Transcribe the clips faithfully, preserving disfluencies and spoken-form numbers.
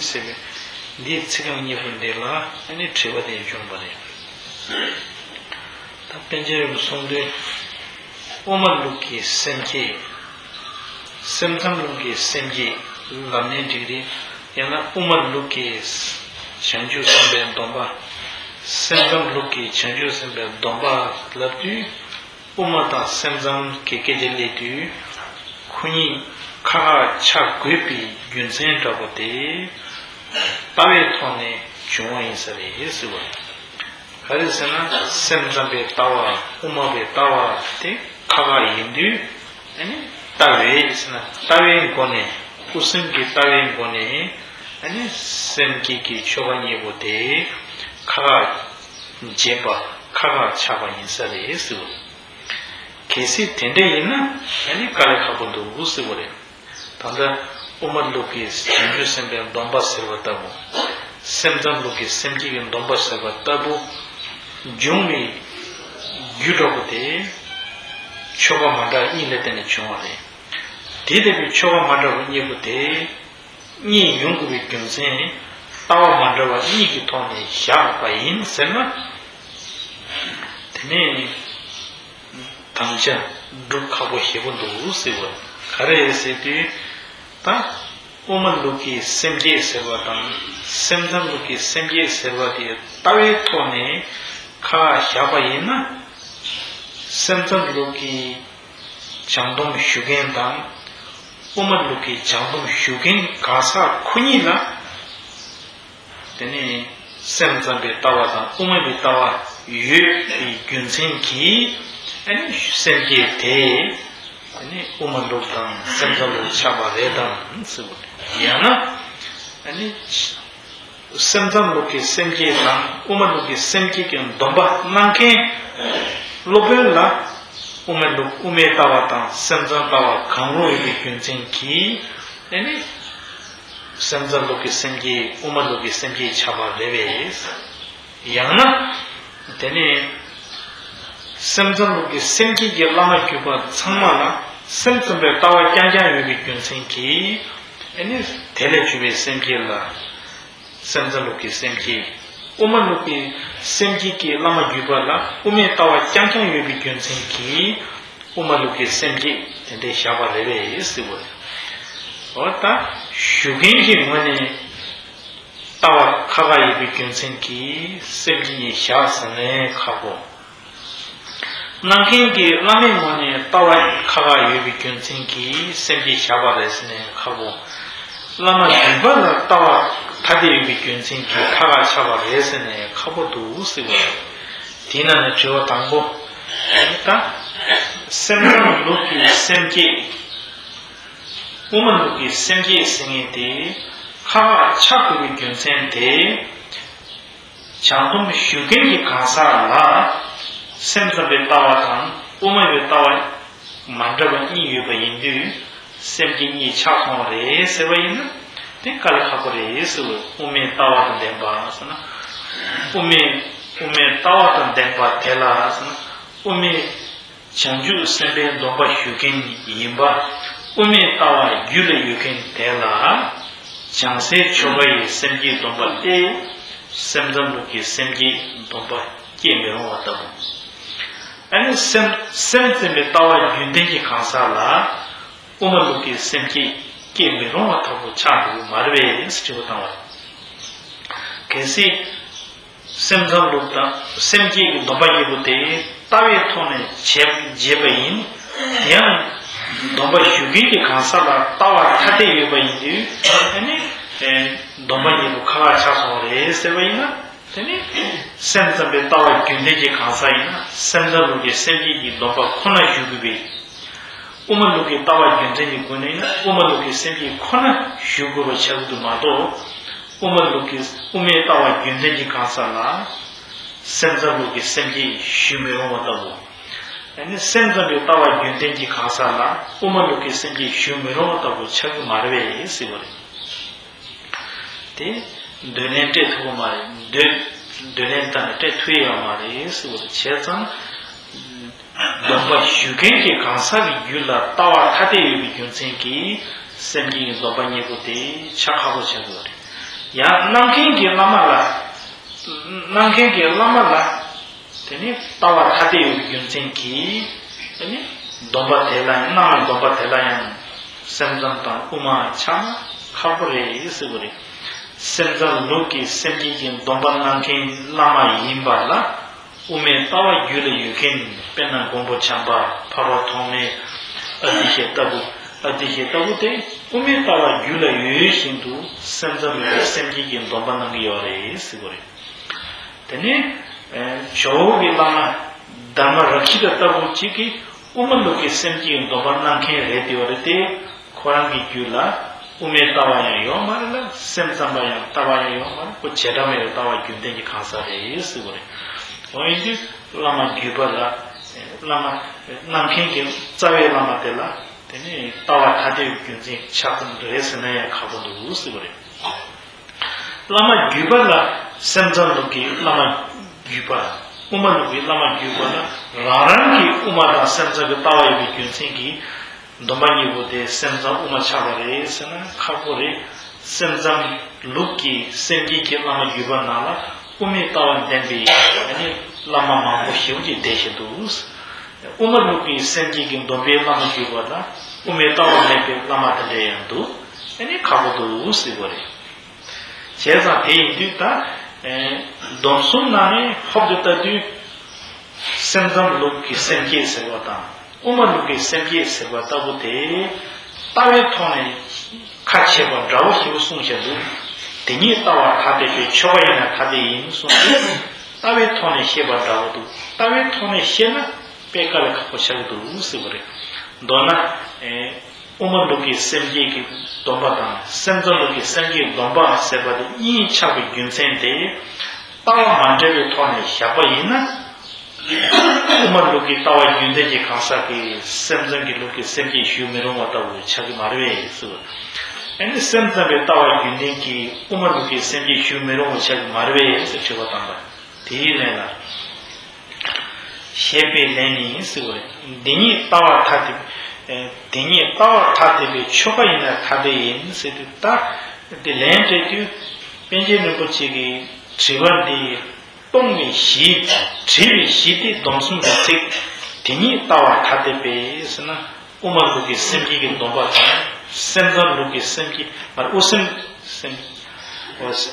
ཟེར་བའི་འདིའི་ཚིག་རྐང་གཉིས་པོ་འདི་ལ་ཨ་ནི་དྲི་བ་དེ་བྱུང་བ་རེད། ད་པཎ་ཆེན་རིན་པོ་ཆེ་གསུངས་དོན། དབུ་མ་ལུགས་ཀྱི་སེམས་བསྐྱེད། སེམས་ཙམ་ལུགས་ཀྱི་སེམས་བསྐྱེད་ལབ་ནའི་འགྲིག་རེད། ཡང་ན་དབུ་མ་ལུགས་ཀྱི་བྱང་ཆུབ་སེམས་དཔའི་སྡོམ་པ། སེམས་ཙམ་ལུགས་ཀྱི་བྱང་ཆུབ་སེམས་དཔའི་སྡོམ་པ་ལབ་དུས། དབུ་མ་དང་སེམས་ཙམ་གྱི་སྐད་ཆ་སླེབས་དུས། ཁོ་གཉིས་ཁ་ཁ་ཆགས་དགོས་པའི་རྒྱུ་མཚན་འདྲ་པོ་དེ། ལྟ་བའི་ཐོག་ནས་བྱུང་བ་ཡིན་ས་རེད་ཟེར་བ་རེད། ག་རེ་ཟེར་ན་སེམས་ཙམ་པའི་ལྟ་བ་དབུ་མ་པའི་ལྟ་བ་དེ་ཁ་ཁ་ཡིན་དུས། ཨ་ནི་ལྟ་བའི་ཟེར་ན་ལྟ་བའི་སྒོ་ནས་དབུ་སེམས་ཀྱི་ལྟ་བའི་སྒོ་ནས་ཨ་ནི་སེམས་བསྐྱེད་ཀྱི་ཆོ་ག་གཉིས་པོ་དེ་ཁ་ཁ་བྱེད་པ་ཁ་ཁ་ཆགས་པ་ཡིན་ས་རེད་ཟེར་བ་རེད། གལ་སྲིད་དེ་འདྲ་ཡིན་ན་ཨ་ནི་དཀའ་ལས་ཁག་པོ་འདུག་ཟེར་བ་རེད། ད་ལྟ་དབུ་མ་ལུགས་ཀྱི་བྱང་ཆུབ་སེམས་དཔའི་སྡོམ་པ་ཟེར་བ་ལྟ་བུ། སེམས་ཙམ་ལུགས་ཀྱི་སེམས་བསྐྱེད་ཀྱི་སྡོམ་པ་ཟེར་བ་ལྟ་བུ། འབྱུང་བའི་རྒྱུ་འདྲ་པོ་དེ། ཆོ་ག་མ་འདྲ་གཉིས་ལ་བརྟེན་ནས་བྱུང་བ་རེད། དེ་ལྟ་བུའི་ཆོ་ག་མ་འདྲ་བ་གཉིས་པོ་དེ། གཉིས་ཡོང་དགོས་པའི་རྒྱུ་མཚན། ལྟ་བ་མ་འདྲ་བ་གཉིས་ཀྱི་ཐོག་ནས་བཞག་པ་ཡིན་ཟེར་ན། དེ་ནས། དམ་བཅའ་སྒྲུབ་ཁག་པོ་ཞེ་པོ་འདུག་ཟེར་བ། ག་རེ་ཟེར་དུས། ད། དབུ་མ་ལུགས་ཀྱི་སེམས་བསྐྱེད་ཟེར་བ་དང་སེམས་ཙམ་ལུགས་ཀྱི་སེམས་བསྐྱེད་ཟེར་བ་དེ་ལྟ་བའི་ཐོག་ནས་ཁ་བཞག་པ་ཡིན་ན། སེམས་ཙམ་ལུགས་ཀྱི་སྦྱང་སྡོམ་ཞུ་མཁན་དང་། དབུ་མ་ལུགས་ཀྱི་སྦྱང་སྡོམ་ཞུ་མཁན་གང་ཟག་ཁོ་གཉིས་ལ། དེ་ནས་སེམས་ཙམ་པའི་ལྟ་བ་དང་དབུ་མ་པའི་ལྟ་བ་ཡོད་པའི་རྒྱུ་མཚན་གྱིས་ཨ་ནི་སེམས་བསྐྱེད་དེ་ཨ་ནི་དབུ་མ་ལུགས་དང་སེམས་ཙམ་ལུགས་ཆགས་པ་རེད་དམ་ཟེར་བ་རེད། ཡང་ན་ཨ་ནི་སེམས་ཙམ་ལུགས་ཀྱི་སེམས་བསྐྱེད་དང་དབུ་མ་ལུགས་ཀྱི་སེམས་བསྐྱེད་ཀྱི་སྡོམ་པ་གནང་མཁན་སློབ་དཔོན་ལ་དབུ་མའི་ལུགས་དབུ་མའི་ལྟ་བ་དང་སེམས་ཙམ་ལྟ་བ་གང་རུང་ཡོད་པའི་རྒྱུ་མཚན་གྱིས་ཨ་ནི། སེམས་ཙམ་ལུགས་ཀྱི་སེམས་བསྐྱེད་དབུ་མ་ལུགས་ཀྱི་སེམས་བསྐྱེད་ཆགས་པ་རེད་པས། ཡང་ན། དེ་ནས། སེམས་ཙམ་ལུགས་ཀྱི་སེམས་བསྐྱེད་ཀྱི་བླ་མ་བརྒྱུད་པ་ཚང་མ་ལ་སེམས་ཙམ་པའི་ལྟ་བ་རྐྱང་རྐྱང་ཡོད་པའི་རྒྱུ་མཚན་གྱིས། ཨ་ནི། དེ་ལས་བྱུང་བའི་སེམས་བསྐྱེད་ལ། སེམས་ཙམ་ལུགས་ཀྱི་སེམས་བསྐྱེད། དབུ་མ་ལུགས་ཀྱི་སེམས་བསྐྱེད་ཀྱི་བླ་མ་བརྒྱུད་པ་ལ་དབུ་མའི་ལྟ་བ་རྐྱང་རྐྱང་ཡོད་པའི་རྒྱུ་མཚན་གྱིས། དབུ་མ་ལུགས་ཀྱི་སེམས་བསྐྱེད་དེ་འདྲའི་བཞག་པ་རེད་པས་ཟེར་བ་རེད། འོ་ད་ཞུ་མཁན་གྱི་ངོས་ནས་ལྟ་བ་ཁ་ཁ་ཡོད་པའི་རྒྱུ་མཚན་གྱིས་སེམས་བསྐྱེད་གཉིས་བཞག་ཟེར་ནའི་ཁག་པོ། གནང་མཁན་གྱི་བླ་མའི་ངོས་ནས་ལྟ་བ་ཁ་ཁ་ཡོད་པའི་རྒྱུ་མཚན་གྱིས་སེམས་བསྐྱེད་བཞག་པ་རེད་ཟེར་ནའི་ཁག་པོ། བླ་མ་བརྒྱུད་པ་ལ་ལྟ་བ་ཐ་དད་ཡོད་པའི་རྒྱུ་མཚན་གྱིས་ཁ་ཁ་ཆགས་པ་རེད་ཟེར་ནའི་ཁག་པོ་འདུག་ཟེར་བ་རེད། དེའི་ནང་ནས་དྲི་བ་དང་པོ། ད། སེམས་ཙམ་ལུགས་ཀྱི་སེམས་བསྐྱེད། དབུ་མ་ལུགས་ཀྱི་སེམས་བསྐྱེད་ཟེར་མཁན་དེ། ཁ་ཁ་ཆགས་དགོས་པའི་རྒྱུ་མཚན་དེ། སྦྱང་སྡོམ་ཞུ་མཁན་གྱི་གང་ཟག་ལ། སེམས་ཙམ་པའི་ལྟ་བ་དང་དབུ་མ་པའི་ལྟ་བ། མ་འདྲ་བ་གཉིས་ཡོད་པ་ཡིན་དུས། སེམས་བསྐྱེད་གཉིས་ཆགས་སོང་བ་རེད་ཟེར་བ་ཡིན་ན། དེ་དཀའ་ལས་ཁག་པོ་རེད་ཟེར་བ། དབུ་མའི་ལྟ་བ་དང་ལྡན་པ་ཟེར་ན། དབུ་མའི་དབུ་མའི་ལྟ་བ་དང་ལྡན་པ་དེ་ལ་ཟེར་ན། དབུ་མའི་བྱང་ཆུབ་སེམས་དཔའི་སྡོམ་པ་ཞུ་མཁན་ཡིན་པ། དབུ་མའི་ལྟ་བ་རྒྱུད་ལ་ཡོད་མཁན་དེ་ལ། བྱང་སའི་ཆོ་ག་ཡི་སེམས་བསྐྱེད་སྡོམ་པ་སྟེ། སེམས་ཙམ་ལུགས་ཀྱི་སེམས་བསྐྱེད་སྡོམ་པ་སྐྱེ་མི་རུང་བ་ལྟ་བུ། ཨ་ནི་སེམས་སེམས་ཙམ་པའི་ལྟ་བ་རྒྱུན་ལྡན་གྱི་གང་ཟག་ལ། དབུ་མ་ལུགས་ཀྱི་སེམས་བསྐྱེད་སྐྱེ་མི་རུང་བ་ལྟ་བུ་ཆགས་འགྲོ་གི་མ་རེད་པས་དྲི་བ་བཏང་བ་རེད། གལ་སྲིད། སེམས་ཙམ་ལུགས་དང་སེམས་བསྐྱེད་ཀྱི་སྡོམ་པ་གཉིས་པོ་དེ་ལྟ་བའི་ཐོག་ནས་བྱེད་བྱེད་པ་ཡིན། དེ་ཡང་སྡོམ་པ་ཞུ་མཁན་གྱི་གང་ཟག་ལ་ལྟ་བ་ཐ་དད་ཡོད་པ་ཡིན་དུས། ཨ་ནི། སྡོམ་པ་གཉིས་པོ་ཁ་ཁ་ཆགས་སོང་བ་རེད་ཟེར་བ་ཡིན་ན། དེ་ནི། སེམས་ཙམ་པའི་ལྟ་བ་རྒྱུན་ལྡན་གྱི་གང་ཟག་ཡིན་ན་སེམས་ཙམ་ལུགས་ཀྱི་སེམས་བསྐྱེད་ཀྱི་སྡོམ་པ་ཁོ་ན་ཞུ་དགོས་པས། དབུ་མ་ལུགས་ཀྱི་ལྟ་བ་རྒྱུན་ལྡན་གྱི་སྒོ་ནས་ཡིན་ན་དབུ་མ་ལུགས་ཀྱི་སེམས་བསྐྱེད་ཁོ་ན་ཞུ་དགོས་པ་ཆགས་ཀྱི་འདུག་མ་གཏོགས། དབུ་མ་ལུགས་ཀྱི་དབུ་མའི་ལྟ་བ་རྒྱུན་ལྡན་གྱི་གང་ཟག་ལ། སེམས་ཙམ་ལུགས་ཀྱི་སེམས་བསྐྱེད་ཞུ་མི་རུང་བ་ལྟ་བུ། ཨ་ནི་སེམས་ཙམ་པའི་ལྟ་བ་རྒྱུན་ལྡན་གྱི་གང་ཟག་ལ་དབུ་མ་ལུགས་ཀྱི་སེམས་བསྐྱེད་ཞུ་མི་རུང་བ་ལྟ་བུ་ཆགས་ཀྱི་མ་རེད་པས་ཟེར་བ་རེད། དེ། འདོད་ལན་སྤྲད་ཐུབ་ཀྱི་མ་རེད། འདོད། འདོད་ལན་བཏང་ནས་སྤྲད་ཐུབ་ཡོད་མ་རེད་ཟེར་བ་རེད། བྱས་ཙང་། སྡོམ་པ་ཞུ་མཁན་གྱི་གང་ཟག་གི་རྒྱུད་ལ་ལྟ་བ་ཐ་དད་ཡོད་པའི་རྒྱུ་མཚན་གྱིས་སེམས་བསྐྱེད་ཀྱི་སྡོམ་པ་གཉིས་པོ་དེ་ཆགས་ཁག་པོ་ཆགས་ཀྱི་ཡོད་རེད། ཡང་སྣང་མཁན་གྱི་བླ་མ་ལ། སྣང་མཁན་གྱི་བླ་མ་ལ། དེ་ནི་ལྟ་བ་ཐ་དད་ཡོད་པའི་རྒྱུ་མཚན་གྱིས། དེ་ནི་སྡོམ་པ་དེ་ལ་ཡང་སྣང་བའི་སྡོམ་པ་དེ་ལ་ཡང་སེམས་ཙམ་དང་དབུ་མ་ཆགས་ན་ཁག་པོ་རེད་ཟེར་བ་རེད། སེམས་ཙམ་ལུགས་ཀྱི་སེམས་བསྐྱེད་ཀྱི་སྡོམ་པ་གནང་མཁན་བླ་མ་ཡིན་པ་ལ། དབུ་མའི་ལྟ་བ་རྒྱུད་ལ་ཡོད་མཁན། དཔེར་ན་མགོན་པོ་བྱམས་པ། འཕགས་པ་ཐོགས་མེད། ཨ་ཏི་ཤ་ལྟ་བུ། ཨ་ཏི་ཤ་ལྟ་བུ་དེ་དབུ་མའི་ལྟ་བ་རྒྱུད་ལ་ཡོད་བཞིན་དུ་སེམས་ཙམ་ལུགས་ཀྱི་སེམས་བསྐྱེད་ཀྱི་སྡོམ་པ་གནང་གི་ཡོད་རེད་ཟེར་བ་རེད། དེ་ནས་ཇོ་བོ་གི་བླ་མ་དྷརྨ་རཀྵི་ཏ་ལྟ་བུ་གཅིག་གིས་དབུ་མ་ལུགས་ཀྱི་སེམས་བསྐྱེད་ཀྱི་སྡོམ་པ་གནང་མཁན་རེད་དེ་བ་རེད་དེ། ཁོ་རང་གི་རྒྱུད་ལ་དབུ་མའི་ལྟ་བ་ཡང་ཡོད་མ་རེད་ལ། སེམས་ཙམ་པ་ཡང་ལྟ་བ་ཡང་ཡོད་མ་རེད། ཁོ་བྱེ་བྲག་མེད་པའི་ལྟ་བ་རྒྱུན་ལྡན་གྱི་གང་ཟག་རེད་ཟེར་བ་རེད། འོ་ཡིན་དུས་བླ་མ་བརྒྱུད་པ་ལ། བླ་མ་སྣང་མཁན་གྱི་རྩ་བའི་བླ་མ་དེ་ལ་དེ་ནི་ལྟ་བ་ཐ་དད་རྒྱུ་མཚན་ཆགས་ཀྱི་རེད་ཟེར་ན་ཡང་ཁག་པོ་འདུག་ཟེར་བ་རེད། བླ་མ་བརྒྱུད་པ་ལ། སེམས་ཙམ་ལུགས་ཀྱི་བླ་མ་བརྒྱུད་པ། དབུ་མ་ལུགས་ཀྱི་བླ་མ་བརྒྱུད་པ་ལ། རང་རང་གི་དབུ་མ་དང་སེམས་ཙམ་གྱི་ལྟ་བ་ཡོད་པའི་རྒྱུ་མཚན་གྱིས་སྡོམ་པ་གཉིས་པོ་དེ་སེམས་ཙམ་དབུ་མ་ཆགས་པ་རེད་ཟེར་ན་ཁག་པོ་རེད། སེམས་ཙམ་ལུགས་ཀྱི་སེམས་བསྐྱེད་ཀྱི་བླ་མ་བརྒྱུད་པ་ནང་ལ་དབུ་མའི་ལྟ་བ་ལྡན་པའི་ཨ་ནི་བླ་མ་མང་པོ་ཞེ་པོ་ཅིག་བསྡད་བཞིན་འདུག། དབུ་མ་ལུགས་ཀྱི་སེམས་བསྐྱེད་ཀྱི་སྡོམ་པའི་བླ་མ་བརྒྱུད་པ་ལ་དབུ་མའི་ལྟ་བ་མེད་པའི་བླ་མ་དེ་འདྲ་ཡང་འདུག། ཨ་ནི་ཁག་པོ་འདུག་ཟེར་བ་རེད། བྱས་ཙང་དེ་ཡིན་དུས་ད། ཨེ། སྡོམ་གསུམ་ནང་ནས་ཧོབ་ཏེ་ལྟ་དུས། སེམས་ཙམ་ལུགས་ཀྱི་སེམས་བསྐྱེད་ཟེར་བ་དང་། དབུ་མ་ལུགས་ཀྱི་སེམས་བསྐྱེད་ཟེར་བ་ལྟ་བུ་དེ། ལྟ་བའི་ཐོག་ནས་ཁ་ཕྱེ་བ་འདྲ་བོ་ཞིག་གསུངས་བཞག་འདུག། དེ་ཉིད་ལྟ་བ་ཐ་དད་པའི་ཆོས་པ་ཡིན་ན་ཐ་དད་ཡིན་གསུངས་ཏེ། ལྟ་བའི་ཐོག་ནས་བཤད་པ་འདྲ་བོ་འདུག། ལྟ་བའི་ཐོག་ནས་བཤད་ན་དཔེ་དཀའ་ལས་ཁག་པོ་ཆགས་ཀྱི་འདུག་ཟེར་བ་རེད། མདོར་ན། ཨེ། དབུ་མ་ལུགས་ཀྱི་སེམས་བསྐྱེད་ཀྱི་སྡོམ་པ་དང་སེམས་ཙམ་ལུགས་ཀྱི་སེམས་བསྐྱེད་སྡོམ་པ་ཟེར་བ་དེ་གཉིས་ཆགས་པའི་རྒྱུ་མཚན་དེ། ལྟ་བ་མ་འདྲ་བའི་ཐོག་ནས་བཞག་པ་ཡིན་ན། དབུ་མ་ལུགས་ཀྱི་ལྟ་བ་རྒྱུན་ལྡན་གྱི་གང་ཟག་གིས་སེམས་ཙམ་གྱི་ལུགས་ཀྱི་སེམས་བསྐྱེད་ཞུ་མི་རུང་བ་ལྟ་བུ་ཆགས་ཀྱི་མ་རེད་པས་ཟེར། ཨ་ནི་སེམས་ཙམ་པའི་ལྟ་བ་རྒྱུན་ལྡན་གྱིས་དབུ་མ་ལུགས་ཀྱི་སེམས་བསྐྱེད་ཞུ་མི་རུང་བ་ཆགས་ཀྱི་མ་རེད་པས་ཟེར་དྲི་བ་བཏང་པ། དེའི་ལན་ལ། ཞེས་པའི་ལན་ནི་ཟེར་བ་རེད། འདི་ཉིད་ལྟ་བ་ཐ་དད། ཨེ། འདི་ཉིད་ལྟ་བ་ཐ་དད་པའི་ཆོས་པ་ཡིན་ན་ཐ་དད་ཡིན་ཟེར་དུས་ད། འདི་ལན་སྤྲད་དུས་པཎ་ཆེན་རིན་པོ་ཆེ་གིས་དྲི་བ་འདི་སྟོང་ནས་གཞི། དྲི་བའི་གཞི་དེ་སྡོམ་གསུམ་གྱི་ཚིག། འདི་ཉིད་ལྟ་བ་ཐ་དད་པས་ཟེར་ན། དབུ་མ་ལུགས་ཀྱི་སེམས་བསྐྱེད་ཀྱི་སྡོམ་པ་དང་སེམས་ཙམ་ལུགས་ཀྱི་སེམས་བསྐྱེད་མ། དབུ་སེམས་སེམས།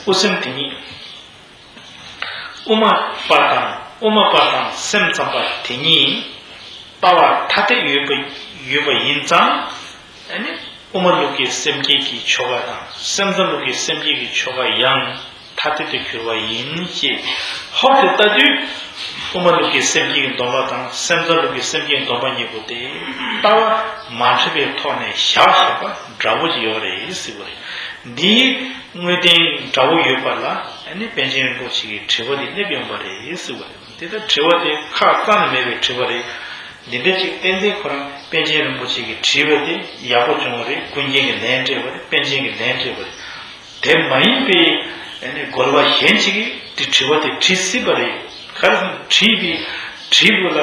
དབུ་སེམས་དེ་ཉིད། དབུ་མ་པ་དང་དབུ་མ་པ་དང་སེམས་ཙམ་པ་དེ་གཉིས་ལྟ་བ་ཐ་དད་ཡོད་པ་ཡོད་པ་ཡིན་ཙང་། ཨ་ནི་དབུ་མ་ལུགས་ཀྱི་སེམས་བསྐྱེད་ཀྱི་ཆོ་ག་དང་སེམས་ཙམ་ལུགས་ཀྱི་སེམས་བསྐྱེད་ཀྱི་ཆོ་ག་ཡང་ཐ་དད་དུ་གྱུར་པ་ཡིན་ཞེས་ཧོབ་ཏེ་ལྟ་དུས། དབུ་མ་ལུགས་ཀྱི་སེམས་བསྐྱེད་ཀྱི་སྡོམ་པ་དང་སེམས་ཙམ་ལུགས་ཀྱི་སེམས་བསྐྱེད་སྡོམ་པ་གཉིས་པོ་དེ་ལྟ་བ་མ་འདྲ་བའི་ཐོག་ནས་བཞག་བཞག་པ་འདྲ་བོ་ཞིག་ཡོད་རེད་ཟེར་བ་རེད། འདིའི་དངོས་བསྟན་འདྲ་བོ་ཡོད་པ་ལ་ཨ་ནི་པཎ་ཆེན་རིན་པོ་ཆེ་གིས་དྲི་བ་འདི་སླེབས་ཡོང་པ་རེད་ཟེར་བ་རེད། དེ་ལྟར་དྲི་བ་དེ་ཁག་རྩ་ནས་མེད་པའི་དྲི་བ་རེད། འདི་འདྲ་ཅིག་ཏན་ཏན་ཁོ་རང་པཎ་ཆེན་རིན་པོ་ཆེ་གིས་དྲིས་པ་དེ་ཡག་པོ་བྱུང་བ་རེད། ཀུན་མཁྱེན་གྱིས་ལན་སྤྲད་པ་རེད། པཎ་ཆེན་གྱིས་ལན་སྤྲད་པ་རེད། དེ་མ་ཡིན་པའི་ཨ་ནི་རྒོལ་བ་གཞན་ཅིག་གིས་དེ་དྲི་བ་དེ་དྲི་སྲིད་པ་རེད། ག་རེ་ཟེར་ན་དྲིས་པའི་དྲིས་པ་ལ་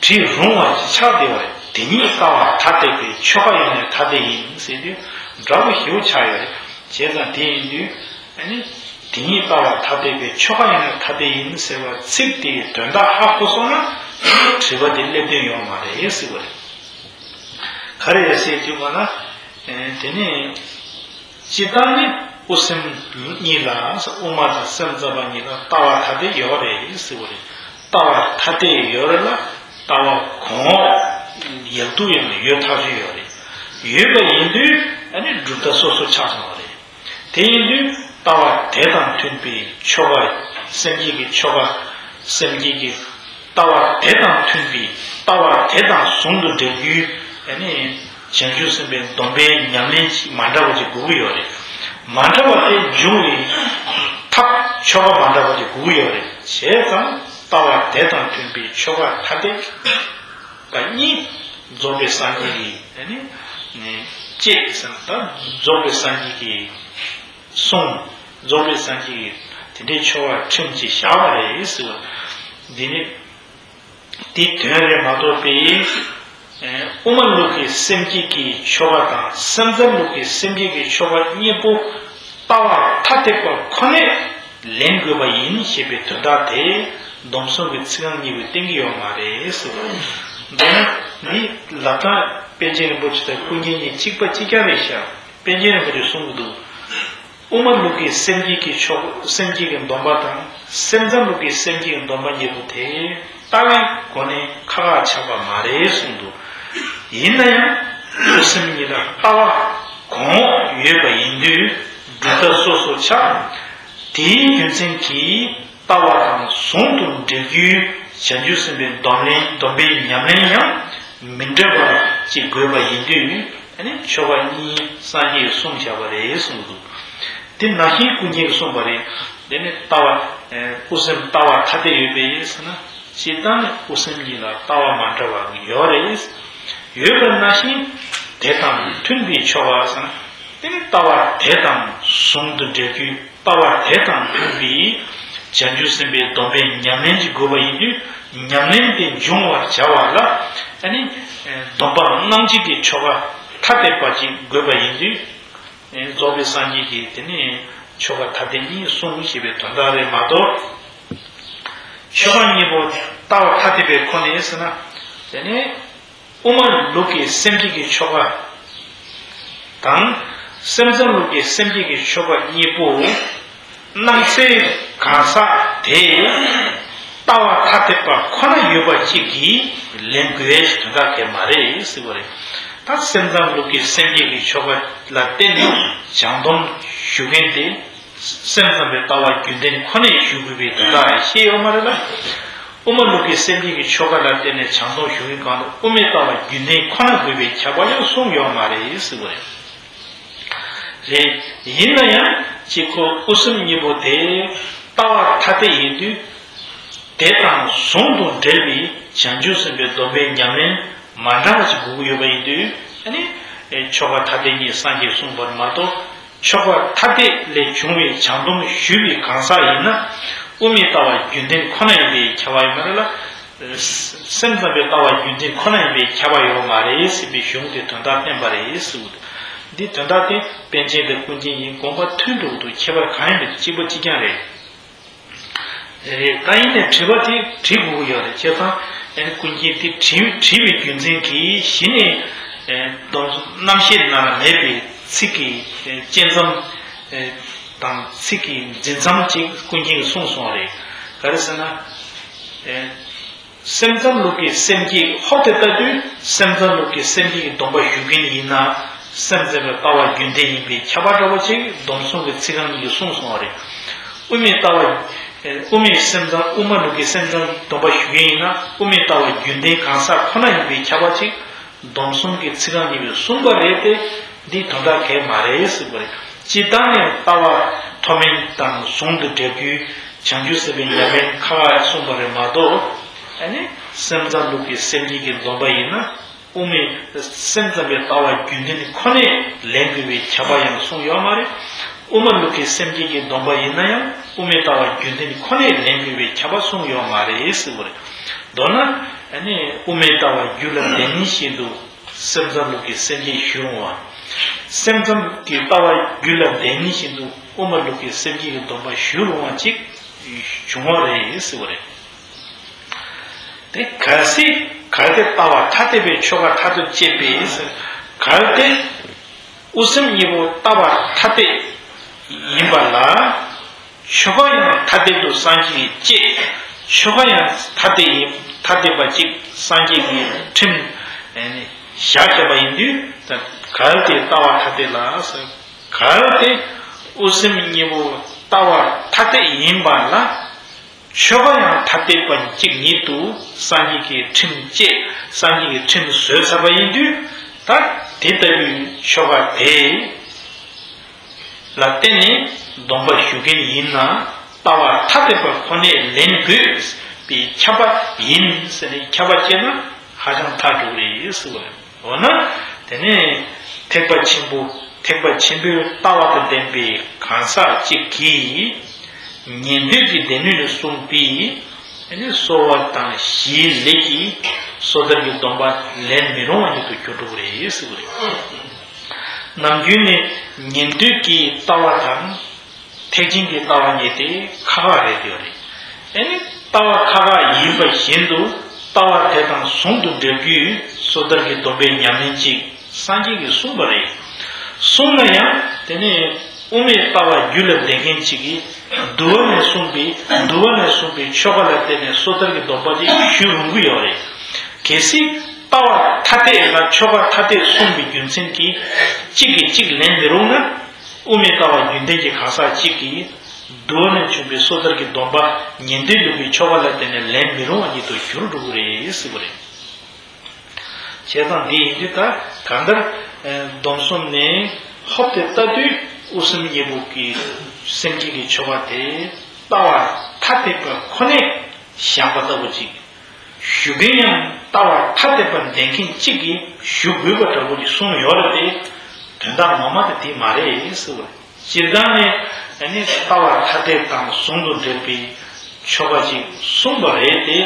དྲི་རུང་བ་ཞིག་ཆགས་བསྡད་པ་རེད། དེ་ཉིད་ལྟ་བ་ཐ་དད་པའི་ཆོ་ག་ཡིན་ན་ཐ་དད་ཡིན་ཟེར་དུས་འདྲ་པོ་ཞེ་པོ་ཆགས་ཡོད་རེད། བྱས་ཙང་དེ་ཡིན་དུས། ཨ་ནི། དེ་ཉིད་ལྟ་བ་ཐ་དད་པའི་ཆོ་ག་ཡིན་ན་ཐ་དད་ཡིན་ཟེར་བ་ཚིག་དེའི་དོན་དག་ཧ་གོ་སོང་ན། དྲི་བ་དེ་སླེབས་དོན་ཡོད་མ་རེད་ཟེར་བ་རེད། ག་རེ་རེད་ཟེར་དུས་པ་ན། ཨེ། དེ་ནི། སྤྱིར་བཏང་ནི་དབུ་སེམས་གཉིས་ལ་དབུ་མ་དང་སེམས་ཙམ་པ་གཉིས་ལ་ལྟ་བ་ཐ་དད་ཡོད་རེད་ཟེར་བ་རེད། ལྟ་བ་ཐ་དད་ཡོད་རེད་ལ་ལྟ་བ་གོང་འོག་ཡག་སྡུག་ཡང་ཡོད་ཐག་ཆོད་ཡོད་རེད། ཡོད་པ་ཡིན་དུས་ཨ་ནི་གྲུབ་མཐའ་སོ་སོ་ཆགས་སོང་བ་རེད། དེ་ཡིན་དུས་ལྟ་བ་དེ་དང་མཐུན་པའི་ཆོ་ག། སེམས་བསྐྱེད་ཀྱི་ཆོ་ག། སེམས་བསྐྱེད་ཀྱི་ལྟ་བ་དེ་དང་མཐུན་པའི་ལྟ་བ་དེ་དང་ཟུང་དུ་འབྲེལ་རྒྱུའི་ཨ་ནི་བྱང་ཆུབ་སེམས་དཔའི་སྡོམ་པའི་ཉམས་ལེན་ཅིག་མ་འདྲ་བ་ཅིག་དགོས་ཀྱི་ཡོད་རེད། མ་འདྲ་བ་དེ་འབྱུང་བའི་ཐབས་ཆོ་ག་མ་འདྲ་བ་ཅིག་དགོས་ཀྱི་ཡོད་རེད། བྱས་ཙང་ལྟ་བ་དེ་དང་མཐུན་པའི་ཆོ་ག་ཐ་དད་པ་གཉིས་རྫོགས་པའི་སངས་རྒྱས་ཀྱི་ཨ་ནི་བཅས་ཟེར་ན་ད་རྫོགས་པའི་སངས་རྒྱས་ཀྱི་གསུང་། རྫོགས་པའི་སངས་རྒྱས་ཀྱི་དེ་འདྲའི་ཆོ་ག་ཁྲིམས་ཀྱིས་བཞག་པ་རེད་ཟེར་བ། འདི་ནི་དེའི་དོན་རེད་མ་གཏོགས་པའི། དབུ་མ་ལུགས་ཀྱི་སེམས་བསྐྱེད་ཀྱི་ཆོ་ག་དང་སེམས་ཙམ་ལུགས་ཀྱི་སེམས་བསྐྱེད་ཀྱི་ཆོ་ག་གཉིས་པོ་ ལྟ་བ་ཐ་དད་པ་ཁོ་ནས་ལེན་དགོས་པ་ཡིན་ཞེས་པའི་དོན་དག་དེ་སྡོམ་གསུམ་གྱི་ཚིག་རྐང་གཉིས་པོས་བསྟན་གྱི་ཡོད་མ་རེད་ཟེར་བ། འདི་ནི་འདི་ལབ་སྟངས་པཎ་ཆེན་རིན་པོ་ཆེ་དང་ཀུན་མཁྱེན་གཉིས་གཅིག་པ་གཅིག་རྐྱང་རེད་ཤག། པཎ་ཆེན་རིན་པོ་ཆེས་གསུང་གི་འདུག། དབུ་མ་ལུགས་ཀྱི་སེམས་བསྐྱེད་ཀྱི་ཕྱོགས་སེམས་བསྐྱེད་ཀྱི་སྡོམ་པ་དང་སེམས་ཙམ་ལུགས་ཀྱི་སེམས་བསྐྱེད་ཀྱི་སྡོམ་པ་གཉིས་པོ་དེ་ལྟ་བའི་སྒོ་ནས་ཁ་ཁ་ཆགས་པ་མ་རེད་གསུངས་འདུག། ཡིན་ན་ཡང་དབུ་སེམས་གཉིས་ལ་ལྟ་བ་གོང་འོག་ཡོད་པ་ཡིན་དུས་སྒྲུབ་ཐབས་སོ་སོ་ཆགས། དེའི་རྒྱུ་མཚན་གྱིས་ལྟ་བ་དང་ཟུང་དུ་འབྲེལ་རྒྱུའི་བྱང་ཆུབ་སེམས་དཔའི་སྡོམ་ལན་སྡོམ་པའི་ཉམས་ལེན་ཡང་མི་འདྲ་བ་ཅིག་དགོས་པ་ཡིན་དུས། ཨ་ནི་ཆོ་ག་གཉིས་སངས་རྒྱས་ཀྱིས་གསུངས་བཞག་པ་རེད་གསུངས་འདུག། དེ་ནང་བཞིན་ཀུན་མཁྱེན་གྱིས་གསུངས་པ་རེད། དེ་ནི་ལྟ་བ། ཨེ། དབུ་སེམས་ལྟ་བ་ཐ་དད་ཡོད་པས་ཟེར་ན། སྤྱིར་བཏང་ནི་དབུ་སེམས་གཉིས་ལ་ལྟ་བ་མ་འདྲ་བ་ཡོད་རེད། ཡོད་པ་ནང་བཞིན་དེ་དང་མཐུན་པའི་ཆོ་ག་ཟེར་ན། དེ་ནི་ལྟ་བ་དེ་དང་ཟུང་དུ་འབྲེལ་རྒྱུའི་ལྟ་བ་དེ་དང་མཐུན་པའི་བྱང་ཆུབ་སེམས་དཔའི་སྡོམ་པའི་ཉམས་ལེན་ཅིག་དགོས་པ་ཡིན་དུས། ཉམས་ལེན་དེ་འབྱུང་བར་བྱ་བ་ལ། ཨ་ནི་སྡོམ་པ་སྣང་བྱེད་ཀྱི་ཆོ་ག་ཐ་དད་པ་ཅིག་དགོས་པ་ཡིན་དུས། རྫོགས་པའི་སངས་རྒྱས་ཀྱིས་དེ་ནི་ཆོ་ག་ཐ་དད་གཉིས་གསུངས་ཞེས་པའི་དོན་དག་རེད་མ་གཏོགས། ཆོ་ག་གཉིས་པོ་ལྟ་བ་ཐ་དད་པའི་སྒོ་ནས་ཟེར་ན། དེ་ནི་དབུ་མ་ལུགས་ཀྱི་སེམས་བསྐྱེད་ཀྱི་ཆོ་ག་དང་། སེམས་ཙམ་ལུགས་ཀྱི་སེམས་བསྐྱེད་ཀྱི་ཆོ་ག་གཉིས་པོ་སྣང་ཚད་གང་ཟག་དེ་ལྟ་བ་ཐ་དད་པ་ཁོ་ན་ཡོད་པ་གཅིག་གིས་ལེན་དགོས་དོན་དག་གས་མ་རེད་ཟེར་བ་རེད། ད་སེམས་ཙམ་ལུགས་ཀྱི་སེམས་བསྐྱེད་ཀྱི་ཆོ་ག་ལ་བརྟེན་ནས་བྱང་སྡོམ་ཞུ་མཁན་དེ། སེམས་ཙམ་པའི་ལྟ་བ་རྒྱུན་ལྡན་ཁོ་ནས་ཞུ་དགོས་པའི་དོན་དག་བཤད་ཡོད་མ་རེད་ལ། དབུ་མ་ལུགས་ཀྱི་སེམས་བསྐྱེད་ཀྱི་ཆོ་ག་ལ་བརྟེན་ནས་བྱང་སྡོམ་ཞུ་མཁན་གང་དུ་དབུ་མའི་ལྟ་བ་རྒྱུན་ལྡན་ཁོ་ན་དགོས་པའི་ཁྱབ་པ་ཡང་གསུངས་ཡོད་མ་རེད་ཟེར་བ་རེད། རེད། ཡིན་ན་ཡང་གཅིག་ཁོ་དབུ་སེམས་གཉིས་པོ་དེ་ལྟ་བ་ཐ་དད་ཡིན་དུས། དེ་དང་ཟུང་དུ་འབྲེལ་བའི་བྱང་ཆུབ་སེམས་དཔའི་སྡོམ་པའི་ཉམས་ལེན་མ་འདྲ་བ་ཞིག་དགོས་ཀྱི་ཡོད་པ་ཡིན་དུས། ཨ་ནི་ཆོ་ག་ཐ་དད་གཉིས་སངས་རྒྱས་གསུངས་པར་མ་གཏོགས། ཆོ་ག་ཐ་དད་ལས་བྱུང་བའི་བྱང་སྡོམ་ཞུས་པའི་གང་ཟག་ཡིན་ན། དབུ་མའི་ལྟ་བ་རྒྱུན་ལྡན་ཁོ་ན་ཡིན་པའི་ཁྱབ་པ་ཡོད་མ་རེད་ལ། སེམས་ཙམ་པའི་ལྟ་བ་རྒྱུན་ལྡན་ཁོ་ན་ཡིན་པའི་ཁྱབ་པ་ཡོད་མ་རེད་ཟེར་བའི་གཞུང་དེ་དོན་དག་བསྟན་པ་རེད་ཟེར་བ། འདི་དོན་དག་དེ་པཎ་ཆེན་དང་ཀུན་མཁྱེན་གཉིས་དགོངས་པ་མཐུན་འགྲོ་གི་འདུག། ཁྱད་པར་གང་ཡིན་པའི་གཅིག་པ་གཅིག་རྐྱང་རེད། རེད། ད་ཡིན་ནའི་དྲི་བ་དེ་དྲི་དགོས་ཀྱི་ཡོད་རེད། བྱས་ཙང་ཨ་ནི་ཀུན་མཁྱེན་དེ་དྲི་དྲིས་པའི་རྒྱུ་མཚན་གྱིས་གཞི་ནས་ཨེ་སྡོམ་རྣམ་བཤད་ནང་ལ་མེད་པའི་ཚིག་གི་ཨེ་དཔྱད་མཚམས་ཨེ་དང་ཚིག་གི་འཛིན་མཚམས་ཅིག་ཀུན་མཁྱེན་གྱིས་གསུངས་སོང་བ་རེད། ག་རེ་ཟེར་ན། ཨེ་སེམས་ཙམ་ལུགས་ཀྱི་སེམས་བསྐྱེད་ཧོབ་སྟེ་ལྟ་དུས། སེམས་ཙམ་ལུགས་ཀྱི་སེམས་བསྐྱེད་ཀྱི་སྡོམ་པ་ཞུ་མཁན་ཡིན་ན། སེམས་ཙམ་པའི་ལྟ་བ་རྒྱུན་ལྡན་ཡིན་པའི་ཁྱབ་པ་འདྲ་བོ་ཅིག་སྡོམ་གསུམ་གྱི་ཚིག་རྐང་གཉིས་ཀྱིས་གསུངས་སོང་བ་རེད། དབུ་མའི་ལྟ་བ། དབུ་མའི་སེམས་ཙམ། དབུ་མ་ལུགས་ཀྱི་སེམས་ཙམ་སྡོམ་པ་ཞུ་མཁན་ཡིན་ན། དབུ་མའི་ལྟ་བ་རྒྱུན་ལྡན་གང་ཟག་ཁོ་ན་ཡིན་པའི་ཁྱབ་པ་ཅིག་སྡོམ་གསུམ་གྱི་ཚིག་རྐང་གཉིས་པས་གསུངས་པ་རེད་དེ། འདི་དོན་དག་གས་མ་རེད་ཟེར་བ་རེད། སྤྱིར་བཏང་ནས་ལྟ་བ་མཐོ་དམན་དང་ཟུང་དུ་འབྲེལ་རྒྱུའི་བྱང་ཆུབ་སེམས་དཔའི་ཉམས་ལེན་ཁག་ཁག་གསུངས་པ་རེད་མ་གཏོགས། ཨ་ནི་སེམས་ཙམ་ལུགས་ཀྱི་སེམས་བསྐྱེད་ཀྱི་སྡོམ་པ་ཡིན་ན། དབུ་མའི་སེམས་ཙམ་པའི་ལྟ་བ་རྒྱུན་ལྡན་ཁོ་ནས་ལེན་དགོས་པའི་ཁྱབ་པ་ཡང་གསུངས་ཡོད་མ་རེད། དབུ་མ་ལུགས་ཀྱི་སེམས་བསྐྱེད་ཀྱི་སྡོམ་པ་ཡིན་ན་ཡང་དབུ་མའི་ལྟ་བ་རྒྱུན་ལྡན་ཁོ་ནས་ལེན་དགོས་པའི་ཁྱབ་པ་གསུངས་ཡོད་མ་རེད་ཟེར་བ་རེད། མདོར་ན། ཨ་ནི་དབུ་མའི་ལྟ་བ་རྒྱུད་ལ་ལྡན་ནི་བཞིན་དུ། སེམས་ཙམ་ལུགས་ཀྱི་སེམས་བསྐྱེད་ཞུ་རུང་བ། སེམས་ཙམ་གྱི་ལྟ་བ་རྒྱུད་ལ་ལྡན་ནི་བཞིན་དུ་དབུ་མ་ལུགས་ཀྱི་སེམས་བསྐྱེད་ཀྱི་སྡོམ་པ་ཞུ་རུང་བ་ཅིག་བྱུང་བ་རེད་ཟེར་བ་རེད། དེ་གལ་སྲིད་གལ་ཏེ་ལྟ་བ་ཐ་དད་པའི་ཆོ་ག་མཐར་ཐུག་བཅད་པས་ཟེར། གལ་ཏེ་དབུ་སེམས་གཉིས་པོ་ལྟ་བ་ཐ་དད་ཡིན་པ་ལ། ཆོ་ག་ཡང་ཐ་དད་དུ་སངས་རྒྱས་ཀྱིས་བཅད། ཆོ་ག་ཡང་ཐ་དད་ཡིན་ཐ་དད་པ་གཅིག་སངས་རྒྱས་ཀྱིས་ཁྲིམས་བཞག་བྱས་པ་ཡིན་དུས། ད་གལ་ཏེ་ལྟ་བ་ཐ་དད་ལ་ཟེར། གལ་ཏེ་དབུ་སེམས་གཉིས་པོ་ལྟ་བ་ཐ་དད་ཡིན་པ་ལ། ཆོ་ག་ཡང་ཐ་དད་པ་གཅིག་ཉིད་དུ་སངས་རྒྱས་ཀྱིས་ཁྲིམས་བཅད། སངས་རྒྱས་ཀྱིས་ཁྲིམས་བཟོས་ཚར་བ་ཡིན་དུས། ད་དེ་ལྟ་བུའི་ཆོ་ག་དེ་ལ་བརྟེན་ནས་སྡོམ་པ་ཞུ་མཁན་ཡིན་ན། ལྟ་བ་ཐ་དད་པ་ཁོ་ནས་ལེན་དགོས་པའི་ཁྱབ་པ་ཡིན་ཟེར་ནས་ཁྱབ་པ་བཅད་ན་ཧ་ཅང་ཐག་ཆོད་རེད་ཟེར་བ་རེད། འོ་ན། དེ་ནས་ཐེག་པ་ཆེན་པོ་ཐེག་པ་ཆེན་པོའི་ལྟ་བ་དང་ལྡན་པའི་གང་ཟག་ཅིག་གིས། ཉན་ཐོས་ཀྱི་སྡེ་སྣོད་ནས་གསུངས་པའི་ཨ་ནི་གསོལ་བ་དང་ཞི་བའི་ལས་ཀྱིས་སོ་ཐར་གྱི་སྡོམ་པ་ལེན་མི་རུང་བ་ཉིད་དུ་གྱུར་འགྲོ་གི་རེད་ཟེར་བ་རེད། ནམ་རྒྱུན་ནས་ཉན་ཐོས་ཀྱི་ལྟ་བ་དང་། ཐེག་ཆེན་གྱི་ལྟ་བ་གཉིས་དེ་ཁག་ཁག་རེད་ཡོད་རེད། ཨེ་ནི་ལྟ་བ་ཁག་ཁག་ཡིན་པ་བཞིན་དུ་ལྟ་བ་དེ་དང་ཟུང་དུ་འབྲེལ་རྒྱུའི་སོ་ཐར་གྱི་སྡོམ་པའི་ཉམས་ལེན་ཅིག་སངས་རྒྱས་ཀྱིས་གསུངས་པ་རེད། གསུངས་ན་ཡང་དེ་ནི་དབུ་མའི་ལྟ་བ་རྒྱུད་ལ་འདེབས་མཁན་ཅིག་གིས་འདུལ་བ་ནས་གསུངས་པའི་འདུལ་བ་ནས་གསུངས་པའི་ཆོ་ག་ལ་བརྟེན་ནས་སོ་ཐར་གྱི་སྡོམ་པ་དེ་ཞུ་རུང་གི་ཡོད་རེད། གལ་སྲིད་ལྟ་བ་ཐ་དད་ལ་ཆོ་ག་ཐ་དད་གསུངས་པའི་རྒྱུ་མཚན་གྱིས་གཅིག་གིས་གཅིག་ལེན་མི་རུང་ན། དབུ་མའི་ལྟ་བ་རྒྱུན་ལྡན་གྱི་གང་ཟག་གཅིག་གིས་འདུལ་བ་ནས་བྱུང་བའི་སོ་ཐར་གྱི་སྡོམ་པ་ཉན་ཐོས་ལུགས་ཀྱི་ཆོ་ག་ལ་བརྟེན་ནས་ལེན་མི་རུང་བ་ཉིད་དུ་གྱུར་འགྲོ་གི་རེད་ཟེར་བ་རེད། བྱས་ཙང་འདི་ཡིན་དུས་ད་གང་ལྟར་སྡོམ་གསུམ་ནས་ཧོབ་སྟེ་ལྟ་དུས་དབུ་སེམས་གཉིས་པོ་གི་སེམས་བསྐྱེད་ཀྱི་ཆོ་ག་དེ་ལྟ་བ་ཐ་དད་པ་ཁོ་ནས་བཞག་པ་ལྟ་བུ་ཅིག་ཞུ་མཁན་ཡང་ལྟ་བ་ཐ་དད་པ་ལྡན་མཁན་གཅིག་གིས་ཞུ་དགོས་པ་འདྲ་པོ་ཞིག་གསུངས་ཡོད་རེད་དེ། དོན་དག་ངོ་མ་དེ་དེ་མ་རེད་ཟེར་བ་རེད། སྤྱིར་བཏང་ནས་ཨ་ནི་ལྟ་བ་ཐ་དད་དང་ཟུང་དུ་འབྲེལ་བའི་ཆོ་ག་ཅིག་གསུངས་པ་རེད་དེ།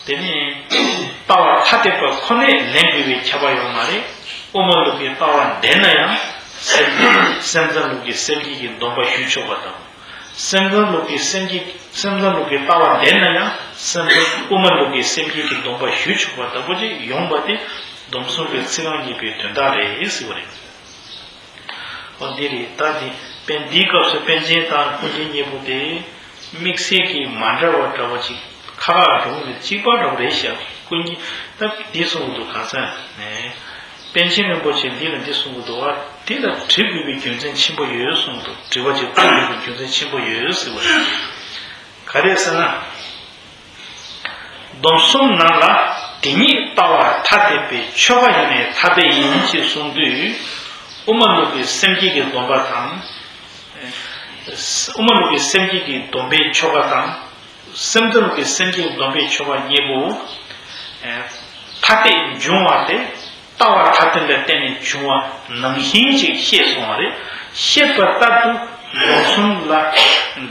དེ་ནི་ལྟ་བ་ཐ་དད་པ་ཁོ་ནས་ལེན་དགོས་པའི་ཁྱབ་པ་ཡོད་མ་རེད། དབུ་མ་ལུགས་ཀྱི་ལྟ་བ་འདྲེན་ན་ཡང་སེམས་སེམས་ཙམ་ལུགས་ཀྱི་སེམས་བསྐྱེད་ཀྱི་སྡོམ་པ་ཞུ་ཆོག་པ་དང་། སེམས་ཙམ་ལུགས་ཀྱི་སེམས་བསྐྱེད་སེམས་ཙམ་ལུགས་ཀྱི་ལྟ་བ་འདྲེན་ན་ཡང་སེམས་ཙམ་དབུ་མ་ལུགས་ཀྱི་སེམས་བསྐྱེད་ཀྱི་སྡོམ་པ་ཞུ་ཆོག་པ་ལྟ་བུ་ཅིག་ཡོང་པ་དེ་སྡོམ་གསུམ་གྱི་ཚིག་རྐང་གཉིས་པའི་དོན་དག་རེད་ཟེར་བ་རེད། འོ་འདི་རེད། ད་འདི་པན་འདིའི་སྐབས་སུ་པཎ་ཆེན་དང་ཀུན་མཁྱེན་གཉིས་པོ་དེ་དམིགས་བསལ་གྱིས་མ་འདྲ་བ་འདྲ་བ་ཅིག་ཁག་ཁག་འགྲོ་གི་རེད། གཅིག་པ་འདྲ་བ་རེད་ཤག་ཀུན་མཁྱེན་ད་འདི་གསུང་གི་འདུག་གང་ཟེར་ནས། པཎ་ཆེན་རིན་པོ་ཆེ་འདི་ལ་འདི་གསུང་གི་འདུག་བ། འདི་ལ་དྲི་དགོས་པའི་རྒྱུ་མཚན་ཆེན་པོ་ཡོད་གསུང་གི་འདུག་དྲི་བ་ཅིག་གཏོང་དགོས་པའི་རྒྱུ་མཚན་ཆེན་པོ་ཡོད་ཟེར་བ་རེད། ག་རེ་ཟེར་ན། སྡོམ་གསུམ་ནང་ལ་དེ་ཉིད་ལྟ་བ་ཐ་དད་པའི་ཆོ་ག་ཡིན་ནས་ཐ་དད་ཡིན་ཅེས་གསུངས་དུས། དབུ་མ་ལུགས་ཀྱི་སེམས་བསྐྱེད་ཀྱི་སྡོམ་པ་དང་། དབུ་མ་ལུགས་ཀྱི་སེམས་བསྐྱེད་ཀྱི་སྡོམ་པའི་ཆོ་ག་དང་། སེམས་ཙམ་ལུགས་ཀྱི་སེམས་བསྐྱེད་སྡོམ་པའི་ཆོ་ག་གཉིས་པོ། ཐ་དད་འབྱུང་བ་དེ། ལྟ་བ་ཐ་དད་ལ་བརྟེན་ནས་བྱུང་བ་ནང་བཞིན་ཅིག་བཤད་སོང་བ་རེད། བཤད་པ་ལྟར་དུ་སྡོམ་གསུམ་ལ་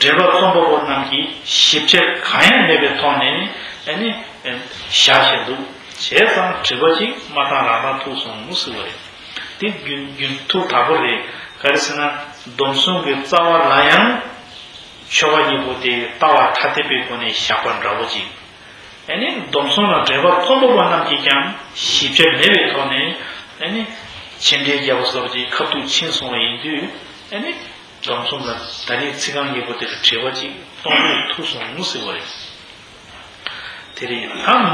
འགྲེལ་པ་རྩོམ་པ་པོ་རྣམས་ཀྱིས་ཞིབ་ཆ་གང་ཡང་མེད་པའི་ཐོག་ནས་ཨ་ནི་བཞག་བཞིན་འདུག་བྱས་ཙང་དྲི་བ་ཅིག་མ་བཏང་རང་རང་ཐུག་སོང་ཟེར་བ་རེད། དེ་རྒྱུན་རྒྱུན་ཐུགས་དྲག་པོ་རེད། ག་རེ་ཟེར་ན་སྡོམ་གསུམ་གྱི་རྩ་བ་ལ་ཡང་ཆོ་ག་གཉིས་པོ་དེ་ལྟ་བ་ཐ་དད་པའི་སྒོ་ནས་བཞག་པ་འདྲ་བོ་ཅིག་ཨ་ནི་སྡོམ་གསུམ་ལ་འགྲེལ་པ་རྩོམ་པ་པོ་རྣམས་ཀྱིས་ཀྱང་ཞིབ་ཆ་མེད་པའི་ཐོག་ནས་ཨ་ནི་མཆན་འགྲེལ་རྒྱག་པ་སོགས་ཀྱི་ཁ་ཐུག་ཕྱིན་སོང་བ་ཡིན་དུས་ཨ་ནི་སྡོམ་གསུམ་ལ་ད་རེས་ཚིག་རྐང་གཉིས་པོ་དེ་ལ་དྲི་བ་ཅིག་གཏོང་དགོས་ཐུག་སོང་ཟེར་བ་རེད། དེ་རེད་དམ།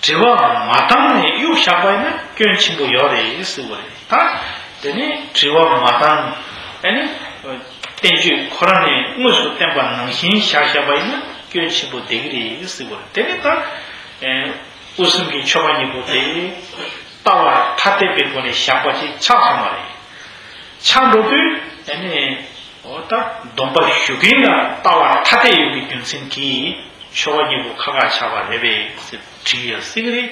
དྲི་བ་མ་བཏང་ནས་གཡུག་བཞག་པ་ཡིན་ན་སྐྱོན་ཆེན་པོ་ཡོད་རེད་ཟེར་བ་རེད་ད། དེ་ནས་དྲི་བ་མ་བཏང་ཨ་ནི། བསྟན་བཅོས་ཁོ་རང་ནས་དངོས་སུ་བསྟན་པ་ནང་བཞིན་བཞག་བཞག་པ་ཡིན་ན་སྐྱོན་ཆེན་པོ་བསྡད་ཀྱི་རེད་ཟེར་བ་རེད། དེ་ནས་ད། དབུ་སེམས་ཀྱི་ཆོ་ག་གཉིས་པོ་དེ། ལྟ་བ་ཐ་དད་པའི་སྒོ་ནས་བཞག་པ་ཅིག་ཆགས་སོང་བ་རེད། ཆགས་འགྲོ་དུས་ཨ་ནི། འོ་ད་སྡོམ་པ་ཞུ་མཁན་ལ་ལྟ་བ་ཐ་དད་ཡོད་པའི་རྒྱུ་མཚན་གྱིས་ཆོ་ག་གཉིས་པོ་ཁག་ཁག་ཆགས་པ་རེད་པས་ཟེར་དྲིས་ཡང་སྲིད་ཀྱི་རེད།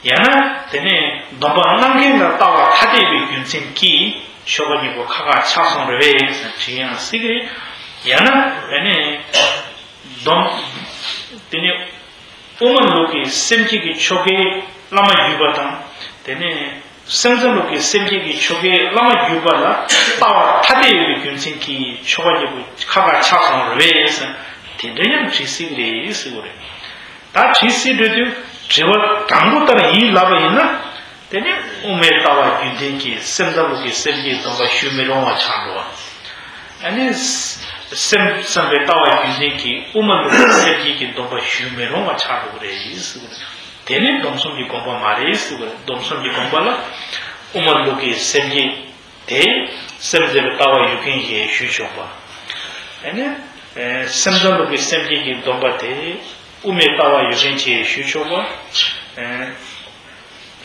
ཡང་ན་དེ་ནས་སྡོམ་པ་གནང་མཁན་ལ་ལྟ་བ་ཐ་དད་པའི་རྒྱུ་མཚན་གྱིས་ཆོ་ག་གཉིས་པོ་ཁག་ཁག་ཆགས་སོང་རེད་པས་ཟེར་དྲིས་ཡང་སྲིད་ཀྱི་རེད། ཡང་ན་དེ་ནས་སྡོམ་དེ་ནས་དབུ་མ་ལུགས་ཀྱི་སེམས་བསྐྱེད་ཀྱི་ཆོ་གའི་བླ་མ་བརྒྱུད་པ་དང་དེ་ནས། སེམས་ཙམ་ལུགས་ཀྱི་སེམས་བསྐྱེད་ཀྱི་ཆོ་གའི་བླ་མ་བརྒྱུད་པ་ལ་ལྟ་བ་ཐ་དད་ཡོད་པའི་རྒྱུ་མཚན་གྱིས་ཆོ་ག་གཉིས་པོ་ཁག་ཁག་ཆགས་སོང་རེད་ཟེར། དེ་འདྲ་ཡང་དྲི་སྲིད་ཀྱི་རེད་ཟེར་བ་རེད། ད་དྲི་སྲིད་འགྲོ་དུས་དྲི་བ་དང་པོ་ལྟར་ཡིན་ལབ་པ་ཡིན་ན། དེ་ནི་དབུ་མའི་ལྟ་བ་རྒྱུན་ལྡན་གྱི་སེམས་ཙམ་ལུགས་ཀྱི་སེམས་བསྐྱེད་སྡོམ་པ་ཞུ་མི་རུང་བ་ཆགས་འགྲོ་བ། ཨ་ནི། སེམས་ཙམ་པའི་ལྟ་བ་རྒྱུན་ལྡན་གྱི་དབུ་མ་ལུགས་ཀྱི་སེམས་བསྐྱེད་ཀྱི་སྡོམ་པ་ཞུ་མི་རུང་བ་ཆགས་འགྲོ་གི་རེད་ཟེར་བ་རེད། དེ་ནི་སྡོམ་གསུམ་གྱི་དགོངས་པ་མ་རེད་ཟེར་བ་རེད། སྡོམ་གསུམ་གྱི་དགོངས་པ་ལ་དབུ་མ་ལུགས་ཀྱི་སེམས་བསྐྱེད་དེ་སེམས་ཙམ་པའི་ལྟ་བ་ཡོད་མཁན་ཞེས་ཞུ་ཆོག་པ། ཨ་ནི། སེམས་ཙམ་ལུགས་ཀྱི་སེམས་བསྐྱེད་ཀྱི་སྡོམ་པ་དེ་དབུ་མའི་ལྟ་བ་ཡོད་མཁན་ཞེས་ཞུ་ཆོག་པ།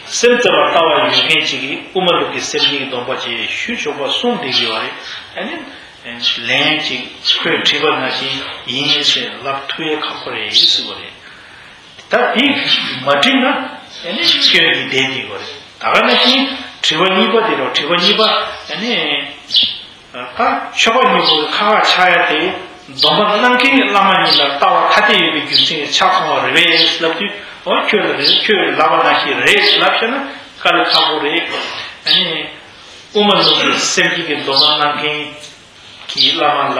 སེམས་ཙམ་པ་ལྟ་བ་ཡོད་མཁན་ཅིག་གིས་དབུ་མ་ལུགས་ཀྱི་སེམས་བསྐྱེད་ཀྱི་སྡོམ་པ་ཅེས་ཞུ་ཆོག་པ་གསུངས་བསྡད་ཀྱི་ཡོད་རེད། ཨ་ནི། ལན་ཅིག་ཁོས་དྲིས་པ་ནང་བཞིན་ཡིན་ཟེར་ལབ་ཐུབ་ཡས་ཁག་པོ་རེད་ཟེར་བ་རེད། ད་དེ་མ་དྲིས་ན་ཨ་ནི་སྐྱོན་གྱི་བསྡད་ཀྱི་ཡོད་རེད། ད་ག་ནང་བཞིན་དྲི་བ་གཉིས་པ་དེ་རེད། དྲི་བ་གཉིས་པ་ཨ་ནི། ད་ཆོ་ག་གཉིས་པོ་ཁག་ཁག་ཆགས་ཡ་དེ་སྡོམ་པ་གནང་མཁན་གྱི་བླ་མ་གཉིས་ལ་ལྟ་བ་ཐ་དད་ཡོད་པའི་རྒྱུ་མཚན་གྱིས་ཆགས་སོང་བ་རེད་པས་ལབ་དུས། འོ་ཁྱོད་ལ་རེད། ཁྱོད་ལབ་པ་ནང་བཞིན་རེད་ལབ་བྱས་ན་དཀའ་ལས་ཁག་པོ་རེད། ཨ་ནི། དབུ་མ་ལུགས་ཀྱི་སེམས་བསྐྱེད་ཀྱི་སྡོམ་པ་གནང་མཁན་གྱི་བླ་མ་ལ་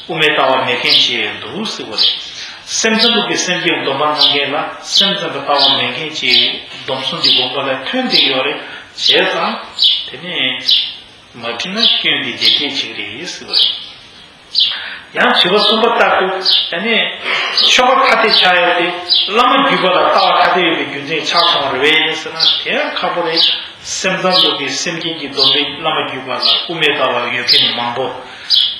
དབུ་མའི་ལྟ་བ་མེད་མཁན་ཞིག་འདུག་ཟེར་བ་རེད། སེམས་ཙམ་ལུགས་ཀྱི་སེམས་བསྐྱེད་ཀྱི་སྡོམ་པ་གནང་མཁན་ལ་སེམས་ཙམ་གྱི་ལྟ་བ་མེད་མཁན་གྱི་སྡོམ་གསུམ་གྱི་དགོངས་པ་ལ་ཐོན་བསྡད་ཡོད་རེད། བྱས་ཙང་དེ་ནས་མ་འཁྲིད་ན་སྐྱོན་གྱི་བདེ་སྐྱིད་ཅིག་རེད་ཟེར་བ་རེད། ཡང་དྲི་བ་གསུམ་པ་ལྟར་དུ་ཨ་ནི་ཆོ་ག་ཐ་དད་ཆགས་ཡ་དེ་བླ་མ་བརྒྱུད་པ་ལ་ལྟ་བ་ཐ་དད་ཡོད་པའི་རྒྱུ་མཚན་ཆགས་སོང་བ་རེད་པས་ཟེར་ན། དེ་ཡང་ཁག་པོ་རེད། སེམས་ཙམ་ལུགས་ཀྱི་སེམས་བསྐྱེད་ཀྱི་སྡོམ་པས་བླ་མ་བརྒྱུད་པ་ལ་དབུ་མའི་ལྟ་བ་ཡོད་མཁན་མང་པོ།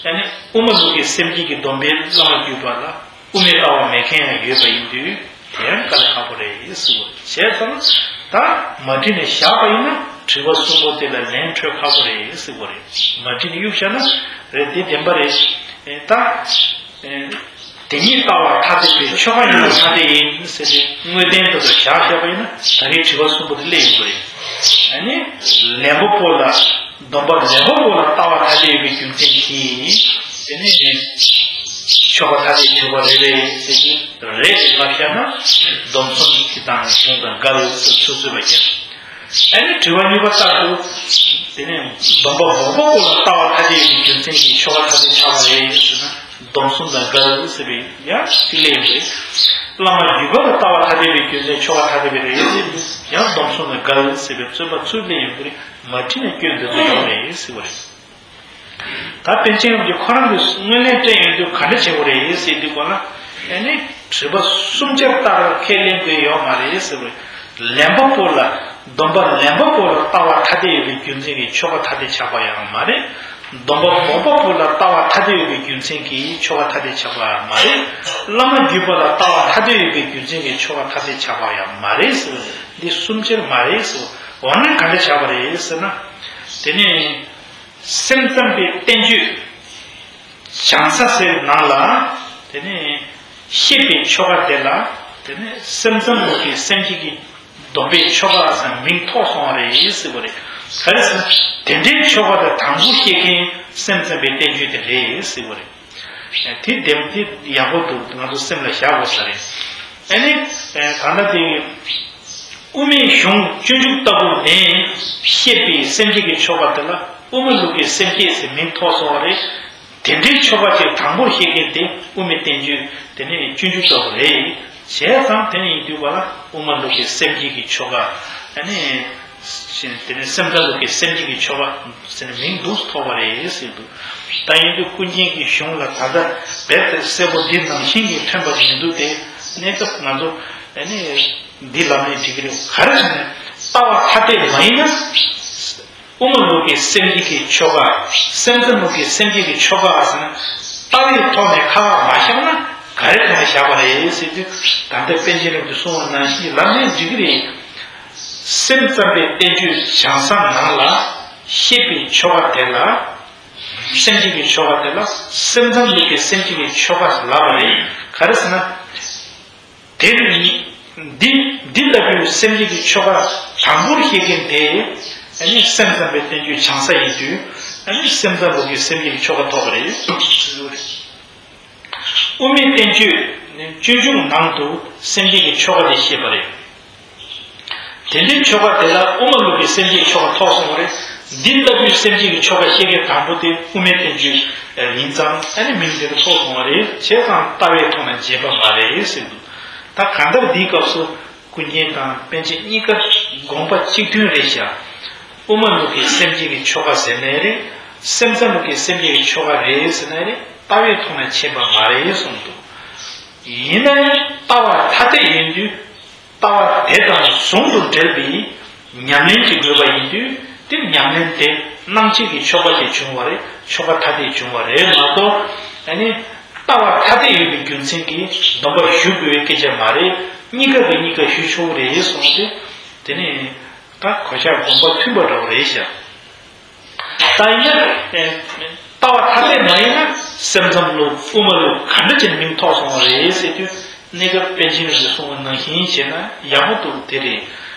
ཨ་ནི་དབུ་མ་ལུགས་ཀྱི་སེམས་བསྐྱེད་ཀྱི་སྡོམ་པས་བླ་མ་བརྒྱུད་པ་ལ་དབུ་མའི་ལྟ་བ་མེད་མཁན་ཡང་ཡོད་པ་ཡིན་དུས། དེ་ཡང་དཀའ་ལས་ཁག་པོ་རེད་ཟེར་བ་རེད། བྱས་ཙང་ད་མ་བྲིས་ནས་བཞག་པ་ཡིན་ན་དྲི་བ་གསུམ་པོ་དེ་ལ་ལན་འཕྲོད་ཁག་པོ་རེད་ཟེར་བ་རེད། མ་བྲིས་ནས་གཡུག་བཞག་ན་རེད་དེ་བདེན་པ་རེད། ཨེ་ད་ཨེ་དེ་ཉིད་ལྟ་བ་ཐ་དད་པའི་ཆོ་ག་ཡིན་ན་ཐ་དད་ཡིན་ཟེར་ཏེ་དངོས་བསྟན་དུ་བཞག་བཞག་པ་ཡིན་ན་ད་རེས་དྲི་བ་གསུམ་པོ་དེ་སླེབས་ཡོང་གི་རེད། ཨ་ནི་ལན་པོ་པོ་ལ་སྡོམ་པ་ལན་པོ་པོ་ལ་ལྟ་བ་ཐ་དད་ཡོད་པའི་རྒྱུ་མཚན་གྱིས་དེ་ནི་ཆོ་ག་ཐ་དད་བྱེད་པ་རེད་པས་ཟེར་གྱི་རེད་ལབ་བཞག་ན་སྡོམ་གསུམ་གྱི་དང་གཞུང་དང་འགལ་ཟེར་ཚུར་ཚུར་བ་རྒྱབ། ཨ་ནི་དྲི་བ་གཉིས་པ་ལྟར་དུ། དེ་ནས་སྡོམ་པ་མོག་པོ་པོ་ལ་ལྟ་བ་ཐ་དད་ཡོད་པའི་རྒྱུ་མཚན་གྱིས་ཆོ་ག་ཐ་དད་ཆགས་པ་རེད་ཟེར་ན་སྡོམ་གསུམ་དང་འགལ་ཟེར་བའི་ཡང་གཅིག་ལས་ཡོད་རེད། བླ་མ་བརྒྱུད་པ་ལ་ལྟ་བ་ཐ་དད་པའི་རྒྱུ་མཚན་ཆོ་ག་ཐ་དད་པའི་རེད་ཟེར་དུས་ཡང་སྡོམ་གསུམ་དང་འགལ་ཟེར་བའི་རྩོད་པ་ཚུར་ལས་ཡོད་རེད། མ་བྲིས་ན་སྐྱོན་འདི་ཚོ་ཡོང་རེད་ཟེར་བ་རེད། ད་པཎ་ཆེན་རྣམས་ཀྱིས་ཁོ་རང་གི་སྔོན་ལན་སྤྲད་ཡོང་དུས་ག་འདྲ་བྱེད་དགོས་རེད་ཟེར་དུས་གོ་ལ། ཨ་ནི་དྲི་བ་གསུམ་ཆར་ལྟར་ཁས་ལེན་དགོས་ཡོད་མ་རེད་ཟེར་བས། ལན་པ་པོ་ལ་སྡོམ་པ་ལན་པ་པོ་ལ་ལྟ་བ་ཐ་དད་ཡོད་པའི་རྒྱུ་མཚན་གྱིས་ཆོ་ག་ཐ་དད་ཆགས་པ་ཡང་མ་རེད། སྡོམ་པ་མོག་པ་པོ་ལ་ལྟ་བ་ཐ་དད་ཡོད་པའི་རྒྱུ་མཚན་གྱིས་ཆོ་ག་ཐ་དད་ཆགས་པ་ཡང་མ་རེད། བླ་མ་བརྒྱུད་པ་ལ་ལྟ་བ་ཐ་དད་ཡོད་པའི་རྒྱུ་མཚན་གྱིས་ཆོ་ག་ཐ་དད་ཆགས་པ་ཡང་མ་རེད་ཟེར་བས། འདི་གསུམ་ཆར་མ་རེད་ཟེར་བས། འོ་ན་ག་འདྲ་ཆགས་པ་རེད་ཟེར་ན། དེ་ནས། སེམས་ཙམ་པའི་བསྟན་བཅོས་བྱང་ས་ཟེར་ནང་ལ། དེ་ནས་བཤད་པའི་ཆོ་ག་དེ་ལ། དེ་ནས་སེམས་ཙམ་ལུགས་ཀྱི་སེམས་བསྐྱེད་ཀྱི་སྡོམ་པའི་ཆོ་ག་ཟེར་མིང་ཐོགས་སོང་བ་རེད་ཟེར་བ་རེད། ག་རེ་ཟེར་ན། དེ་འདྲའི་ཆོ་ག་དེ་དང་པོ་བཤད་མཁན་སེམས་ཙམ་པའི་བསྟན་བཅོས་དེ་རེད་ཟེར་བ་རེད། དེ་བདེན་དེ་ཡག་པོ་འདུག་ང་ཚོ་སེམས་ལ་བཞག་དགོས་ས་རེད། ཨ་ནི། ད་ལྟ་དེ། དབུ་མའི་གཞུང་སྤྱོད་འཇུག་ལྟ་བུ་ནས་བཤད་པའི་སེམས་བསྐྱེད་ཀྱི་ཆོ་ག་དེ་ལ་དབུ་མ་ལུགས་ཀྱི་སེམས་བསྐྱེད་ཟེར་མིང་ཐོགས་སོང་བ་རེད། དེ་འདྲའི་ཆོ་ག་ཅིག་དང་པོར་བཤད་མཁན་དེ་དབུ་མའི་བསྟན་བཅོས་དེ་ནས་སྤྱོད་འཇུག་ལྟ་བུ་རེད། བྱས་ཙང་དེ་ནས་ཡིན་དུས་པ་ལ་དབུ་མ་ལུགས་ཀྱི་སེམས་བསྐྱེད་ཀྱི་ཆོ་ག་ཨ་ནི། དེ་ནས་སེམས་ཙམ་ལུགས་ཀྱི་སེམས་བསྐྱེད་ཀྱི་ཆོ་ག་ཟེར་ནས་མིང་འདུག་ཐོགས་པ་རེད་ཟེར་འདུག་ད་ཡིན་དུས་ཀུན་མཁྱེན་གྱི་གཞུང་ལ་ད་ལྟ་རྦད་དེ་གསལ་པོ་འདི་ནང་བཞིན་གྱི་ཐོན་པ་མི་འདུག་སྟེ། གནས་སྐབས་ང་ཚོ་ཨ་ནི་འདི་ལམ་ནས་འགྲིག་གི་རེད། ག་རེ་ཟེར་ན་ལྟ་བ་ཐ་དད་མ་ཡིན་ན། དབུ་མ་ལུགས་ཀྱི་སེམས་བསྐྱེད་ཀྱི་ཆོ་ག་སེམས་ཙམ་ལུགས་ཀྱི་སེམས་བསྐྱེད་ཀྱི་ཆོ་ག་ཟེར་ན་ལྟ་བའི་ཐོག་ནས་ཁ་བ་མ་བཞག་ན་ག་རེ་གང་བཞག་པ་རེད་ཟེར་དུས། ད་ལྟ་པཎ་ཆེན་རྣམས་ཀྱིས་གསུངས་པ་ནང་བཞིན་ལམ་ནས་འགྲིག་གི་རེད། སེམས་ཙམ་པའི་བསྟན་བཅོས་བྱང་ས་ནང་ལ་བཤད་པའི་ཆོ་ག་དེ་ལ། སེམས་བསྐྱེད་ཀྱི་ཆོ་ག་དེ་ལ་སེམས་ཙམ་ལུགས་ཀྱི་སེམས་བསྐྱེད་ཀྱི་ཆོ་ག་ལབ་པ་རེད། ག་རེ་ཟེར་ན། དེ་ནི་འདི་འདི་ལྟ་བུའི་སེམས་བསྐྱེད་ཀྱི་ཆོ་ག་དང་པོར་བཤད་མཁན་དེ་ཨ་ནི་སེམས་ཙམ་པའི་བསྟན་བཅོས་བྱང་ས་ཡིན་དུས། ཨ་ནི་སེམས་ཙམ་ལུགས་ཀྱི་སེམས་བསྐྱེད་ཀྱི་ཆོ་ག་ཐོབ་པ་རེད། དབུ་མའི་བསྟན་བཅོས་ནི་སྤྱོད་འཇུག་ནང་དུ་སེམས་བསྐྱེད་ཀྱི་ཆོ་ག་དེ་བཤད་པ་རེད། དེ་འདྲའི་ཆོ་ག་དེ་ལ་དབུ་མ་ལུགས་ཀྱི་སེམས་བསྐྱེད་ཆོ་ག་ཐོགས་སོང་བ་རེད། འདི་ལྟ་བུའི་སེམས་བསྐྱེད་ཀྱི་ཆོ་ག་བཤད་མཁན་དང་པོ་དེ་དབུ་མའི་བསྟན་བཅོས་ཡིན་ཙང་ཨ་ནི་མིང་དེ་ལ་ཐོགས་སོང་བ་རེད། བྱས་ཙང་ལྟ་བའི་ཐོག་ནས་འབྱེད་པ་མ་རེད་ཟེར་འདུག་ད་གང་ལྟར་འདིའི་སྐབས་སུ་ཀུན་མཁྱེན་དང་པཎ་ཆེན་གཉིས་ཀ་དགོངས་པ་གཅིག་མཐུན་རེད་ཤག་དབུ་མ་ལུགས་ཀྱི་སེམས་བསྐྱེད་ཀྱི་ཆོ་ག་ཟེར་ནའི་རེད། སེམས་ཙམ་ལུགས་ཀྱི་སེམས་བསྐྱེད་ཀྱི་ཆོ་ག་རེད་ཟེར་ནའི་རེད། ལྟ་བའི་ཐོག་ནས་འབྱེད་པ་མ་རེད་གསུངས་འདུག་ཡིན་ན་ཡང་ལྟ་བ་ཐ་དད་ཡིན་དུས། ལྟ་བ་དེ་དང་ཟུང་དུ་འབྲེལ་བའི་ཉམས་ལེན་གྱི་དགོས་པ་ཡིན་དུས། དེ་ཉམས་ལེན་དེ་སྣང་མཆེད་ཀྱི་ཆོ་ག་ཞིག་བྱུང་བ་རེད། ཆོ་ག་ཐ་དད་བྱུང་བ་རེད་མ་གཏོགས། ཨ་ནི་ལྟ་བ་ཐ་དད་ཡོད་པའི་རྒྱུ་མཚན་གྱིས་སྡོམ་པ་ཞུ་དགོས་པའི་སྐད་ཆ་མ་རེད། གཉིས་ཀ་གིས་གཉིས་ཀ་ཞུ་ཆོག་རེད་གསུངས་ཏེ། དེ་ནས་ད་གོ་ཆ་དགོངས་པ་མཐུན་པ་འདྲ་བོ་རེད་ཤག་ད་ཡིན་ན། ལྟ་བ་ཐ་དད་མ་ཡིན་ན་སེམས་ཙམ་ལུགས་དབུ་མ་ལུགས་ག་འདྲ་ཅིག་མིང་ཐོགས་སོང་བ་རེད་ཟེར་དུས། གནས་སྐབས་པཎ་ཆེན་རྣམས་ཀྱིས་གསུངས་པ་ནང་བཞིན་བྱས་ན་ཡག་པོ་འདུག་དེ་རེད།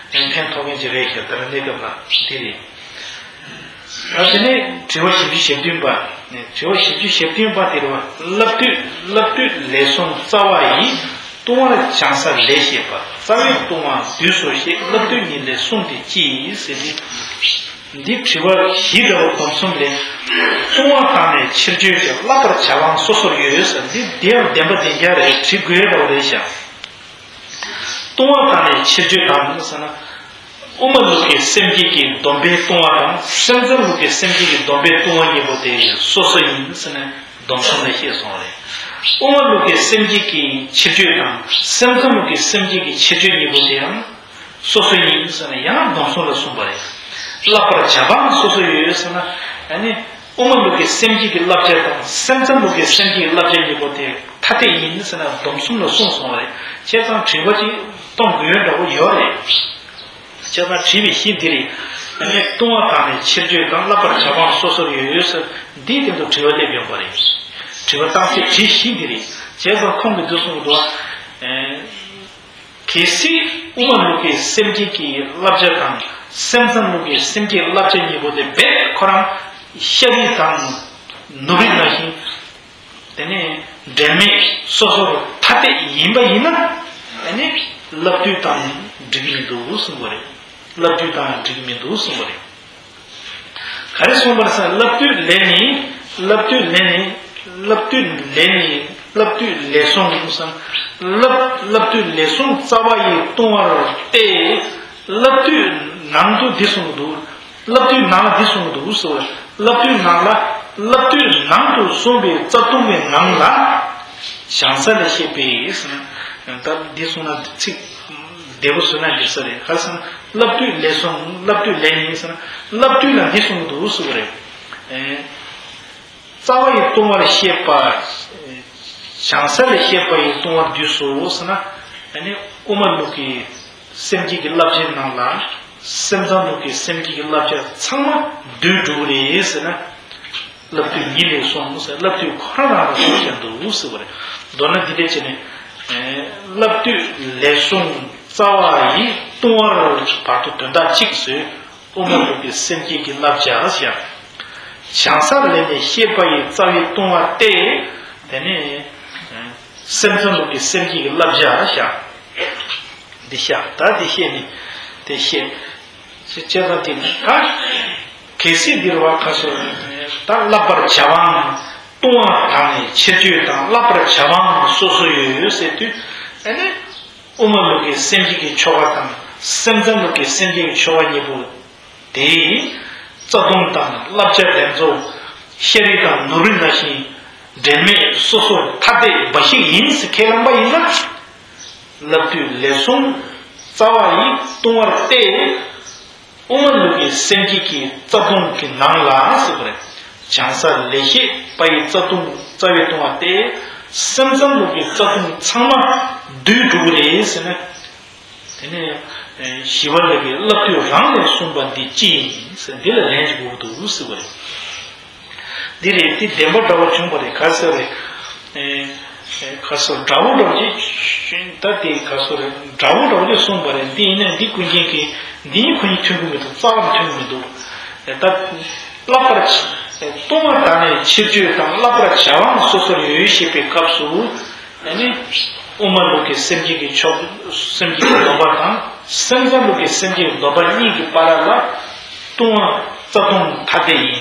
ཕན་ཐོགས་མཁན་ཅིག་རེད་ཤག་ད་ལྟ་གནས་སྐབས་ལ་དེ་རེད། ད་དེ་ནས་དྲི་བ་བཞི་བཅུ་ཞེ་བདུན་པ། དྲི་བ་བཞི་བཅུ་ཞེ་བདུན་པ་དེ་རེད་བ། བསླབ་བཏུས་བསླབ་བཏུས་ལས་གསུམ་རྩ་བ་ཡི། ལྟུང་བ་སྦྱང་ས་ལས་བཤད་པ། རྩ་བའི་ལྟུང་བ་བསྡུས་སོ་ཞེས། བསླབ་བཏུས་ཉིད་ལས་གསུངས་ཏེ་ཅི་ཡིས་ཟེར་ཏེ། འདི་དྲི་བ་བཞི་འདྲ་བོ་སྡོམ་གསུམ་ལས། ལྟུང་བ་དང་ནི་ཕྱིར་བཅོས་ཀྱང་བསླབ་པར་བྱ་བའང་སོ་སོར་ཡོད་ཟེར། འདི་དེའང་བདེན་པ་བདེན་རྐྱང་རེད། དྲི་དགོས་འདྲ་བོ་རེད་ཤག་ལྟུང་བ་དང་ནི་ཕྱིར་བཅོས་དང་ཟེར་ན། དབུ་མ་ལུགས་ཀྱི་སེམས་བསྐྱེད་ཀྱི་སྡོམ་པའི་ལྟུང་བ་དང་སེམས་ཙམ་ལུགས་ཀྱི་སེམས་བསྐྱེད་ཀྱི་སྡོམ་པའི་ལྟུང་བ་གཉིས་པོ་དེ་སོ་སོ་ཡིན་ཟེར་ནས་སྡོམ་གསུམ་ལ་བཤད་སོང་བ་རེད། དབུ་མ་ལུགས་ཀྱི་སེམས་བསྐྱེད་ཀྱི་ཕྱིར་བཅོས་དང་སེམས་ཙམ་ལུགས་ཀྱི་སེམས་བསྐྱེད་ཀྱི་ཕྱིར་བཅོས་གཉིས་པོ་དེ་ཡང་སོ་སོ་ཡིན་ཟེར་ནས་ཡང་སྡོམ་གསུམ་ལ་གསུངས་པ་རེད། བསླབ་པར་བྱ་བའང་སོ་སོ་ཡོད་ཟེར་ན། ཨ་ནི་དབུ་མ་ལུགས་ཀྱི་སེམས་བསྐྱེད་ཀྱི་བསླབ་བྱ་དང་སེམས་ཙམ་ལུགས་ཀྱི་སེམས་བསྐྱེད་ཀྱི་བསླབ་བྱ་གཉིས་པོ་དེ་ཐ་དད་ཡིན་ཟེར་ན་སྡོམ་གསུམ་ལ་གསུངས་སོང་བ་རེད། བྱས་ཙང་དྲི་བ་ཅིག་གཏོང་དགོས་ཡོད་འདྲ་བོ་ཡོད་རེད། བྱས་ཙང་དྲི་བའི་གཞི་འདི་རེད། ཨ་ནི་ལྟུང་བ་དང་ནི་ཕྱིར་བཅོས་དང་བསླབ་པར་བྱ་བའང་སོ་སོར་ཡོད་ཟེར། འདིའི་སྟེང་དུ་དྲི་བ་སླེབས་ཡོང་བ་རེད། དྲི་བ་བཏང་སའི་དྲི་གཞི་འདི་རེད། བྱས་ཙང་ཁོང་གིས་འདི་གསུངས་འདུག་ཨེ། གལ་སྲིད་དབུ་མ་ལུགས་ཀྱི་སེམས་བསྐྱེད་ཀྱི་བསླབ་བྱ་དང་སེམས་ཙམ་ལུགས་ཀྱི་སེམས་བསྐྱེད་བསླབ་བྱ་གཉིས་པོ་དེ་རྦད་ཁོ་རང་ཤ་རིགས་དང་ནོར་རིགས་ནང་བཞིན། དེ་ནས་འབྲལ་མེད་སོ་སོར་ཐ་དད་ཡིན་པ་ཡིན་ན། ཨ་ནི་བསླབ་བཏུས་དང་འགྲིག་གི་མི་འདུག་གསུངས་པ་རེད། བསླབ་བཏུས་དང་འགྲིག་གི་མི་འདུག་གསུངས་པ་རེད། ག་རེ་གསུངས་པ་རེད་ཟེར་ན། བསླབ་བཏུས་ལས་ནི། བསླབ་བཏུས་ལས་ནི། བསླབ་བཏུས་ལས་ནི། བསླབ་བཏུས་ལས་གསུངས་སམ། བསླབ་བསླབ་བཏུས་ལས་གསུངས་རྩ་བ་ཡི་ལྟུང་བར་ཏེ། བསླབ་བཏུས་ནང་དུ་འདི་གསུངས་འདུག་བསླབ་བཏུས་ནང་ལ་འདི་གསུངས་འདུག་ཟེར་བ། བསླབ་བཏུས་ནང་ལ། བསླབ་བཏུས་ནང་དུ་གསུངས་པའི་རྩ་ལྟུང་གི་ནང་ལ། བྱང་ས་ལས་བཤད་པའི་ཟེར་ན། ད་འདི་གསུངས་ན་ཚིག་བདེ་པོ་བཟོས་ན་འགྲིག་ས་རེད། ག་རེ་ཟེར་ན། བསླབ་བཏུས་ལས་གསུངས། བསླབ་བཏུས་ལས་ནི་ཟེར་ན། བསླབ་བཏུས་ལ་འདི་གསུངས་འདུག་ཟེར་བ་རེད། ཨེ། རྩ་བ་ཡི་ལྟུང་བར་བཤད་པ། བྱང་ས་ལས་བཤད་པ་ཡི་ལྟུང་བ་བསྡུས་སོ་ཟེར་ན། ཨ་ནི་དབུ་མ་ལུགས་ཀྱི་སེམས་བསྐྱེད་ཀྱི་བསླབ་བྱའི་ནང་ལ་སེམས་ཙམ་ལུགས་ཀྱི་སེམས་བསྐྱེད་ཀྱི་བསླབ་བྱ་ཚང་མ་བསྡུས་འགྲོ་གི་རེད་ཟེར་ན། བསླབ་བཏུས་ཉིད་ལས་གསུངས་ཟེར། བསླབ་བཏུས་ཁོ་རང་རང་ལ་གསུངས་བཞག་འདུག་ཟེར་བ་རེད། མདོར་ན་འདི་འདྲ་བྱས་ནས། ཨེ། བསླབ་བཏུས་ལས་གསུངས་རྩ་བ་ཡི་ལྟུང་བར་བར་དུ་དོན་དག་གཅིག་བཟོས། དབུ་མ་ལུགས་ཀྱི་སེམས་བསྐྱེད་ཀྱི་བསླབ་བྱ་ཞེས། བྱང་ས་ལས་ནི་བཤད་པ་ཡི་རྩ་བའི་ལྟུང་བ་སྟེ། དེ་ནས་སེམས་ཙམ་ལུགས་ཀྱི་སེམས་བསྐྱེད་ཀྱི་བསླབ་བྱ་ཞེས། འདི་ཤ་ད་འདི་བཤད་ནི་དེ་བཤད། ཅེས་བྱས་ཙང་དེ་ནི་ད། གལ་སྲིད་འདིར་བ་ཁ་སོ། ད་བསླབ་པར་བྱ་བའང་ལྟུང་བ་དང་ནི་ཕྱིར་བཅོས་དང་བསླབ་པར་བྱ་བའང་སོ་སོ་ཡོད་ཟེར་དུས། ཨ་ནི། དབུ་མ་ལུགས་ཀྱི་སེམས་བསྐྱེད་ཀྱི་ཆོ་ག་དང་སེམས་ཙམ་ལུགས་ཀྱི་སེམས་བསྐྱེད་ཀྱི་ཆོ་ག་གཉིས་པོ་དེ། རྩ་ལྟུང་དང་བསླབ་བྱ་ལྡན་ཚོ། ཤ་རིགས་དང་ནོར་རིགས་ནང་བཞིན་འབྲལ་མེད་སོ་སོར་ཐ་དད་འབའ་ཞིག་ཡིན་ཟེར་ཁས་བླངས་པ་ཡིན་ན། བསླབ་བཏུས་ལས་གསུངས་རྩ་བ་ཡི་ལྟུང་བར་ཏེ། དབུ་མ་ལུགས་ཀྱི་སེམས་བསྐྱེད་ཀྱི་རྩ་ལྟུང་གི་ནང་ལ་ཟེར་བ་རེད། བྱང་ས་ལས་བཤད་པ་ཡི་རྩ་ལྟུང་རྩ་བའི་ལྟུང་བ་སྟེ། སེམས་ཙམ་ལུགས་ཀྱི་རྩ་ལྟུང་ཚང་མ་བསྡུས་འགྲོ་གི་རེད་ཟེར་ན། དེ་ནས་ཞི་བ་ལྷ་གིས་བསླབ་བཏུས་རང་ལས་གསུངས་པ་འདི་ཅི་ཡིན་ཟེར། འདི་ལ་ལན་ཅིག་དགོས་ཀྱི་འདུག་ཟེར་བ་རེད། འདི་རེད། འདི་བདེན་པ་འདྲ་བོ་བྱུང་བ་རེད། ག་ཟེར་རེད། ཨེ། ཨེ། ག་ཟེར་འདྲ་བོ་འདྲ་བོ་ཅིག་ད་དེ་ག་ཟེར་རེད། འདྲ་བོ་འདྲ་བོ་ཅིག་གསུངས་པ་རེད། འདི་ཡིན་ན་འདི་ཀུན་མཁྱེན་གྱིས་འདི་ཡིན་ཁོ་གཉིས་མཐུན་གྱི་མི་འདུག་རྩ་བ་མཐུན་གྱི་མི་འདུག་ཨེ། ད་བསླབ་པར་ཨེ། ལྟུང་བ་དང་ནི་ཕྱིར་བཅོས་དང་བསླབ་པར་བྱ་བའང་སོ་སོར་ཡོད་ཞེས་པའི་སྐབས་སུ། ཨ་ནི་དབུ་མ་ལུགས་ཀྱི་སེམས་བསྐྱེད་ཀྱི་ཆོ་སེམས་བསྐྱེད་ཀྱི་སྡོམ་པ་དང་སེམས་ཙམ་ལུགས་ཀྱི་སེམས་བསྐྱེད་ཀྱི་སྡོམ་པ་གཉིས་ཀྱི་བར་ལ་ལྟུང་བ་རྩ་ལྟུང་ཐ་དད་ཡིན།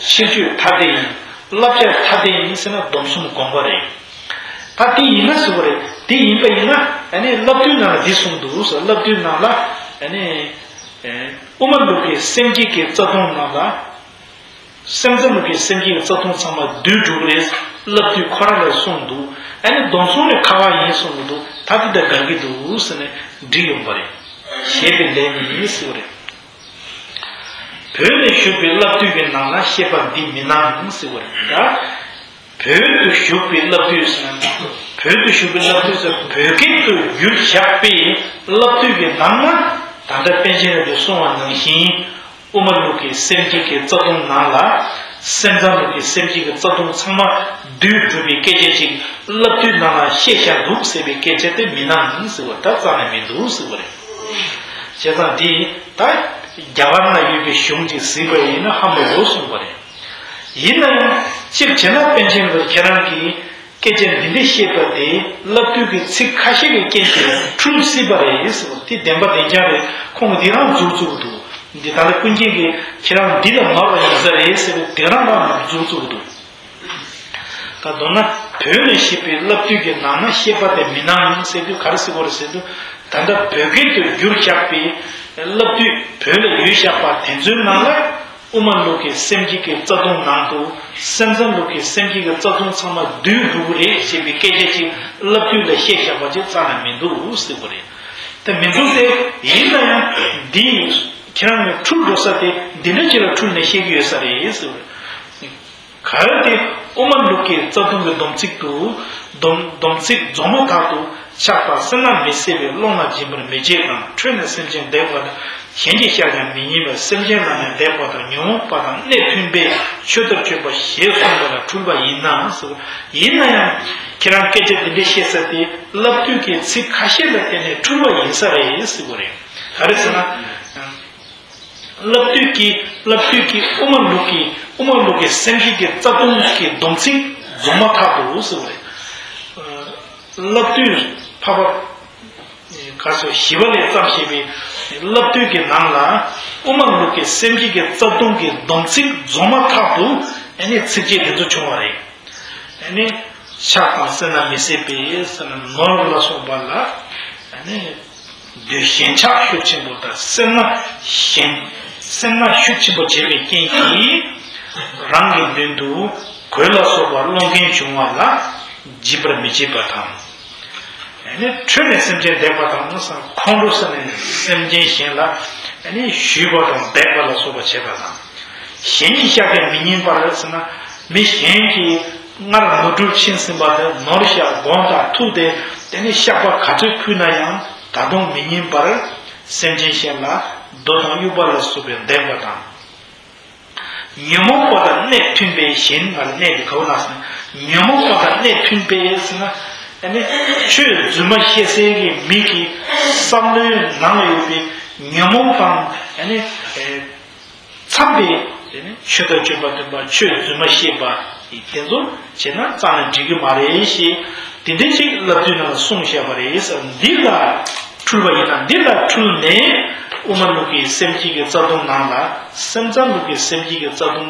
ཕྱིར་བཅོས་ཐ་དད་ཡིན། བསླབ་བྱ་ཐ་དད་ཡིན་ཟེར་ན་སྡོམ་གསུམ་དགོངས་པ་རེད། ད་དེ་ཡིན་ན་ཟེར་བ་རེད། དེ་ཡིན་པ་ཡིན་ན་ཨ་ནི་བསླབ་བཏུས་ནང་ལ་འདི་གསུངས་འདུག་ཟེར། བསླབ་བཏུས་ནང་ལ་ཨ་ནི་ཨེ། དབུ་མ་ལུགས་ཀྱི་སེམས་བསྐྱེད་ཀྱི་རྩ་ལྟུང་ནང་ལ། སེམས་ཙམ་ལུགས་ཀྱི་སེམས་བསྐྱེད་ཀྱི་རྩ་ལྟུང་ཚང་མ་བསྡུས་འགྲོ་གི་རེད། བསླབ་བཏུས་ཁོ་རང་ལ་གསུངས་འདུག་ཨ་ནི་སྡོམ་གསུམ་ལས་ཁག་ཁག་ཡིན་གསུངས་ཀྱི་འདུག་ད་དེ་འདྲ་དགག་གི་འདུག་ཟེར་ནས་འགྲིག་ཡོང་པ་རེད། ཞེས་པའི་ལན་ནི་ཟེར་བ་རེད། བོད་ནས་ཞུགས་པའི་བསླབ་བཏུས་ཀྱི་ནང་ལ་བཤད་པ་འདི་མི་སྣང་ཟེར་བ་རེད། ད་བོད་དུ་བཞུགས་པའི་བསླབ་བཏུས་ཟེར་ན། བོད་དུ་བཞུགས་པའི་བསླབ་བཏུས་ཟེར། བོད་སྐད་དུ་བསྒྱུར་བཞག་པའི་བསླབ་བཏུས་ཀྱི་ནང་ན་ད་ལྟ་པཎ་ཆེན་རིན་པོ་ཆེས་གསུངས་པ་ནང་བཞིན། དབུ་མ་ལུགས་ཀྱི་སེམས་བསྐྱེད་ཀྱི་རྩ་ལྟུང་ནང་ལ། སེམས་ཙམ་ལུགས་ཀྱི་སེམས་བསྐྱེད་ཀྱི་རྩ་ལྟུང་ཚང་མ་བསྡུས་གྲུབ་པའི་སྐད་ཆ་ཅིག་བསླབ་བཏུས་ནང་ལ་བཤད་བཞག་འདུག་ཟེར་བའི་སྐད་ཆ་དེ་མི་སྣང་ཟེར་བ་ད་རྩ་ནས་མི་འདུག་ཟེར་བ་རེད། བྱས་ཙང་འདི་ད་རྒྱ་གར་ན་ཡོད་པའི་གཞུང་ཅིག་གཟིགས་པ་ཡིན་ན་ཧ་མ་གོ་གསུངས་པ་རེད། ཡིན་ན་ཡང་སྤྱིར་བྱས་ན་པཎ་ཆེན་ལ་ཁྱེད་རང་གིས། སྐད་ཆ་འདི་འདྲ་བཤད་པ་དེ་བསླབ་བཏུས་ཀྱི་ཚིག་ཁ་ཤས་ཀྱི་རྐྱེན་གྱིས་འཁྲུལ་སྲིད་པ་རེད་ཟེར་བ་དེ་བདེན་པ་བདེན་རྐྱང་རེད། ཁོང་གིས་འདི་རང་མཛུབ་བཙུགས་འདུག་འདི་ད་ལྟ་ཀུན་མཁྱེན་གྱིས་ཁྱེད་རང་འདི་ལ་ནོར་བ་ཡིན་ས་རེད་ཟེར་བའི་དེ་རང་རང་ལ་མཛུབ་བཙུགས་འདུག་ད་མདོར་ན་བོད་ནས་བཤད་པའི་བསླབ་བཏུས་ཀྱི་ནང་ན་བཤད་པ་དེ་མི་སྣང་ཟེར་དུས་ག་རེ་ཟེར་དགོས་རེད་ཟེར་དུས། ད་ལྟ་བོད་སྐད་དུ་བསྒྱུར་བཞག་པའི་བསླབ་བཏུས་བོད་ལ་ཡོད་བཞག་པ་དེ་ཚོའི་ནང་ལ་དབུ་མ་ལུགས་ཀྱི་སེམས་བསྐྱེད་ཀྱི་རྩ་ལྟུང་ནང་དུ་སེམས་ཙམ་ལུགས་ཀྱི་སེམས་བསྐྱེད་ཀྱི་རྩ་ལྟུང་ཚང་མ་བསྡུས་འགྲོ་གི་རེད་ཅེས་པའི་སྐད་ཆ་ཅིག་བསླབ་བཏུས་ལ་བཤད་བཞག་པ་ཅིག་རྩ་ནས་མི་འདུག་ཟེར་དགོས་རེད། དེ་མི་འདུག་སྟེ། ཡིན་ན་ཡང་འདི་ཁྱེད་རང་གི་འཁྲུལ་འགྲོ་ས་དེ་འདི་འདྲ་ཅིག་ལ་འཁྲུལ་ནས་བཤད་ཀྱི་ཡོད་ས་རེད་ཟེར་བ་རེད། གལ་ཏེ་དབུ་མ་ལུགས་ཀྱི་རྩ་ལྟུང་གི་སྡོམ་ཚིག་ཏུ་སྡོམ་སྡོམ་ཚིག་རྫོགས་མ་ཐག་ཏུ་ཆགས་པ་སེར་སྣ་མི་སྲིད་པའི་ཀློང་ལ་འབྱིན་པར་མི་བྱེད་དང་། འཕྲོས་ནས་སེམས་ཅན་འདེགས་པ་དང་། གཞན་གྱི་ཤ་ཀྱང་མི་ཉན་པར་སེམས་ཅན་ལ་ནི་འདེགས་པ་དང་། ཉོན་མོངས་པ་དང་གནད་མཐུན་པས་ཆོས་ལྟར་སྤྱོད་པ་ཞེས་གསུངས་པ་ལ་འཁྲུལ་པ་ཡིན་ན་ཟེར། ཡིན་ན་ཡང་ཁྱེད་རང་སྐད་ཆ་འདི་འདྲ་བཤད་ས་དེ་བསླབ་བཏུས་ཀྱི་ཚིག་ཁ་ཤས་ལ་བརྟེན་ནས་འཁྲུལ་པ་ཡིན་ས་རེད་ཟེར་དགོས་རེད། ག་རེ་ཟེར་ན། བསླབ་བཏུས་ཀྱི་བསླབ་བཏུས་ཀྱི་དབུ་མ་ལུགས་ཀྱི་དབུ་མ་ལུགས་ཀྱི་སེམས་བསྐྱེད་ཀྱི་རྩ་ལྟུང་གི་སྡོམ་ཚིག་རྫོགས་མ་ཐག་ཏུ་ཟེར་བ་རེད། བསླབ་བཏུས་འཕགས་པ་ག་སོ་ཞི་བ་ལྷས་བརྩམས་བཞག་པའི་བསླབ་བཏུས་ཀྱི་ནང་ལ་དབུ་མ་ལུགས་ཀྱི་སེམས་བསྐྱེད་ཀྱི་རྩ་ལྟུང་གི་སྡོམ་ཚིག་རྫོགས་མ་ཐག་ཏུ་ཨ་ནི་ཚིགས་བཅད་འདི་ཚོ་བྱུང་བ་རེད། ཨ་ནི་ཆགས་དང་སེར་སྣ་མི་སྲིད་པའི་ཟེར་ན་ནོར་ལ་སོགས་པ་ལ་ཨ་ནི་འདོད་ཞེན་ཆགས་ཤུགས་ཆེན་པོ་དང་སེར་སྣ་ཞེན་སེར་སྣ་ཤུགས་ཆེན་པོ་བྱེད་པའི་རྐྱེན་གྱིས་རང་གི་མདུན་དུ་གོས་ལ་སོགས་པ་སློང་མཁན་བྱུང་བ་ལ་འཇིགས་པར་མི་བྱེད་པ་དང་། ཨ་ནི་འཕྲོས་ནས་སེམས་ཅན་འདེགས་པ་དང་ཟེར་ན་ཁོང་ཁྲོ་ཟ་ནས་སེམས་ཅན་གཞན་ལ་ཨ་ནི་ཞུས་པ་དང་འདེགས་པ་ལ་སོགས་པ་བྱེད་པ་དང་། གཞན་གྱི་ཤ་ཀྱང་མི་ཉན་པར་ཟེར་ན་མི་གཞན་གྱིས་སྔར་ནོར་འཁྲུལ་ཕྱིན་ཟིན་པ་དེ་ནོར་བཞག་དགོངས་དག་ཐུག་སྟེ་དེ་ནི་བཤགས་པ་ག་ཚོད་ཕུལ་ན་ཡང་ད་དུང་མི་ཉན་པར་སེམས་ཅན་གཞན་ལ་རྡོ་དང་དབྱུག་པ་ལ་སོགས་པས་འདེགས་པ་དང་། ཉོན་མོངས་པ་དང་གནད་མཐུན་པས་གཞན་ལ་གནད་དེ་ག་བ་ན་ཟེར་ན་ཉོན་མོངས་པ་དང་གནད་མཐུན་པས་ཟེར་ན་ཨ་ནི་ཆོས་རྫུན་མ་བཤད་སའི་གི་མི་གི་བསམ་བློའི་ནང་ལ་ཡོད་པའི་ཉོན་མོངས་དང་ཨ་ནི། འཚམས་པའི་དེ་ནི་ཆོས་དང་སྤྱོད་པ་སྟོན་པ་ཆོས་རྫུན་མ་བཤད་པ་ཡི་དེ་ཚོ་བྱས་ན་རྩ་ནས་འགྲིག་གི་མ་རེད་ཞེས་དེ་འདྲའི་ཅིག་བསླབ་བཏུས་ནང་ལ་གསུངས་བཞག་པ་རེད་ཟེར། འདི་ལ་འཁྲུལ་པ་ཡིན་ན་འདི་ལ་འཁྲུལ་ནས་དབུ་མ་ལུགས་ཀྱི་སེམས་བསྐྱེད་ཀྱི་རྩ་ལྟུང་ནང་ལ་སེམས་ཙམ་ལུགས་ཀྱི་སེམས་བསྐྱེད་ཀྱི་རྩ་ལྟུང་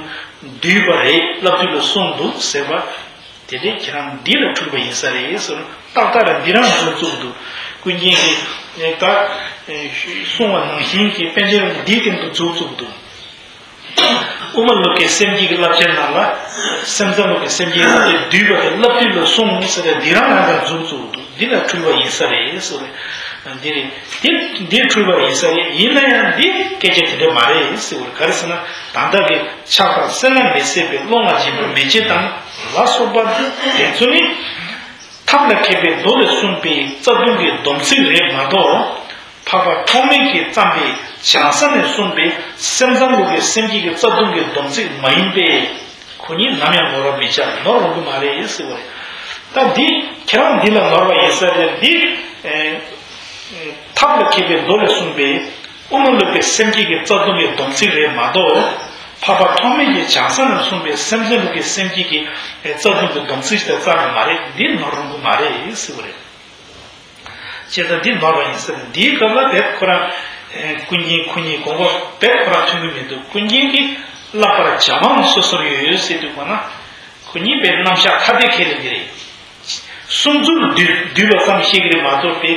བསྡུས་པ་རེད་བསླབ་བཏུས་ལ་གསུངས་འདུག་ཟེར་བ། དེ་འདྲའི་ཁྱེད་རང་འདི་ལ་འཁྲུལ་པ་ཡིན་ས་རེད་ཟེར་ཏག་ཏག་ར་འདི་རང་མཛུབ་བཙུགས་འདུག་ཀུན་མཁྱེན་གྱིས་ད་གསུངས་པ་ནང་བཞིན་གྱི་པཎ་ཆེན་འདིའི་སྟེང་དུ་མཛུབ་བཙུགས་འདུག་དབུ་མ་ལུགས་ཀྱི་སེམས་བསྐྱེད་ཀྱི་བསླབ་བྱའི་ནང་ལ་སེམས་ཙམ་ལུགས་ཀྱི་སེམས་བསྐྱེད་ཀྱི་བསླབ་བྱ་བསྡུས་པ་དེ་བསླབ་བཏུས་ལ་གསུངས་ཟེར་ཏེ་འདི་རང་རང་ག་མཛུབ་བཙུགས་འདུག་འདི་ལ་འཁྲུལ་པ་ཡིན་ས་རེད་ཟེར་བས། འདི་རེད། འདི་འདི་འཁྲུལ་པ་ཡིན་ས་རེད། ཡིན་ན་ཡང་འདི་སྐད་ཆ་དེ་འདྲ་མ་རེད་ཟེར་བར་ག་རེ་ཟེར་ན་ད་ལྟ་གི་ཆགས་དང་སེར་སྣ་མི་སྲིད་པའི་ཀློང་ལ་འབྱིན་པར་མི་བྱེད་དང་ལ་སོགས་པ་དེ་ཚོ་ནི་ཐབས་ལ་མཁས་པའི་མདོ་ལས་གསུངས་པའི་རྩ་ལྟུང་གི་སྡོམ་ཚིག་རེད་མ་གཏོགས་འཕགས་པ་ཐོགས་མེད་ཀྱིས་བརྩམས་པའི་བྱང་ས་ནས་གསུངས་པའི་སེམས་ཙམ་ལུགས་ཀྱི་སེམས་བསྐྱེད་ཀྱི་རྩ་ལྟུང་གི་སྡོམ་ཚིག་མ་ཡིན་པས། ཁོ་གཉིས་ནམ་ཡང་ནོར་བར་མི་བྱ། ནོར་འོང་གི་མ་རེད་ཟེར་བ་རེད། ད་འདི་ཁྱེད་རང་འདི་ལ་ནོར་བ་ཡིན་ས་རེད། འདི་ཨེ་ཐབས་ལ་མཁས་པའི་མདོ་ལས་གསུངས་པའི་དབུ་མ་ལུགས་ཀྱི་སེམས་བསྐྱེད་ཀྱི་རྩ་ལྟུང་གི་སྡོམ་ཚིག་རེད་མ་གཏོགས་འཕགས་པ་ཐོགས་མེད་ཀྱི་བྱང་ས་ནས་གསུངས་པའི་སེམས་ཙམ་ལུགས་ཀྱི་སེམས་བསྐྱེད་ཀྱི་རྩ་ལྟུང་གི་སྡོམ་ཚིག་དེ་རྩ་ནས་མ་རེད། འདི་ནོར་འོང་གི་མ་རེད་ཟེར་བ་རེད། བྱས་ཙང་འདི་ནོར་བ་ཡིན་ཟེར། འདིའི་སྐབས་ལ་བེད་ཁོ་རང་ཀུན་མཁྱེན་ཁོ་གཉིས་དགོངས་པ་བེད་ཁོ་རང་མཐུན་གྱི་མི་འདུག་ཀུན་མཁྱེན་གྱིས་བསླབ་པར་བྱ་བའང་སོ་སོར་ཡོད་ཟེར་དུས་གོ་ན་ཁོ་གཉིས་བེད་རྣམ་གཞག་ཐ་དད་ཁས་ལེན་གྱི་རེད། གསུངས་ཚུལ་བསྡུས་བསྡུས་པ་ཙམ་ཤེས་ཀྱི་རེད་མ་གཏོགས་པའི་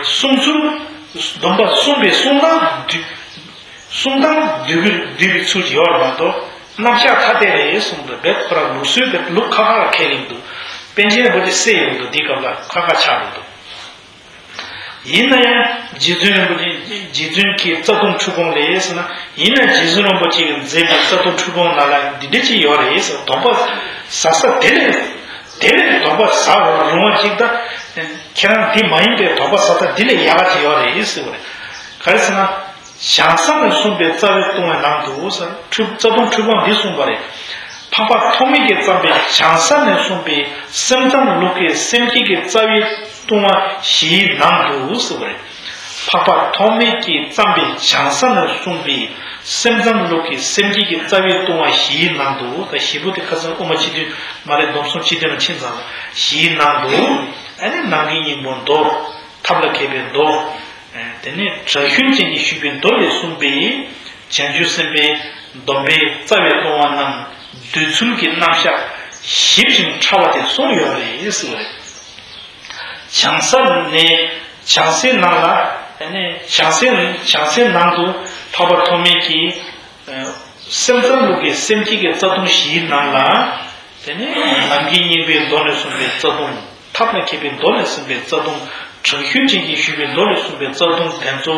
གསུངས་ཚུལ་སྡོམ་པ་གསུངས་པའི་གསུང་སྟངས་བསྡུས། གསུང་སྟངས་བསྡུས་པའི་བསྡུས་པའི་ཚུལ་ཡོད་རེད་མ་གཏོགས་རྣམ་གཞག་ཐ་དད་རེད་གསུངས་འདུག་བེད་ཁོ་རང་ལུགས་སྲོལ་དེ་ལུགས་ཁ་ཁ་ལ་ཁས་ལེན་འདུག་པཎ་ཆེན་རིན་པོ་ཆེ་སྲས་ཡོང་འདུག་འདི་སྐབས་ལ་ཁ་ཁ་ཆགས་འདུག་ཡིན་ན་ཡང་རྗེ་བཙུན་རིན་པོ་ཆེ་རྗེ་བཙུན་གྱི་རྩ་ལྟུང་འཁྲུལ་སྤོང་ལས་ཟེར་ན་ཡིན་ན་རྗེ་བཙུན་རིན་པོ་ཆེ་གིས་མཛད་པའི་རྩ་ལྟུང་འཁྲུལ་སྤོང་ནང་ལ་འདི་འདྲ་ཅིག་ཡོད་རེད་ཟེར། སྡོམ་པ་ཟ་ས་དེ་ལས་དེ་ལས་སྡོམ་པ་ཟ་རུང་བ་ཅིག་ད་ཁྱེད་རང་འདི་མ་ཡིན་པའི་སྡོམ་པ་ཟ་ས་འདི་ལས་ཡག་ག་ཅིག་ཡོད་རེད་ཟེར་བ་རེད། ག་རེ་ཟེར་ན། བྱང་ས་ནས་གསུངས་པའི་རྩ་བའི་ལྟུང་བའི་ནང་དུ་ཟེར། འཁྲུལ་རྩ་ལྟུང་འཁྲུལ་སྤོང་འདི་གསུངས་པ་རེད། འཕགས་པ་ཐོགས་མེད་ཀྱིས་བརྩམས་པའི་བྱང་ས་ནས་གསུངས་པའི་སེམས་ཙམ་ལུགས་ཀྱི་སེམས་བསྐྱེད་ཀྱི་རྩ་བའི་ལྟུང་བ་བཞིའི་ནང་དུ་ཟེར་བ་རེད། འཕགས་པ་ཐོགས་མེད་ཀྱིས་བརྩམས་པའི་བྱང་ས་ནས་གསུངས་པའི་སེམས་ཙམ་ལུགས་ཀྱི་སེམས་བསྐྱེད་ཀྱི་རྩ་བའི་ལྟུང་བ་བཞིའི་ནང་དུ། ད་བཞི་པོ་དེ་ཁ་སང་དབུ་མ་སྤྱི་མཐུན་མ་རེད་སྡོམ་གསུམ་སྤྱི་མཐུན་ལ་ཕྱིན་ཙང་བཞིའི་ནང་དུ་ཨ་ནི་ནང་གི་སྙིང་པོ་མདོ། ཐབས་ལ་མཁས་པའི་མདོ། དེ་ནས་དྲག་ཤུལ་ཅན་གྱིས་ཞུས་པའི་མདོ་ལས་གསུངས་པའི་ བྱང་ཆུབ་སེམས་དཔའི་སྡོམ་པའི་རྩ་བའི་ལྟུང་བ་རྣམས་འདུལ་ཚུལ་གྱི་རྣམ་གཞག་ཞིབ་ཅིང་ཕྲ་བ་དེ་གསུངས་ཡོད་རེད་ཟེར་བ་རེད། བྱང་ས་ནས་བྱང་སའི་ནང་ལ་ཨ་ནི་བྱང་སའི་བྱང་སའི་ནང་དུ་འཕགས་པ་ཐོགས་མེད་ཀྱིས་སེམས་ཙམ་ལུགས་ཀྱི་སེམས་བསྐྱེད་ཀྱི་རྩ་ལྟུང་བཞིའི་ནང་ལ། དེ་ནས་ནམ་མཁའི་སྙིང་པོའི་མདོ་ནས་གསུངས་པའི་རྩ་ལྟུང་། ཐབས་ལ་མཁས་པའི་མདོ་ནས་གསུངས་པའི་རྩ་ལྟུང་། དྲང་ཤུལ་ཅན་གྱིས་ཞུས་པའི་མདོ་ནས་གསུངས་པའི་རྩ་ལྟུང་དེ་ཚོ་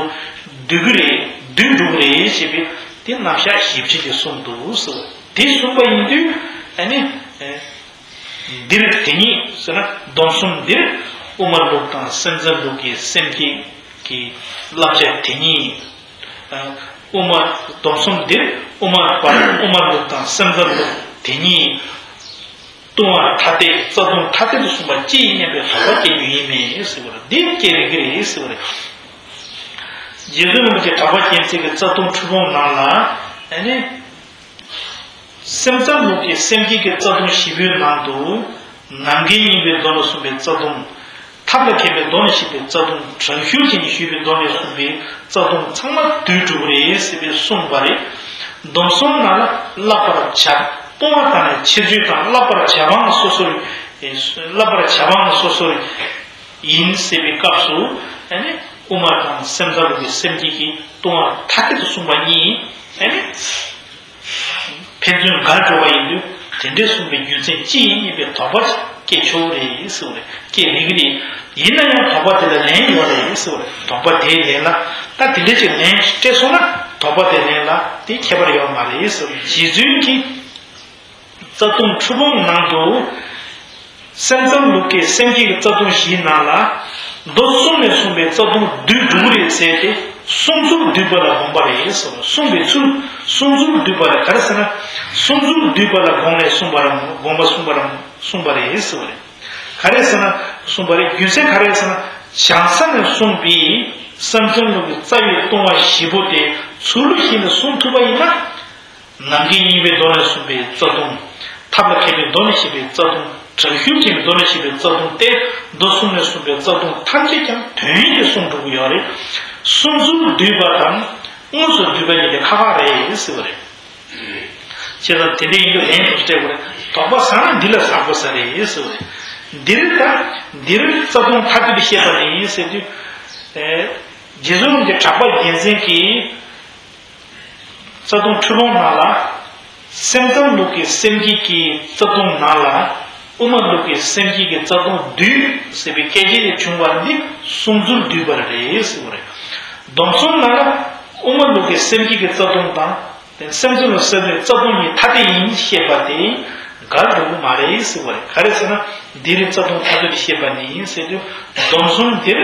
འདུལ་གྱི་རེད། འདུལ་འགྲོ་གི་རེད་ཞེས་པའི་དེ་རྣམ་གཞག་ཞིབ་ཕྲ་ཅིག་གསུངས་འདུག་ཟེར། དེ་གསུངས་པ་ཡིན་དུས་ཨ་ནི། འདིར་དེ་ཉིད་ཟེར་ན་སྡོམ་གསུམ་འདིར་དབུ་མ་ལུགས་དང་སེམས་ཙམ་ལུགས་ཀྱི་སེམས་བསྐྱེད་ཀྱི་བསླབ་བྱ་དེ་ཉིད། དབུ་མ་སྡོམ་གསུམ་འདིར་དབུ་མ་པར་དབུ་མ་ལུགས་དང་སེམས་ཙམ་ལུགས་དེ་ཉིད་ལྟུང་བ་ཐ་དད་རྩ་ལྟུང་ཐ་དད་དུ་གསུངས་པ་ཅི་ཡིན་སྙམ་པའི་དོགས་པ་སྐྱེ་རྒྱུ་ཡིན་མིན་ཟེར་བ་རེད། འདི་སྐྱེ་རིགས་རེད་ཟེར་བ་རེད། རྗེ་བཙུན་རིན་པོ་ཆེ་གྲགས་པ་རྒྱལ་མཚན་གྱི་རྩ་ལྟུང་འཁྲུལ་སྤོང་ནང་ལ་ཨ་ནི། སེམས་ཙམ་ལུགས་ཀྱི་སེམས་བསྐྱེད་ཀྱི་རྩ་ལྟུང་བཞི་པོའི་ནང་དུ། ནམ་མཁའི་སྙིང་པོའི་མདོ་ལ་གསུངས་པའི་རྩ་ལྟུང་། ཐབས་ལ་མཁས་པའི་མདོ་ནས་བཤད་པའི་རྩ་ལྟུང་། དྲང་ཤུལ་ཅན་གྱིས་ཞུས་པའི་མདོ་ནས་གསུངས་པའི་རྩ་ལྟུང་ཚང་མ་འདུལ་གྲུབ་རེད་ཟེར་བའི་གསུངས་པ་རེད། སྡོམ་གསུམ་ནང་ལ་བསླབ་པར་བྱ། སྤོང་བ་དང་ནི་ཁྱད་ཆོས་དང་བསླབ་པར་བྱ་བའང་སོ་སོར། བསླབ་པར་བྱ་བའང་སོ་སོར་ཡིན་ཟེར་བའི་སྐབས་སུ། ཨ་ནི་དབུ་མ་དང་སེམས་ཙམ་ལུགས་ཀྱི་སེམས་བསྐྱེད་ཀྱི་ལྟུང་བ་ཐ་དད་དུ་གསུངས་པ་གཉིས་ཨ་ནི། ཕན་ཚུན་འགལ་འགྲོ་བ་ཡིན་དུས་དེ་འདྲའི་གསུངས་པའི་རྒྱུ་མཚན་ཅི་ཡིན་སྙམ་པའི་དོགས་པ་སྐྱེ་ཆོག་རེད་ཟེར་བ་རེད། སྐྱེ་རིགས་རེད། ཡིན་ན་ཡང་དོགས་པ་དེ་ལ་ལན་ཡོད་རེད་ཟེར་བ་རེད། དོགས་པ་དེའི་ལན་ལ་ད་དེ་འདྲའི་ཅིག་ལན་སྤྲད་སོང་ན་དོགས་པ་དེའི་ལན་ལ་དེ་ཁྱད་པར་ཡོད་མ་རེད་ཟེར་བ་རེད། རྗེ་བཙུན་གྱིས་རྩ་ལྟུང་འཁྲུལ་སྤོང་ནང་དུ། སེམས་ཙམ་ལུགས་ཀྱི་སེམས་བསྐྱེད་ཀྱི་རྩ་ལྟུང་བཞིའི་ནང་ལ། མདོ་གསུམ་ནས་གསུངས་པའི་རྩ་ལྟུང་བསྡུས་འགྲོ་གི་རེད་ཟེར་ཏེ། གསུང་ཚུལ་བསྡུས་པ་ལ་དགོངས་པ་རེད་ཟེར། གསུངས་པའི་ཚུལ། གསུང་ཚུལ་བསྡུས་པ་ལ་ག་རེ་ཟེར་ན། གསུང་ཚུལ་བསྡུས་པ་ལ་དགོངས་ནས་གསུངས་པ་རམ། དགོངས་པ་གསུངས་པ་རམ། གསུངས་པ་རེད་ཟེར་བ་རེད། ག་རེ་ཟེར་ན། གསུངས་པ་རེད། རྒྱུ་མཚན་ག་རེ་ཟེར་ན། བྱང་ས་ནས་གསུངས་པའི་སེམས་ཙམ་ལུགས་ཀྱི་རྩ་བའི་ལྟུང་བ་བཞི་པོ་དེ་ཚུལ་བཞིན་དུ་གསུང་ཐུབ་པ་ཡིན་ན། ནམ་མཁའི་སྙིང་པོའི་མདོ་ནས་གསུངས་པའི་རྩ་ལྟུང་། ཐབས་ལ་མཁས་པའི་མདོ་ནས་བཤད་པའི་རྩ་ལྟུང་། དྲང་ཤུལ་ཅན་གྱི་མདོ་ནས་བཤད་པའི་རྩ་ལྟུང་སྟེ། མདོ་གསུམ་ནས་གསུངས་པའི་རྩ་ལྟུང་ཐམས་ཅད་ཀྱང་དོན་ཡོད་དེ་གསུངས་འགྲོ་གི་ཡོད་རེད། གསུང་ཚུལ་བསྡུས་པ་དང་དངོས་སུ་བསྡུས་པ་གཉིས་དེ་ཁག་ཁག་རེད་ཟེར་བ་རེད། བྱས་ཙང་དེ་འདྲའི་ཡིན་དུས་ལན་དུ་སྤྲད་དགོས་རེད། དོགས་པ་ཟ་ན་འདི་ལ་ཟ་དགོས་ས་རེད་ཟེར་བ་རེད། འདིར་ད་འདིར་རྩ་ལྟུང་ཐ་དད་དུ་བཤད་པ་ནི་ཟེར་དུས། རྗེ་བཙུན་གྱི་གྲགས་པ་རྒྱལ་མཚན་གྱིས། རྩ་ལྟུང་འཁྲུལ་སྤོང་ནང་ལ། སེམས་ཙམ་ལུགས་ཀྱི་སེམས་བསྐྱེད་ཀྱི་རྩ་ལྟུང་ནང་ལ། དབུ་མ་ལུགས་ཀྱི་སེམས་བསྐྱེད་ཀྱི་རྩ་ལྟུང་བསྡུས་ཟེར་བའི་སྐད་ཆ་དེ་བྱུང་བ་འདི་གསུང་ཚུལ་བསྡུས་པ་རེད་ཟེར་བ་རེད། སྡོམ་གསུམ་ནང་ལ། དབུ་མ་ལུགས་ཀྱི་སེམས་བསྐྱེད་ཀྱི་རྩ་ལྟུང་དང་། དེ་སེམས་ཙམ་ལུགས་སེམས་བསྐྱེད་རྩ་ལྟུང་གཉིས་ཐ་དད་ཡིན་ཞེས་པ་དེ་འགལ་འགྲོ་གི་མ་རེད་ཟེར་བ་རེད། ག་རེ་ཟེར་ན། འདིར་རྩ་ལྟུང་ཐ་དད་དུ་བཤད་པ་ནི་ཟེར་དུས། སྡོམ་གསུམ་འདིར་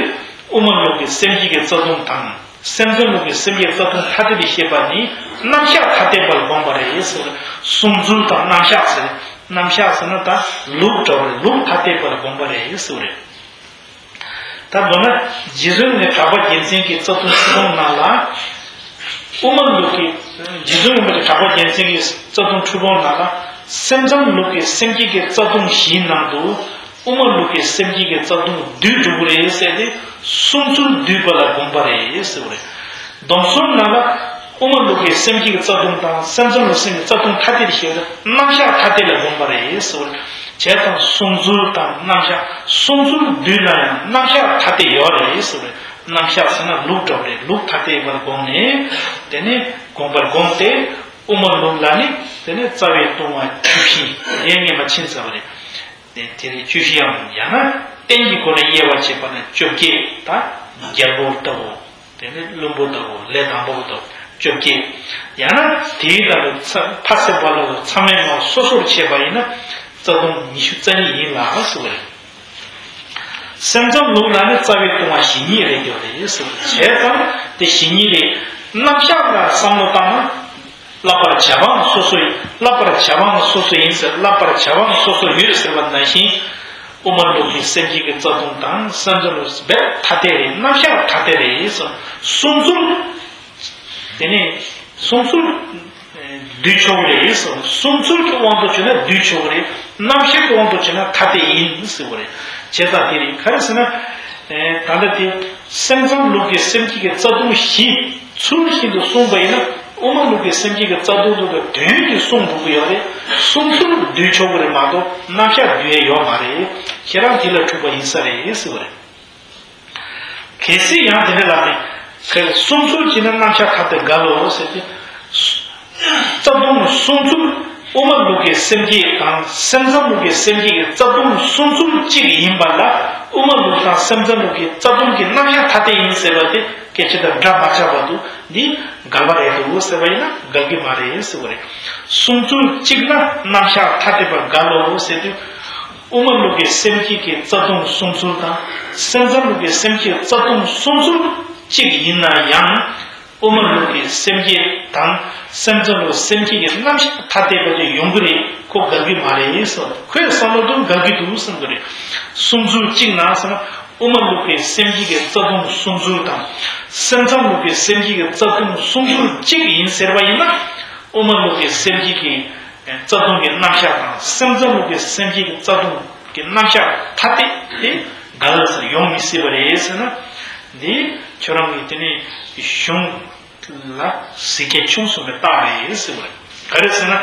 དབུ་མ་ལུགས་ཀྱི་སེམས་བསྐྱེད་ཀྱི་རྩ་ལྟུང་དང་། སེམས་ཙམ་ལུགས་ཀྱི་སེམས་བསྐྱེད་རྩ་ལྟུང་ཐ་དད་དུ་བཤད་པ་ནི་རྣམ་གཞག་ཐ་དད་པར་དགོངས་པ་རེད་ཟེར། གསུང་ཚུལ་དང་རྣམ་གཞག་ཟེར། རྣམ་གཞག་ཟེར་ན་ད་ལུགས་འདྲ་བ་རེད། ལུགས་ཐ་དད་པར་དགོངས་པ་རེད་ཟེར་བ་རེད། ད་མདོར་ན་རྗེ་བཙུན་ནས་གྲགས་པ་རྒྱལ་མཚན་གྱི་རྩ་ལྟུང་འཁྲུལ་སྤོང་ནང་ལ། དབུ་མ་ལུགས་ཀྱི་རྗེ་བཙུན་རིན་པོ་ཆེ་གྲགས་པ་རྒྱལ་མཚན་གྱི་རྩ་ལྟུང་འཁྲུལ་སྤོང་ནང་ལ། སེམས་ཙམ་ལུགས་ཀྱི་སེམས་བསྐྱེད་ཀྱི་རྩ་ལྟུང་བཞིའི་ནང་དུ། དབུ་མ་ལུགས་ཀྱི་སེམས་བསྐྱེད་ཀྱི་རྩ་ལྟུང་བསྡུས་འགྲོ་གི་རེད་ཟེར་ཏེ། གསུང་ཚུལ་བསྡུས་པ་ལ་དགོངས་པ་རེད་ཟེར་བ་རེད། སྡོམ་གསུམ་ནང་ལ། དབུ་མ་ལུགས་ཀྱི་སེམས་བསྐྱེད་ཀྱི་རྩ་ལྟུང་དང་སེམས་ཙམ་ལུགས་སེམས་ཀྱི་རྩ་ལྟུང་ཐ་དད་དུ་བཤད་པ་རྣམ་གཞག་ཐ་དད་ལ་དགོངས་པ་རེད་ཟེར་བ་རེད། བྱས་ཙང་གསུང་ཚུལ་དང་རྣམ་གཞག་གསུང་ཚུལ་བསྡུས་ན་ཡང་རྣམ་གཞག་ཐ་དད་ཡོད་རེད་ཟེར་བ་རེད། རྣམ་གཞག་ཟེར་ན་ལུགས་འདྲ་བ་རེད། ལུགས་ཐ་དད་པར་དགོངས་ནས། དེ་ནས་དགོངས་པར་དགོངས་ཏེ། དབུ་མ་ལུགས་ལ་ནི་དེ་ནས་རྩ་བའི་ལྟུང་བ་བཅུ་བཞི་ཡས་སྔོན་མ་ཕྱིན་ཚར་བ་རེད། དེ་དེ་རེད། བཅུ་བཞི་ཡང་ཡང་ན་རྟེན་གྱི་སྒོ་ནས་དབྱེ་བ་བྱས་པ་ན་བཅོ་བརྒྱད་དང་རྒྱལ་པོ་ལྟ་བུ། དེ་ནི་བླུན་པོ་ལྟ་བུ། ལས་དང་པོ་ལྟ་བུ་བཅོ་བརྒྱད། ཡང་ན་དེའི་ནང་དུ་ཚ་ཕ་སེ་པ་ལ་ཚ་མེད་མ་སོ་སོར་ཕྱེ་བ་ཡིན་ན་རྩ་ལྟུང་ཉི་ཤུ་རྩ་གཉིས་ཡིན་ལ་ཟེར་བ་རེད། སེམས་ཙམ་ལུགས་ལ་ནི་རྩ་བའི་ལྟུང་བ་ཞེ་གཉིས་རེད་ཡོད་རེད་ཟེར་བ་རེད། བྱས་ཙང་དེ་ཞེ་གཉིས་རེད། རྣམ་གཞག་ལ་བསམ་བློ་བཏང་ན། བསླབ་པར་བྱ་བའང་སོ་སོ་ཡིན། བསླབ་པར་བྱ་བའང་སོ་སོ་ཡིན་ཟེར། བསླབ་པར་བྱ་བའང་སོ་སོ་ཡོད་ཟེར་བ་ནང་བཞིན། དབུ་མ་ལུགས་ཀྱི་སེམས་བསྐྱེད་ཀྱི་རྩ་ལྟུང་དང་སེམས་ཙམ་ལུགས་རྦད་ཐ་དད་རེད། རྣམ་གཞག་ཐ་དད་རེད་ཟེར། གསུང་ཚུལ། དེ་ནས་གསུང་ཚུལ་བསྡུས་ཆོག་གི་རེད་ཟེར། གསུང་ཚུལ་གྱི་དབང་དུ་བྱས་ན་བསྡུས་ཆོག་གི་རེད། རྣམ་གཞག་གི་དབང་དུ་བྱས་ན་ཐ་དད་ཡིན་ཟེར་བ་རེད། བྱས་ཙང་དེ་རེད། ག་རེ་ཟེར་ན། ད་ལྟ་དེ་སེམས་ཙམ་ལུགས་ཀྱི་སེམས་བསྐྱེད་ཀྱི་རྩ་ལྟུང་བཞི་ཚུལ་བཞིན་དུ་གསུངས་པ་ཡིན་ན། དབུ་མ་ལུགས་ཀྱི་སེམས་བསྐྱེད་ཀྱི་རྩ་ལྟུང་དེ་ཚོ་དོན་གྱིས་གསུངས་འགྲོ་གི་ཡོད་རེད། གསུང་ཚུལ་བསྡུས་ཆོག་གི་རེད་མ་གཏོགས་རྣམ་གཞག་བསྡུས་ཡས་ཡོད་མ་རེད། ཁྱེད་རང་དེ་ལ་འཁྲུལ་པ་ཡིན་ས་རེད་ཟེར་བ་རེད། གལ་སྲིད་ཡང་དེ་འདྲ་ལབ་ནས་ཁྱེད་གསུང་ཚུལ་གྱིས་ནི་རྣམ་གཞག་ཐ་དད་འགལ་ལོ་ཟེར་ཏེ། རྩ་ལྟུང་གསུང་ཚུལ་དབུ་མ་ལུགས་ཀྱི་སེམས་བསྐྱེད་དང་སེམས་ཙམ་ལུགས་ཀྱི་སེམས་བསྐྱེད་ཀྱི་རྩ་ལྟུང་གསུང་ཚུལ་གཅིག་ཡིན་པ་ལ་དབུ་མ་ལུགས་དང་སེམས་ཙམ་ལུགས་ཀྱི་རྩ་ལྟུང་གི་རྣམ་གཞག་ཐ་དད་ཡིན་ཟེར་བ་དེ། སྐད་ཆ་དང་འདྲ་མ་ཆགས་པ་འདུག་འདི་འགལ་བ་རེད་འདུག་ཟེར་བ་ཡིན་ན་འགལ་གྱི་མ་རེད་ཟེར་བ་རེད། གསུང་ཚུལ་གཅིག་ན་རྣམ་གཞག་ཐ་དད་པ་འགལ་ལོ་ཟེར་དུས། དབུ་མ་ལུགས་ཀྱི་སེམས་བསྐྱེད་ཀྱི་རྩ་ལྟུང་གསུང་ཚུལ་དང་། སེམས་ཙམ་ལུགས་ཀྱི་སེམས་བསྐྱེད་རྩ་ལྟུང་གསུང་ཚུལ་གཅིག་ཡིན་ན་ཡང་། དབུ་མ་ལུགས་ཀྱི་སེམས་བསྐྱེད་དང་སེམས་ཙམ་ལུགས་སེམས་བསྐྱེད་ཀྱི་རྣམ་གཞག་ཐ་དད་པ་དེ་ཡོང་གི་རེད། ཁོ་འགལ་གྱི་མ་རེད་ཟེར། ཁོས་བསམ་བློ་དུ་འགལ་གྱི་འདུག་བསམ་གྱི་རེད། གསུང་ཚུལ་གཅིག་ན་ཟེར་ན། དབུ་མ་ལུགས་ཀྱི་སེམས་བསྐྱེད་ཀྱི་རྩ་ལྟུང་གསུང་ཚུལ་དང་། སེམས་ཙམ་ལུགས་ཀྱི་སེམས་བསྐྱེད་ཀྱི་རྩ་ལྟུང་གསུང་ཚུལ་གཅིག་ཡིན་ཟེར་བ་ཡིན་ན། དབུ་མ་ལུགས་ཀྱི་སེམས་བསྐྱེད་ཀྱི་རྩ་ལྟུང་གི་རྣམ་གཞག་དང་སེམས་ཙམ་ལུགས་ཀྱི་སེམས་བསྐྱེད་ཀྱི་རྩ་ལྟུང་གི་རྣམ་གཞག་ཐ་དད་དེ་འགལ་ཟེར་ཡོང་མི་སྲིད་པ་རེད་ཟེར་ན། འདི་ཁྱོད་རང་གིས་དེ་ནས་གཞུང་ལ་གཟིགས་རྒྱ་ཆུང་སོང་བའི་རྟགས་རེད་ཟེར་བ་རེད། ག་རེ་ཟེར་ན།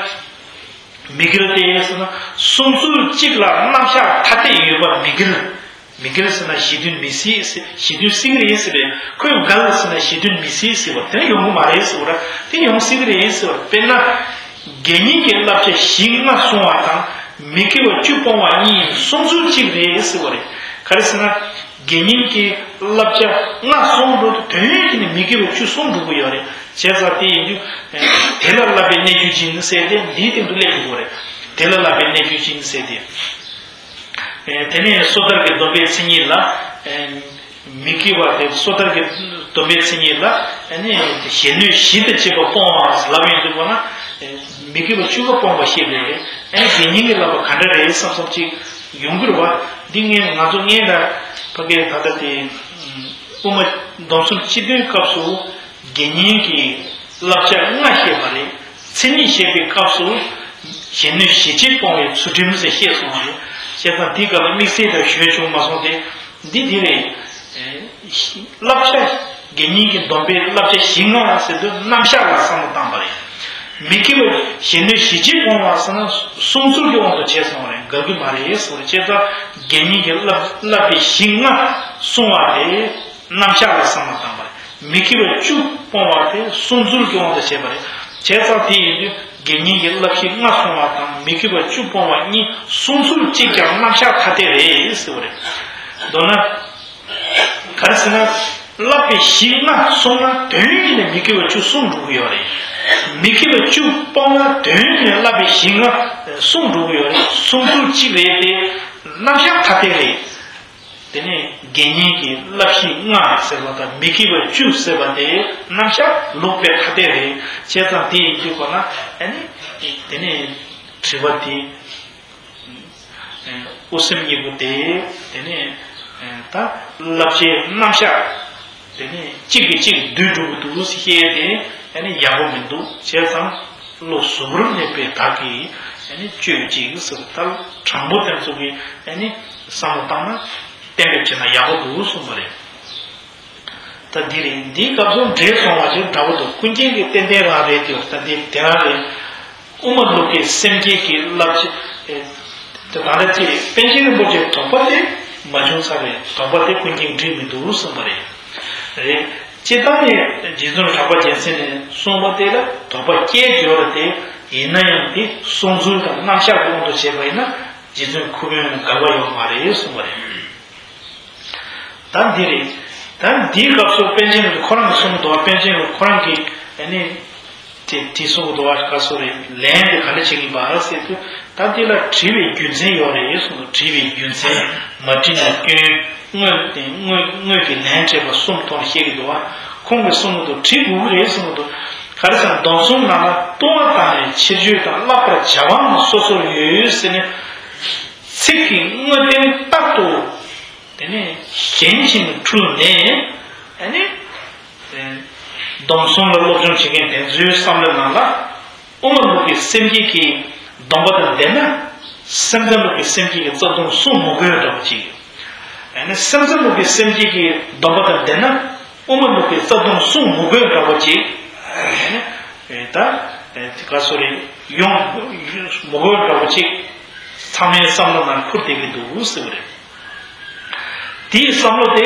མི་དགེ་བ་དེ་ཟེར་ན་གསུང་ཚུལ་གཅིག་ལ་རྣམ་གཞག་ཐ་དད་ཡོད་པ་མི་འགལ། མི་འགལ་ཟེར་ན་གཞི་མཐུན་མི་སྲིད་ཟེར། གཞི་མཐུན་སྲིད་ཀྱི་རེད་ཟེར་བས། ཁོས་འགལ་ཟེར་ན་གཞི་མཐུན་མི་སྲིད་ཟེར་བ་དེ་ཡོང་གི་མ་རེད་ཟེར་བ་ར། དེ་ཡོང་སྲིད་ཀྱི་རེད་ཟེར་བ་ར། དཔེར་ན། དགེ་བསྙེན་གྱི་བསླབ་བྱ་བཞི་ལྔ་སྲུང་བ་དང་མི་དགེ་བ་བཅུ་སྤོང་བ་གཉིས་གསུང་ཚུལ་གཅིག་རེད་ཟེར་བ་རེད། ག་རེ་ཟེར་ན། དགེ་བསྙེན་གྱི་བསླབ་བྱ་ལྔ་སྲུང་འགྲོ་དུས་དོན་གྱིས་ནི་མི་དགེ་བ་བཅུ་སྲུང་འགྲོ་གི་ཡོད་རེད། བྱས་ཙང་དེ་ཡིན་དུས། དེ་ལ་བསླབ་པའི་གནས་རྒྱུ་ཅི་ཡིན་ཟེར་ཏེ་འདིའི་སྟེང་དུ་སླེབས་དགོས་རེད། དེ་ལ་བསླབ་པའི་གནས་རྒྱུ་ཅི་ཡིན་ཟེར་ཏེ། དེ་ནས་སོ་ཐར་གྱི་སྡོམ་པའི་མཚན་ཉིད་ལ། མི་དགེ་བ་དེ་སོ་ཐར་གྱི་སྡོམ་པའི་མཚན་ཉིད་ལ། གཞན་གནོད་བཞི་དང་བཅས་པ་སྤོང་བ་ལབ་ཡོང་དུས་པ་ན། མི་དགེ་བ་བཅུ་པ་སྤོང་བ་ཞེས་པས། དགེ་བསྙེན་གྱི་བསླབ་པ་ག་འདྲ་རེད་བསམ་བསམ་ཅིག་ཡོང་གི་རེད་བ། འདི་ངས་ང་ཚོ་ངས་ད་ཕ་གིར་ད་ལྟ་དེ་དབུ་མ་སྡོམ་གསུམ་སྤྱི་དོན་སྐབས་སུ་དགེ་བསྙེན་གྱི་བསླབ་བྱ་ལྔ་བཤད་པ་རེད། མཚན་ཉིད་བཤད་པའི་སྐབས་སུ་གཞན་གནོད་ཞི་བྱེད་སྤོང་བའི་ཚུལ་ཁྲིམས་ཟེར་བཤད་སོང་བ་རེད། བྱས་ཙང་འདི་སྐབས་ལ་དམིགས་བསལ་དང་ཞུས་བྱུང་མ་སོང་སྟེ། འདི་འདི་རེད། བསླབ་བྱ། དགེ་བསྙེན་གྱི་སྡོམ་པའི་བསླབ་བྱ་བཞི་ལྔ་ཟེར་དུས་རྣམ་གཞག་ལ་བསམ་བློ་བཏང་བ་རེད། མི་དགེ་བ་གཞན་གནོད་ཞི་བྱེད་སྤོང་བ་ཟེར་ན་གསུང་ཚུལ་གྱི་དབང་དུ་བྱས་སོང་བ་རེད། འགལ་གྱི་མ་རེད་ཟེར་བ་རེད། བྱས་ཙང་དགེ་བསྙེན་གྱི་བསླབ་བསླབ་པའི་བཞི་ལྔ་གསུང་བ་རེད། རྣམ་གཞག་ལ་བསམ་བློ་བཏང་བ་རེད། མི་དགེ་བ་བཅུ་སྤོང་བ་དེ་གསུང་ཚུལ་གྱི་དབང་དུ་བྱས་པ་རེད། བྱས་ཙང་དེ་ཡིན་དུས་དགེ་བསྙེན་གྱི་བསླབ་བཞི་ལྔ་སྲུང་བ་དང་མི་དགེ་བ་བཅུ་སྤོང་བ་གཉིས་གསུང་ཚུལ་གཅིག་ཀྱང་རྣམ་གཞག་ཐ་དད་རེད་ཟེར་བ་རེད། མདོར་ན། ག་རེ་ཟེར་ན། བསླབ་པའི་གཞི་ལྔ་སྲུང་ན་དོན་གྱིས་ནི་མི་དགེ་བ་བཅུ་སྲུང་འགྲོ་གི་ཡོད་རེད། མི་དགེ་བ་བཅུ་སྤོང་ན་དོན་གྱིས་ནི་བསླབ་པའི་གཞི་ལྔ་སྲུང་འགྲོ་གི་ཡོད་རེད། གསུང་ཚུལ་གཅིག་རེད་དེ། རྣམ་གཞག་ཐ་དད་རེད། དེ་ནས་དགེ་བསྙེན་གྱི་བསླབ་བཞི་ལྔ་ཟེར་བ་དང་མི་དགེ་བ་བཅུ་ཟེར་བ་དེ་རྣམ་གཞག་ལུགས་དཔེ་ཐ་དད་རེད། བྱས་ཙང་དེ་ཡིན་དུས་གོ་ན་ཨ་ནི། དེ་ནས་དྲི་བ་དེ། དབུ་སེམས་གཉིས་པོ་དེ། དེ་ནས་ད་བསླབ་བྱའི་རྣམ་གཞག་དེ་ནས་གཅིག་གིས་གཅིག་བསྡུས་འགྲོ་གི་འདུག་ཟེར་བཤད་དེ་ཨ་ནི་ཡག་པོ་མི་འདུག་བྱས་ཙང་བློ་གཟུ་བོར་གནས་པའི་བདག་གིས་ཨ་ནི་དཔྱོད་ཅིག་ཟེར། ད་དྲང་པོ་དེ་ཚོ་གིས་ཨ་ནི་བསམ་བློ་བཏང་ན་གཏན་འབེབས་བྱས་ན་ཡག་པོ་འདུག་གསུངས་པ་རེད། ད་འདི་རེད། འདིའི་སྐབས་སུ་འདྲེས་སོང་བ་ཞིག་འདྲ་པོ་འདུག་ཀུན་མཁྱེན་གྱི་ཏན་ཏན་རང་རེད་དེ། ད་འདི་དེ་རང་རེད། དབུ་མ་ལུགས་ཀྱི་སེམས་བསྐྱེད་ཀྱི་བསླབ་བྱ། དེ་ད་ལྟ་ཅི་པཎ་ཆེན་རིན་པོ་ཆེའི་དོགས་པ་དེ་མ་བྱུང་ཚར་བས་དོགས་པ་དེ་ཀུན་མཁྱེན་འགྲིག་མི་འདུག་གསུངས་པ་རེད། རེད། སྤྱིར་བཏང་ནས་རྗེ་བཙུན་གྲགས་པ་རྒྱལ་མཚན་ནས་གསུངས་པ་དེ་ལ་དོགས་པ་སྐྱེས་ཡོད་རེད་དེ། ཡིན་ན་ཡང་དེ་གསུང་ཚུལ་དང་རྣམ་གཞག་གི་དབང་དུ་བྱས་པ་ཡིན་ན་རྗེ་བཙུན་ཁོ་བོས་འགལ་བ་ཡོད་མ་རེད་གསུངས་པ་རེད། ད་འདི་རེད། ད་འདིའི་སྐབས་སུ་པཎ་ཆེན་ཁོ་རང་གིས་གསུངས་འདུག་པཎ་ཆེན་ཁོ་རང་གིས་ཨ་ནི། དེ་དེ་གསུངས་འདུག་ག་སོ་རེད། ལན་དེ་ག་འདྲ་བྱེད་ཀྱི་ཡིན་པ་ཟེར་དུས། ད་འདི་ལ་དྲི་བའི་རྒྱུ་མཚན་ཡོད་རེད་གསུངས་འདུག་དྲི་བའི་རྒྱུ་མཚན། མ་དྲིས་ན་སྐྱོན། དངོས་དེ་དངོས་དངོས་ཀྱི་ལན་སྤྲད་པ་གསུམ་ཐོག་ནས་བཤད་ཀྱི་འདུག་བ། ཁོང་གིས་གསུངས་འདུག་དྲི་དགོས་ཀྱི་རེད་གསུངས་འདུག་ག་རེ་ཟེར་ན་སྡོམ་གསུམ་ནང་ལ་ལྟུང་བ་དང་ནི་ཕྱིར་བཅོས་དང་བསླབ་པར་བྱ་བའང་སོ་སོར་ཡོད་ཟེར་ནས། ཚིག་གི་དངོས་བསྟན་རྟག་ཏུ། དེ་ནས་གཞན་གྱིས་འཁྲུལ་ནས། ཨ་ནི། སྡོམ་གསུམ་ལ་སློབ་སྦྱོང་བྱེད་མཁན་དེ་ཚོའི་བསམ་བློའི་ནང་ལ། དབུ་མ་ལུགས་ཀྱི་སེམས་བསྐྱེད་ཀྱི་སྡོམ་པ་དང་ལྡན་ན། སེམས་ཙམ་ལུགས་ཀྱི་སེམས་བསྐྱེད་ཀྱི་རྩ་ལྟུང་གསུང་མི་དགོས་འདྲ་པོ་ཅིག་ཨ་ནི་སེམས་ཙམ་ལུགས་ཀྱི་སེམས་བསྐྱེད་ཀྱི་སྡོམ་པ་དང་ལྡན་ན། དབུ་མ་ལུགས་ཀྱི་རྩ་ལྟུང་གསུང་མི་དགོས་འདྲ་པོ་ཅིག་ཨ་ནི། ད་དེ་ག་སོ་རེད། ཡོང་མི་དགོས་འདྲ་པོ་ཅིག་ཚང་མའི་བསམ་བློ་ནང་འཁུར་བསྡད་ཀྱི་འདུག་ཟེར་བ་རེད། དེའི་བསམ་བློ་དེ་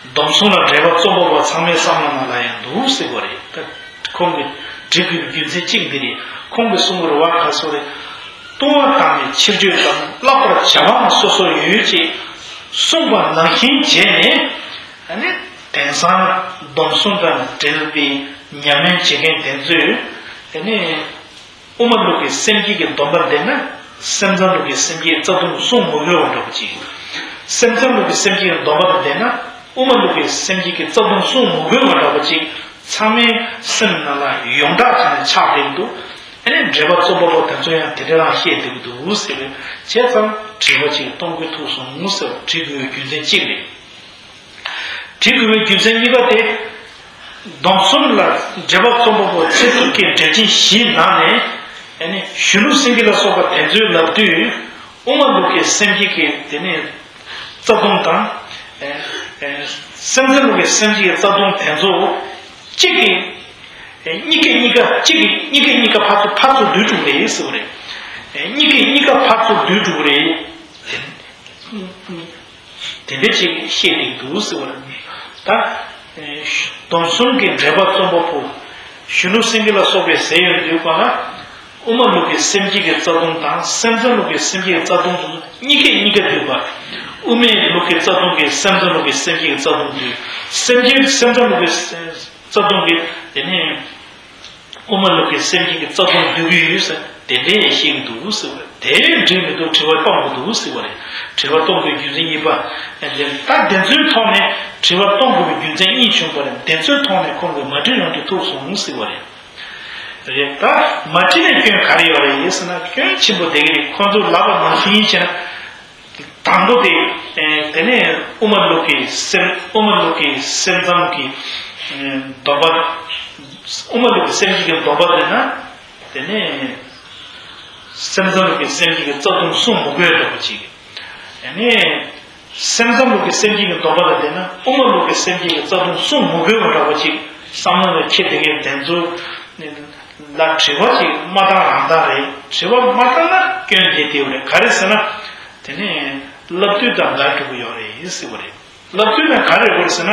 སྡོམ་གསུམ་ལ་འགྲེལ་པ་རྩོམ་པ་པོ་ཚང་མའི་བསམ་བློ་ནང་ལ་ཡང་འདུག་ཟེར་བ་རེད། ད་ཁོང་གིས་འབྲི་དགོས་པའི་རྒྱུ་མཚན་གཅིག་འདི་རེད། ཁོང་གིས་གསུང་གི་རེད་བ། ག་སོ་རེད། ལྟུང་བ་དང་ནི་ཕྱིར་བཅོས་དང་བསླབ་པར་བྱ་བའང་སོ་སོར་ཡོད་ཅེས་གསུངས་པ་ནང་བཞིན་བྱས་ནས། ཨ་ནི་དེང་སང་སྡོམ་གསུམ་དང་འབྲེལ་བའི་ཉམས་ལེན་བྱེད་མཁན་དེ་ཚོས་དེ་ནི་དབུ་མ་ལུགས་ཀྱི་སེམས་བསྐྱེད་ཀྱི་སྡོམ་པ་ལྡན་ན་སེམས་ཙམ་ལུགས་ཀྱི་སེམས་བསྐྱེད་རྩ་ལྟུང་གསུང་མི་དགོས་པ་འདྲ་པོ་ཅིག་སེམས་ཙམ་ལུགས་ཀྱི་སེམས་བསྐྱེད་ཀྱི་སྡོམ་པ་ལྡན་ན་དབུ་མ་ལུགས་ཀྱི་སེམས་བསྐྱེད་ཀྱི་རྩ་ལྟུང་གསུང་མི་དགོས་པ་འདྲ་པོ་ཅིག་ཚང་མའི་སེམས་ནང་ལ་ཡོངས་གྲགས་བྱས་ནས་ཆགས་བསྡད་ཀྱི་འདུག་ཨ་ནི་འགྲེལ་པ་རྩོམ་པ་པོ་དེ་ཚོ་ཡང་དེ་འདྲ་རང་བཤད་བསྡད་ཀྱི་འདུག་ཟེར་བས། བྱས་ཙང་དྲི་བ་ཅིག་གཏོང་དགོས་ཐུག་སོང་ཟེར་བ་དྲི་དགོས་པའི་རྒྱུ་མཚན་གཅིག་རེད། དྲི་དགོས་པའི་རྒྱུ་མཚན་གཉིས་པ་དེ། སྡོམ་གསུམ་ལ་འགྲེལ་པ་རྩོམ་པ་པོ་ཚིག་ཐོ་གི་འགྲེལ་ཆེན་བཞིའི་ནང་ནས་ཨ་ནི་གཞོན་ནུ་སེང་གེ་ལ་སོགས་པ་དེ་ཚོའི་ལབ་དུས་དབུ་མ་ལུགས་ཀྱི་སེམས་བསྐྱེད་ཀྱི་དེ་ནི་རྩ་ལྟུང་དང་། ཨེ་ཨེ་སེམས་ཙམ་ལུགས་ཀྱི་སེམས་བསྐྱེད་ཀྱི་རྩ་ལྟུང་དེ་ཚོ་གཅིག་གིས་ཨེ་གཉིས་ཀས་གཉིས་ཀ་གཅིག་གིས་གཉིས་ཀས་གཉིས་ཀ་ཕར་ཚུར་ཕར་ཚུར་བསྡུས་འགྲོ་གི་རེད་ཟེར་བ་རེད། ཨེ་གཉིས་ཀས་གཉིས་ཀ་ཕར་ཚུར་བསྡུས་འགྲོ་གི་རེད། དེ་འདྲ་ཅིག་བཤད་དེ་འདུག་ཟེར་བ་རེད། ད་སྡོམ་གསུམ་གྱི་འགྲེལ་པ་རྩོམ་པ་པོ་གཞོན་ནུ་སེང་གེ་ལ་སོགས་པས་ཟེར་ཡོང་དུས་ག་ལ། དབུ་མ་ལུགས་ཀྱི་སེམས་བསྐྱེད་ཀྱི་རྩ་ལྟུང་དང་སེམས་ཙམ་ལུགས་ཀྱི་སེམས་བསྐྱེད་ཀྱི་རྩ་ལྟུང་དུ་གཉིས་ཀས་གཉིས་ཀ་བསྡུས་པ། དབུ་མའི་ལུགས་ཀྱི་རྩ་ལྟུང་གིས་སེམས་ཙམ་ལུགས་ཀྱི་སེམས་བསྐྱེད་ཀྱི་རྩ་ལྟུང་བསྡུས། སེམས་བསྐྱེད་སེམས་ཙམ་ལུགས་ཀྱི་རྩ་ལྟུང་གིས་དེ་ནས་དབུ་མ་ལུགས་ཀྱི་སེམས་བསྐྱེད་ཀྱི་རྩ་ལྟུང་བསྡུས་ཀྱི་ཡོད་ཟེར་དེ་འདྲའི་བཤད་ཀྱི་འདུག་ཟེར་བ་དེ་འགྲིག་མི་འདུག་དྲི་བ་གཏོང་དགོས་འདུག་ཟེར་བ་རེད། དྲི་བ་གཏོང་དགོས་རྒྱུ་མཚན་གཉིས་པ། ད་དེ་ཚོའི་ཐོག་ནས་དྲི་བ་གཏོང་དགོས་པའི་རྒྱུ་མཚན་གཉིས་བྱུང་བ་རེད། དེ་ཚོའི་ཐོག་ནས་ཁོང་གིས་མ་དྲིས་རང་དྲིས་ཐུག་སོང་ཟེར་བ་རེད། རེད། ད་མ་དྲིས་ནས་སྐྱོན་ག་རེ་ཡོད་རེད་ཟེར་ན་སྐྱོན་ཆེན་པོ་དེ་ག་རེད། ཁོང་ཚོ་ལབ་པ་ནང་བཞིན་བྱས་ན། དང་པོ་དེ། ཨེ་དེ་ནས་དབུ་མ་ལུགས་ཀྱི་སེམས་དབུ་མ་ལུགས་ཀྱི་སེམས་ཙམ་གྱི་ཨེ་སྡོམ་པ། དབུ་མ་ལུགས་ཀྱི་སེམས་བསྐྱེད་ཀྱི་སྡོམ་པ་ལེན་ན། དེ་ནས་སེམས་ཙམ་ལུགས་ཀྱི་སེམས་བསྐྱེད་ཀྱི་རྩ་ལྟུང་གསུང་མི་དགོས་འདྲ་པོ་ཅིག་ཨེ་ནས། སེམས་ཙམ་ལུགས་ཀྱི་སེམས་བསྐྱེད་ཀྱི་སྡོམ་པ་ལ་བརྟེན་ན་དབུ་མ་ལུགས་ཀྱི་སེམས་བསྐྱེད་ཀྱི་རྩ་ལྟུང་གསུང་མི་དགོས་པ་འདྲ་པོ་ཅིག་བསམ་བློ་ལ་འཁྱེར་བསྡད་མཁན་དེ་ཚོ་ལ་དྲི་བ་ཅིག་མ་བཏང་རང་བཏང་རེད། དྲི་བ་མ་བཏང་ན་སྐྱོན་དེ་དེ་རེད། ག་རེ་ཟེར་ན། དེ་ནས་བསླབ་བཏུས་དང་འགལ་འགྲོ་གི་ཡོད་རེད་ཟེར་བ་རེད། བསླབ་བཏུས་ན་ག་རེ་དགོས་རེད་ཟེར་ན།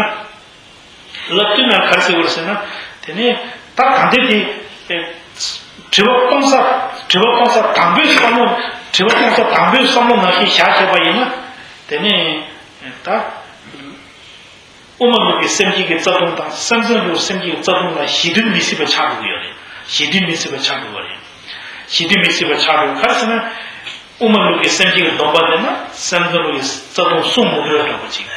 བསླབ་བཏུས་ན་ག་རེ་ཟེར་དགོས་རེད་ཟེར་ན། དེ་ནས་ད་གང་དེ་དེ། དྲི་བ་གཏོང་ས། དྲི་བ་གཏོང་ས་དང་པོའི་བསམ་བློ། དྲི་བ་གཏོང་ས་དང་པོའི་བསམ་བློ་ནང་བཞིན་བཞག་བྱས་པ་ཡིན་ན། དེ་ནས་ད། དབུ་མ་ལུགས་ཀྱི་སེམས་བསྐྱེད་ཀྱི་རྩ་ལྟུང་དང་སེམས་ཙམ་ལུགས་སེམས་བསྐྱེད་ཀྱི་རྩ་ལྟུང་ལ་གཞི་མཐུན་མི་སྲིད་པ་ཆགས་འགྲོ་གི་ཡོད་རེད། གཞི་མཐུན་མི་སྲིད་པ་ཆགས་འགྲོ་གི་རེད། གཞི་མཐུན་མི་སྲིད་པ་ཆགས་འགྲོ་ག་རེ་ཟེར་ན། དབུ་མ་ལུགས་ཀྱི་སེམས་བསྐྱེད་ཀྱི་སྡོམ་པ་ལེན་ན་སེམས་ཙམ་ལུགས་ཀྱི་རྩ་ལྟུང་གསུང་མི་དགོས་འདྲ་པོ་ཅིག་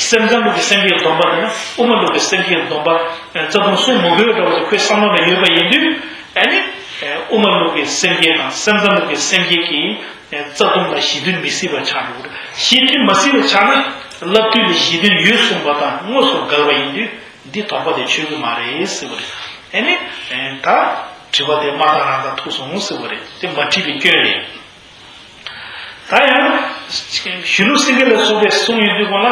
སེམས་ཙམ་ལུགས་ཀྱི་སེམས་བསྐྱེད་ཀྱི་སྡོམ་པ་ལེན་ན་དབུ་མ་ལུགས་ཀྱི་སེམས་བསྐྱེད་ཀྱི་སྡོམ་པ་རྩ་ལྟུང་གསུང་མི་དགོས་འདྲ་པོ་ཅིག་ཁོའི་བསམ་བློ་ལ་ཡོད་པ་ཡིན་དུས། ཨ་ནི། དབུ་མ་ལུགས་ཀྱི་སེམས་བསྐྱེད་དང་སེམས་ཙམ་ལུགས་ཀྱི་སེམས་བསྐྱེད་ཀྱི། རྩ་ལྟུང་ལ་གཞི་མཐུན་མི་སྲིད་པ་ཆགས་འགྲོ་གི་རེད། གཞི་མཐུན་མ་སྲིད་པ་ཆགས་ན་བསླབ་བཏུས་ལ་གཞི་མཐུན་ཡོད་གསུངས་པ་དང་དངོས་སུ་འགལ་བ་ཡིན་དུས་འདི་དོགས་པ་དེ་ཆོད་ཀྱི་མ་རེད་ཟེར་བ་རེད། ཨ་ནི། ད་དྲི་བ་དེ་མ་བཏང་རང་བཏང་ཐུག་སོང་ཟེར་བ་རེད། དེ་མ་དྲིས་པའི་སྐྱོན་རེད། ད་ཡང་གཞོན་ནུ་སེང་གེ་ལ་སོགས་པས་གསུངས་ཡོང་དུས་སྒང་ལ།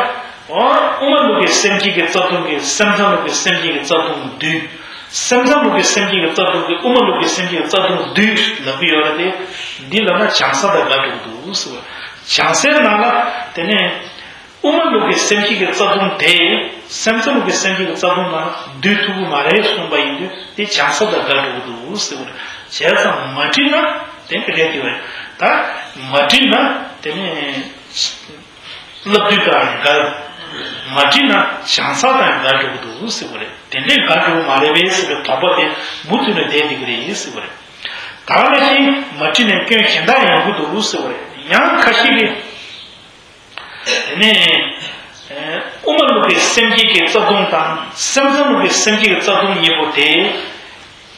འོ། དབུ་མ་ལུགས་ཀྱི་སེམས་བསྐྱེད་ཀྱི་རྩ་ལྟུང་གིས་སེམས་ཙམ་ལུགས་ཀྱི་སེམས་བསྐྱེད་ཀྱི་རྩ་ལྟུང་བསྡུས། སེམས་ཙམ་ལུགས་ཀྱི་སེམས་བསྐྱེད་ཀྱི་རྩ་ལྟུང་གིས་དབུ་མ་ལུགས་ཀྱི་སེམས་བསྐྱེད་ཀྱི་རྩ་ལྟུང་བསྡུས་ལབ་ཀྱི་ཡོད་རེད་དེ། འདི་ལབ་ན་བྱང་ས་དང་འགལ་འགྲོ་གི་འདུག་ཟེར་བ། བྱང་སའི་ནང་ལ་དེ་ནས་དབུ་མ་ལུགས་ཀྱི་སེམས་བསྐྱེད་ཀྱི་རྩ་ལྟུང་དེ་སེམས་ཙམ་ལུགས་ཀྱི་སེམས་བསྐྱེད་ཀྱི་རྩ་ལྟུང་ནང་ལ་བསྡུས་ཐུབ་ཀྱི་མ་རེད་གསུངས་པ་ཡིན་དུས་དེ་བྱང་ས་དང་འགལ་འགྲོ་གི་འདུག་ཟེར་བ་རེད། བྱས་ཙང་མ་དྲིས་ན་དེ་རེད་དེ་བས། ད་མ་དྲིས་ན་དེ་ནས། བསླབ་བཏུས་དང་འགལ། མ་དྲིས་ན་བྱང་ས་དང་འགལ་འགྲོ་གི་འདུག་ཟེར་བ་རེད། དེ་འདྲས་འགལ་འགྲོ་གི་མ་རེད་པས་ཟེར་བའི་དོགས་པ་དེ་མུ་མཐུད་ནས་བསྡད་བསྡད་ཀྱི་རེད་ཟེར་བ་རེད། ད་ག་ནང་བཞིན་མ་དྲིས་ནས་སྐྱོན་གཞན་དག་ཡོང་གི་འདུག་ཟེར་བ་རེད། ཡང་ཁ་ཤས་ཀྱིས། དེ་ནས། དབུ་མ་ལུགས་ཀྱི་སེམས་བསྐྱེད་ཀྱི་རྩ་ལྟུང་དང་སེམས་ཙམ་ལུགས་ཀྱི་སེམས་བསྐྱེད་ཀྱི་རྩ་ལྟུང་གཉིས་པོ་དེ།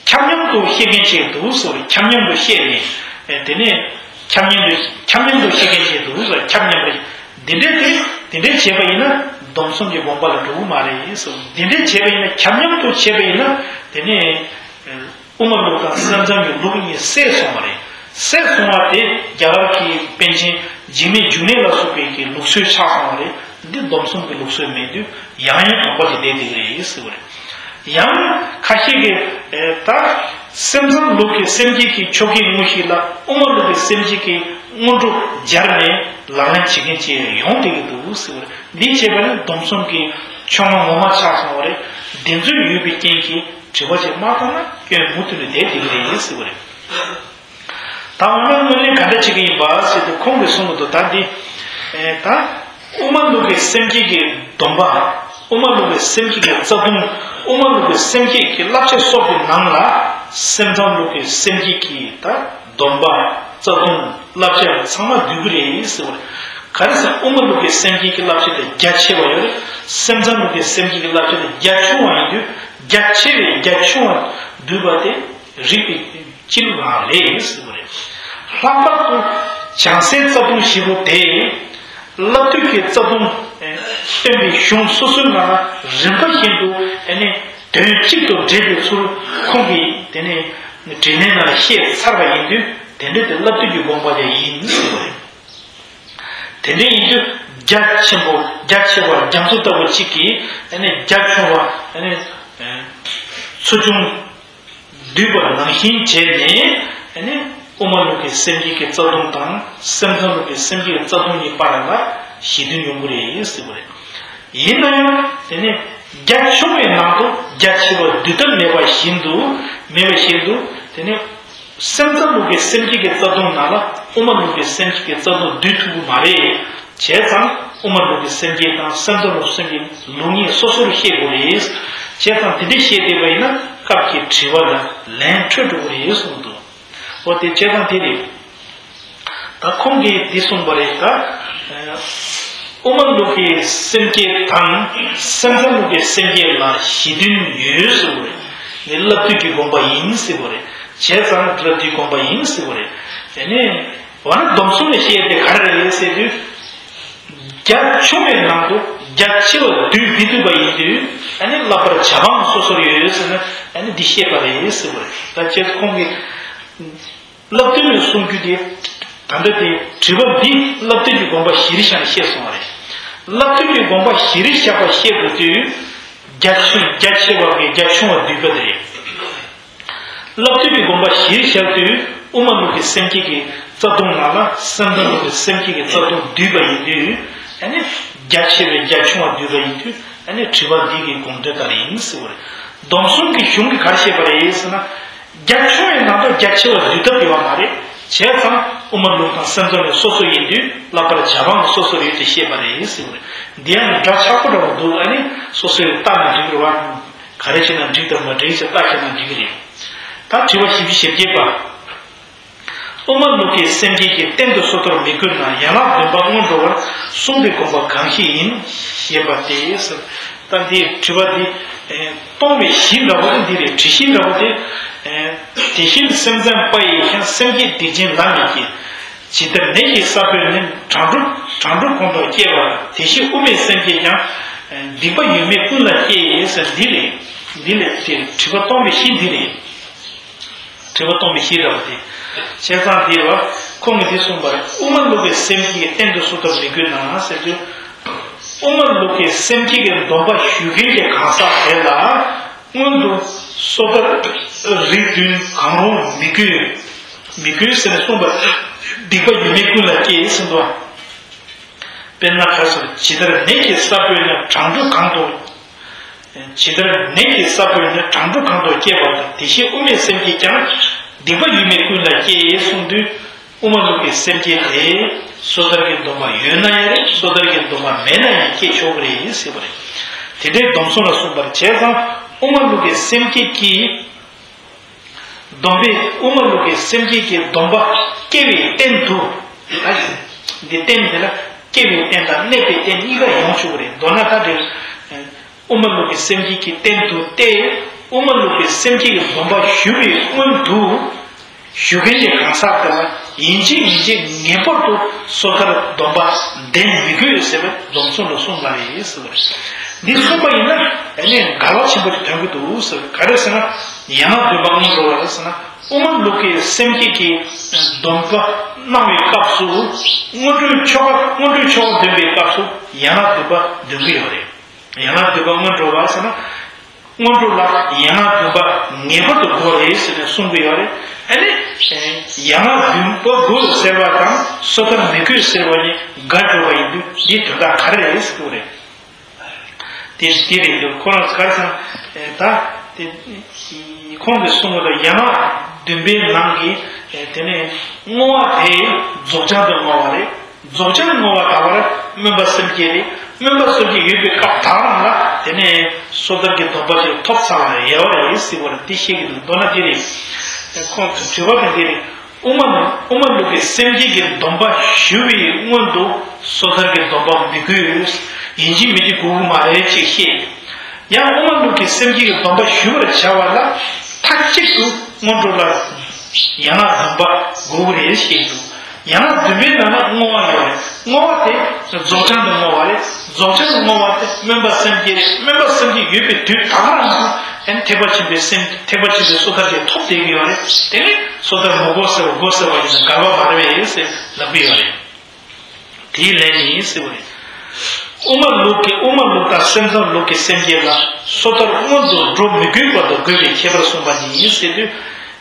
ཁྱབ་མཉམ་དུ་བཤད་མཁན་ཞིག་འདུག་ཟེར་བ། ཁྱབ་མཉམ་དུ་བཤད་ནས། དེ་ནས་ཁྱབ་མཉམ་དུ་ཁྱབ་མཉམ་དུ་བཤད་མཁན་ཞིག་འདུག་ཟེར། ཁྱབ་མཉམ་རེད། འདི་འདྲས་དེ་འདི་འདྲས་བྱས་པ་ཡིན་ན་སྡོམ་གསུམ་གྱི་དགོངས་པ་ལ་འགྲོ་གི་མ་རེད་ཟེར། འདི་འདྲས་བྱས་པ་ཡིན་ན་ཁྱབ་མཉམ་དུ་བྱས་པ་ཡིན་ན་དེ་ནས་དབུ་མ་ལུགས་དང་སེམས་ཙམ་གྱི་ལུགས་གཉིས་བསྲེས་སོང་བ་རེད། བསྲེས་སོང་བ་དེ་རྒྱ་གར་གྱི་པཎ་ཆེན་འཇིགས་མེད་འབྱུང་གནས་ལ་སོགས་པའི་གི་ལུགས་སྲོལ་ཆགས་སོང་བ་རེད། འདི་སྡོམ་གསུམ་གྱི་ལུགས་སྲོལ་མེད་དུས་ཡང་ཡང་དོགས་པ་དེ་བསྡད་བསྡད་ཀྱི་རེད་ཟེར་བ་རེད། ཡང་ཁ་ཤས་ཀྱིས་ཨེ་ད་ སེམས་ཙམ་ལུགས་ཀྱི་སེམས་བསྐྱེད་ཀྱི་ཆོ་གའི་དངོས་གཞི་ལ་དབུ་མ་ལུགས་ཀྱི་སེམས་བསྐྱེད་ཀྱི་སྔོན་འགྲོ་སྦྱར་ནས་ལག་ལེན་བྱེད་མཁན་ཅིག་ཡོང་བསྡད་ཀྱི་འདུག་ཟེར་བ་རེད། འདི་བྱས་པ་ནི་སྡོམ་གསུམ་གྱི་ཕྱོགས་སྔ་ངོ་མ་ཆགས་སོང་བ་རེད། འདི་ཚོ་ཡོད་པའི་རྐྱེན་གྱིས་དྲི་བ་ཅིག་མ་བཏང་ན་སྐྱོན་མུ་མཐུད་ནས་བསྡད་བསྡད་ཀྱི་རེད་ཟེར་བ་རེད། ད་འོ་ན་དངོས་གནས་ག་འདྲ་བྱེད་ཀྱི་ཡིན་པ་ཟེར་དུས་ཁོང་གིས་གསུངས་གི་འདུག་ད་འདི་ཨེ་ད་དབུ་མ་ལུགས་ཀྱི་སེམས་བསྐྱེད་ཀྱི་སྡོམ་པ། དབུ་མ་ལུགས་ཀྱི་སེམས་བསྐྱེད་ཀྱི་རྩ་ལྟུང་། དབུ་མ་ལུགས་ཀྱི་སེམས་བསྐྱེད་ཀྱི་བསླབ་བྱ་སོགས་ཀྱི་ནང་ལ་སེམས་ཙམ་ལུགས་ཀྱི་སེམས་བསྐྱེད་ཀྱི་ད་སྡོམ་པ། རྩ་ལྟུང་། བསླབ་བྱ་ཚང་མ་འདུས་ཀྱི་རེད་ཟེར་བ་རེད། ག་རེ་ཟེར་ན་དབུ་མ་ལུགས་ཀྱི་སེམས་བསྐྱེད་ཀྱི་བསླབ་བྱ་དེ་རྒྱ་ཆེ་བ་ཡོད་རེད། སེམས་ཙམ་ལུགས་ཀྱི་སེམས་བསྐྱེད་ཀྱི་བསླབ་བྱ་དེ་རྒྱ་ཆུང་བ་ཡིན་དུས་རྒྱ་ཆེ་བའི་རྒྱ་ཆུང་བ་འདུས་པ་དེ་རིགས་པའི་སྤྱི་ལུགས་རང་རེད་ཟེར་བ་རེད། ལྷག་པར་དུ་བྱང་སེམས་རྩ་ལྟུང་བཞི་པོ་དེ་བསླབ་བཏུས་ཀྱི་རྩ་ལྟུང་སྟོན་པའི་གཞུང་སོ་སོའི་ནང་ལ་རིམ་པ་བཞིན་དུ་ཨ་ནི་དོན་གཅིག་ཏུ་འདྲེས་པའི་ཚུལ་ཁོང་གིས་དེ་ནས་འབྲི་ནས་ནང་ལ་བཤད་ཚར་བ་ཡིན་དུས་དེ་འདྲ་དེ་བསླབ་བཏུས་ཀྱི་དགོངས་པ་ལས་ཡིན་ཟེར་བ་རེད། དེ་འདྲ་ཡིན་དུས་རྒྱ་ཆེན་པོ་རྒྱ་ཆེ་བ་རྒྱ་མཚོ་ལྟ་བུ་གཅིག་གིས་ཨ་ནི་རྒྱ་ཆུང་བ་ཨ་ནི་ཚུལ་ཆུང་བསྡུས་པ་ནང་བཞིན་བྱས་ནས་ཨ་ནི་དབུ་མ་ལུགས་ཀྱི་སེམས་བསྐྱེད་ཀྱི་རྩ་ལྟུང་དང་སེམས་ཙམ་ལུགས་ཀྱི་སེམས་བསྐྱེད་ཀྱི་རྩ་ལྟུང་གཉིས་བར་ལ་ཞི་མཐུན་ཡོང་གི་རེད་ཟེར་བ་རེད། ཡིན་ན་ཡང་དེ་ནི་རྒྱ་ཆུང་བའི་ནང་དུ་རྒྱ་ཆེ་བ་འདུས་ཐབས་མེད་པ་བཞིན་དུ་མེད་པ་བཞིན་དུ་དེ་ནི། སེམས་ཙམ་ལུགས་ཀྱི་སེམས་བསྐྱེད་ཀྱི་རྩ་ལྟུང་ནང་ལ་དབུ་མ་ལུགས་ཀྱི་སེམས་བསྐྱེད་ཀྱི་རྩ་ལྟུང་འདུས་ཐུབ་ཀྱི་མ་རེད། བྱས་ཙང་དབུ་མ་ལུགས་ཀྱི་སེམས་བསྐྱེད་དང་སེམས་ཙམ་ལུགས་སེམས་བསྐྱེད་ལུགས་གཉིས་སོ་སོར་ཤེས་དགོས་རེད། བྱས་ཙང་དེ་འདྲ་ཤེས་བསྡད་པ་ཡིན་ན་སྐབས་ཀྱི་དྲི་བ་ལ་ལན་འཕྲོད་འགྲོ་གི་རེད་གསུངས་འདུག་འོ་དེ་བྱས་ཙང་དེ་རེད། ད་ཁོང་གིས་འདི་གསུངས་པ་རེད་ད། དབུ་མ་ལུགས་ཀྱི་སེམས་བསྐྱེད་དང་སེམས་ཙམ་ལུགས་ཀྱི་སེམས་བསྐྱེད་ལ་ཞི་མཐུན་ཡོད་ཟེར་བ་རེད། འདི་བསླབ་བཏུས་ཀྱི་དགོངས་པ་ཡིན་ཟེར་བ་རེད། བྱས་ཙང་བསླབ་བཏུས་དགོངས་པ་ཡིན་ཟེར་བ་རེད། དེ་ནས་འོ་ན་སྡོམ་གསུམ་ལ་བཤད་དེ་ག་རེ་རེད་ཟེར་དུས། རྒྱ་ཆུང་བའི་ནང་དུ་རྒྱ་ཆེ་བ་འདུས་མི་ཐུབ་པ་ཡིན་དུས་ཨ་ནི་བསླབ་པར་བྱ་འབངས་སོ་སོར་ཡོད་ཟེར་ན་ཨ་ནི་འདི་བཤད་པ་རེད་ཟེར་བ་རེད། ད་ཁྱེད་ཁོང་གིས། བསླབ་བཏུས་ནས་གསུང་རྒྱུ་དེ། ད་ལྟ་དེ་དྲི་བ་འདི་བསླབ་བཏུས་ཀྱི་དགོངས་པ་གཞིར་བཞག་ནས་བཤད་སོང་བ་རེད། བསླབ་བཏུས་ཀྱི་དགོངས་པ་གཞིར་བཞག་པ་བཤད་དགོས་དུས། རྒྱ་ཆེ་རྒྱ་ཆེ་བ་གི་རྒྱ་ཆུང་བ་འདུས་པ་དེ་རེད། བསླབ་བཏུས་ཀྱི་དགོངས་པ་གཞིར་བཞག་དུས་དབུ་མ་ལུགས་ཀྱི་སེམས་བསྐྱེད་ཀྱི་རྩ་ལྟུང་ནང་ལ་སེམས་ཙམ་ལུགས་ཀྱི་སེམས་བསྐྱེད་ཀྱི་རྩ་ལྟུང་འདུས་པ་ཡིན་དུས། ཨ་ནི་རྒྱ་ཆེ་བའི་རྒྱ་ཆུང་བ་འདུས་པ་ཡིན་དུས་ཨ་ནི་དྲི་བ་འདི་གི་དགོངས་དོན་ག་རེ་ཡིན་ཟེར་བ་རེད། སྡོམ་གསུམ་གྱི་གཞུང་གིས་ག་རེ་བཤད་པ་རེད་ཟེར་ན། རྒྱ་ཆུང་བའི་ནང་དུ་རྒྱ་ཆེ་བ་འདུས་ཐབས་ཡོད་པ་མ་རེད། བྱས་ཙང་དབུ་མ་ལུགས་དང་སེམས་ཙམ་ལུགས་སོ་སོ་ཡིན་དུས་བསླབ་པར་བྱ་འབངས་སོ་སོར་ཡོད་དེ་བཤད་པ་རེད་ཟེར་བ་རེད། འདི་ཡང་འདྲ་ཆགས་པོ་འདྲ་བོ་འདུག་ཨ་ནི་སོ་སོས་བལྟས་ན་འགྲིག་གི་རེད་བ། ག་རེ་བྱས་ན་འགྲིག་དང་མ་འགྲིག་ཅེས་བལྟས་བྱས་ན་འགྲིག་གི་རེད། ད་དྲི་བ་བཞི་བཅུ་ཞེ་བརྒྱད་པ། དབུ་མ་ལུགས་ཀྱི་སེམས་བསྐྱེད་ཀྱི་རྟེན་དུ་སོ་ཐར་མི་དགོས་ན་ཡན་ལག་བདུན་པ་སྔོན་འགྲོ་བར་གསུངས་པའི་དགོངས་པ་གང་ཞིག་ཡིན་ཞེས་པ་སྟེ། ད་འདི་དྲི་བ་འདི་སྟོང་པའི་གཞི་འདྲ་བོ་དེ་འདི་རེད། དྲི་གཞི་འདྲ་བོ་དེ། དེ་བཞིན་སེམས་ཙམ་པ་ཡིས་ཀྱང་སེམས་བསྐྱེད་སྡིག་ཅན་ལ་མི་བསྐྱེད། ཇི་ལྟར་ནད་ཀྱི་ས་བོན་ནི་གྲང་དྲོ་གྲང་དྲོ་གོང་དུ་སྐྱེ་བ་དང་དེ་བཞིན་དབུ་མའི་སེམས་བསྐྱེད་ཀྱང་སྡིག་པ་ཡོད་མེད་ཀུན་ལ་སྐྱེ་ཟེར་འདི་རེད། འདི་ལས་དེ་དྲི་བ་སྟོང་པའི་གཞི་འདི་རེད། དྲི་བ་སྟོང་པའི་གཞི་འདྲ་བ་དེ། བྱས་ཙང་དེ་བ་ཁོང་གིས་འདི་གསུངས་པར་དབུ་མ་ལུགས་ཀྱི་སེམས་བསྐྱེད་ཀྱི་རྟེན་དུ་སོ་ཐར་མི་དགོས་ན་ཟེར་དུས། དབུ་མ་ལུགས་ཀྱི་སེམས་བསྐྱེད་ཀྱི་སྡོམ་པ་ཞུ་མཁན་གྱི་གང་ཟག་དེ་ལ་སྔོན་དུ་སོ་ཐར་རིགས་བདུན་གང་རུང་མི་དགོས། མི་དགོས་ཟེར་ནས་གསུངས་པར་སྡིག་པ་ཡོད་མེད་ཀུན་ལ་སྐྱེ་གསུངས་པ། དཔེར་ན་ཁ་སོར་ཇི་ལྟར་ནད་ཀྱི་ས་བོན་ནི་གྲང་དྲོ་གང་དུ། ཇི་ལྟར་ནད་ཀྱི་ས་བོན་ནི་གྲང་དྲོ་གང་དུ་སྐྱེ་བ་དང་དེ་བཞིན་དབུ་མའི་སེམས་བསྐྱེད་ཀྱང་སྡིག་པ་ཡོད་མེད་ཀུན་ལ་སྐྱེ་གསུངས་དུས་དབུ་མ་ལུགས་ཀྱི་སེམས་བསྐྱེད་དེ་སོ་ཐར་གྱི་སྡོམ་པ་ཡོད་ན་ཡང་རེད། སོ་ཐར་གྱི་སྡོམ་པ་མེད་ན་ཡང་སྐྱེ་ཆོག་གི་རེད་ཟེར་བ་རེད། དེ་འདྲའི་སྡོམ་གསུམ་ལ་གསུངས་པར་བྱས་ཙང་དབུ་མ་ལུགས་ཀྱི་སེམས་བསྐྱེད་ཀྱི་སྡོམ་པས་དབུ་མ་ལུགས་ཀྱི་སེམས་བསྐྱེད་ཀྱི་སྡོམ་པ་སྐྱེ་བའི་རྟེན་དུ། འདི་རྟེན་དེ་ལ་སྐྱེ་བའི་རྟེན་དང་གནས་པའི་རྟེན་གཉིས་ཀ་ཡོང་ཆོག་གི་རེད། མདོར་ན་ད་དེ་དབུ་མ་ལུགས་ཀྱི་སེམས་བསྐྱེད་ཀྱི་རྟེན་དུ་སྟེ། དབུ་མ་ལུགས་ཀྱི་སེམས་བསྐྱེད་ཀྱི་སྡོམ་པ་ཞུ་བའི་སྔོན་དུ། ཞུ་མཁན་གྱི་གང་ཟག་དེ་ལ་ཡིན་གཅིག་མིན་གཅིག་ངེས་པར་དུ་སོ་ཐར་སྡོམ་པ་ལྡན་མི་དགོས་ཟེར་བའི་སྡོམ་གསུམ་ལ་གསུངས་པ་རེད་ཟེར་བ་རེད། འདི་གསུངས་པ་ཡིན་ན་ཨ་ནི་འགལ་བ་ཆེན་པོ་ཞིག་ཐོན་གྱི་འདུག་ཟེར། ག་རེ་ཟེར་ན་ཡན་ལག་བདུན་པ་སྔོན་འགྲོ་བ་ཟེར་ན་དབུ་མ་ལུགས་ཀྱི་སེམས་བསྐྱེད་ཀྱི་སྡོམ་པ་གནང་བའི་སྐབས་སུ་སྔོན་འགྲོའི་ཆོ་ག་སྔོན་འགྲོའི་ཆོ་ག་འདོན་པའི་སྐབས་སུ་ཡན་ལག་བདུན་པ་འདོན་གྱི་ཡོད་རེད། ཡན་ལག་བདུན་པ་སྔོན་འགྲོ་བ་ཟེར་ན། སྔོན་འགྲོ་ལ་ཡན་ལག་བདུན་པ་ངེས་པར་དུ་དགོས་རེད་ཟེར་ནས་གསུང་གི་ཡོད་རེད། ཨ་ནི། ཡན་ལག་བདུན་པ་དགོས་ཟེར་བ་དང་སོ་ཐར་མི་དགོས་ཟེར་བ་གཉིས་འགལ་འགྲོ་བ་ཡིན་དུས་འདི་དོན་དག་ག་རེ་རེད་ཟེར་གྱི་རེད། དེ་དེ་རེད་འདུག་ཁོ་རང་ག་རེ་ཟེར་ན། ད་དེ་ཁོང་གིས་གསུང་གི་འདུག་ཡན་ལག་བདུན་པའི་ནང་གི་དེ་ནས་བསྔོ་བ་དེ་རྫོགས་བྱང་དུ་བསྔོ་བ་རེད། རྫོགས་བྱང་བསྔོ་བ་ད་བར་སྨོན་པ་སེམས་བསྐྱེད་རེད། སྨོན་པ་སེམས་བསྐྱེད་ཡོད་པའི་སྐབས་དག་རང་ལ་དེ་ནས་སོ་ཐར་གྱི་སྡོམ་པ་དེ་ཐོབ་ཚར་བ་ཡོད་རེད་ཟེར་བ་རེད། དེ་བཤད་ཀྱི་འདུག་མདོར་ན་དེ་རེད། ཁོང་གི་དྲི་བ་དེ་འདི་རེད། དབུ་མ་དབུ་མ་ལུགས་ཀྱི་སེམས་བསྐྱེད་ཀྱི་སྡོམ་པ་ཞུ་བའི་སྔོན་དུ་སོ་ཐར་གྱི་སྡོམ་པ་མི་དགོས། ཡིན་གཅིག་མིན་གཅིག་དགོས་ཀྱི་མ་རེད་ཅེས་བཤད། ཡང་དབུ་མ་ལུགས་ཀྱི་སེམས་བསྐྱེད་ཀྱི་སྡོམ་པ་ཞུ་བར་བྱ་བ་ལ་མཐའ་གཅིག་ཏུ་སྔོན་འགྲོ་ལ་ཡན་ལག་བདུན་པ་དགོས་ཀྱི་རེད་ཞེས་འདུག་ཡན་ལག་བདུན་པའི་ནང་ན་བསྔོ་བ་ཡོད་རེད། བསྔོ་བ་དེ་རྫོགས་བྱང་དུ་བསྔོ་བ་རེད། རྫོགས་བྱང་དུ་བསྔོ་བ་དེ་སྨོན་པ་སེམས་བསྐྱེད་རེད། སྨོན་པ་སེམས་བསྐྱེད་ཡོད་པའི་དུས་དག་རང་དུ་ཨན་ཐེག་པ་ཆེན་པོའི་སེམས་ཐེག་པ་ཆེན་པོའི་སོ་ཐར་དེ་ཐོབ་བསྡད་ཀྱི་ཡོད་རེད། དེ་ནི་སོ་ཐར་མི་དགོས་ཟེར་བ་དགོས་ཟེར་བ་ཡིན་ན་འགལ་བ་མ་རེད་པས་ཟེར་ལབ་ཀྱི་ཡོད་རེད། དེའི་ལན་ནི་ཟེར་བ་རེད། དབུ་མ་ལུགས་ཀྱི་དབུ་མ་ལུགས་དང་སེམས་ཙམ་ལུགས་ཀྱི་སེམས་བསྐྱེད་ལ་སོ་ཐར་སྔོན་དུ་འགྲོ་མི་དགོས་པ་དང་དགོས་པའི་ཁྱད་པར་གསུངས་པ་ནི་ཟེར་དུས།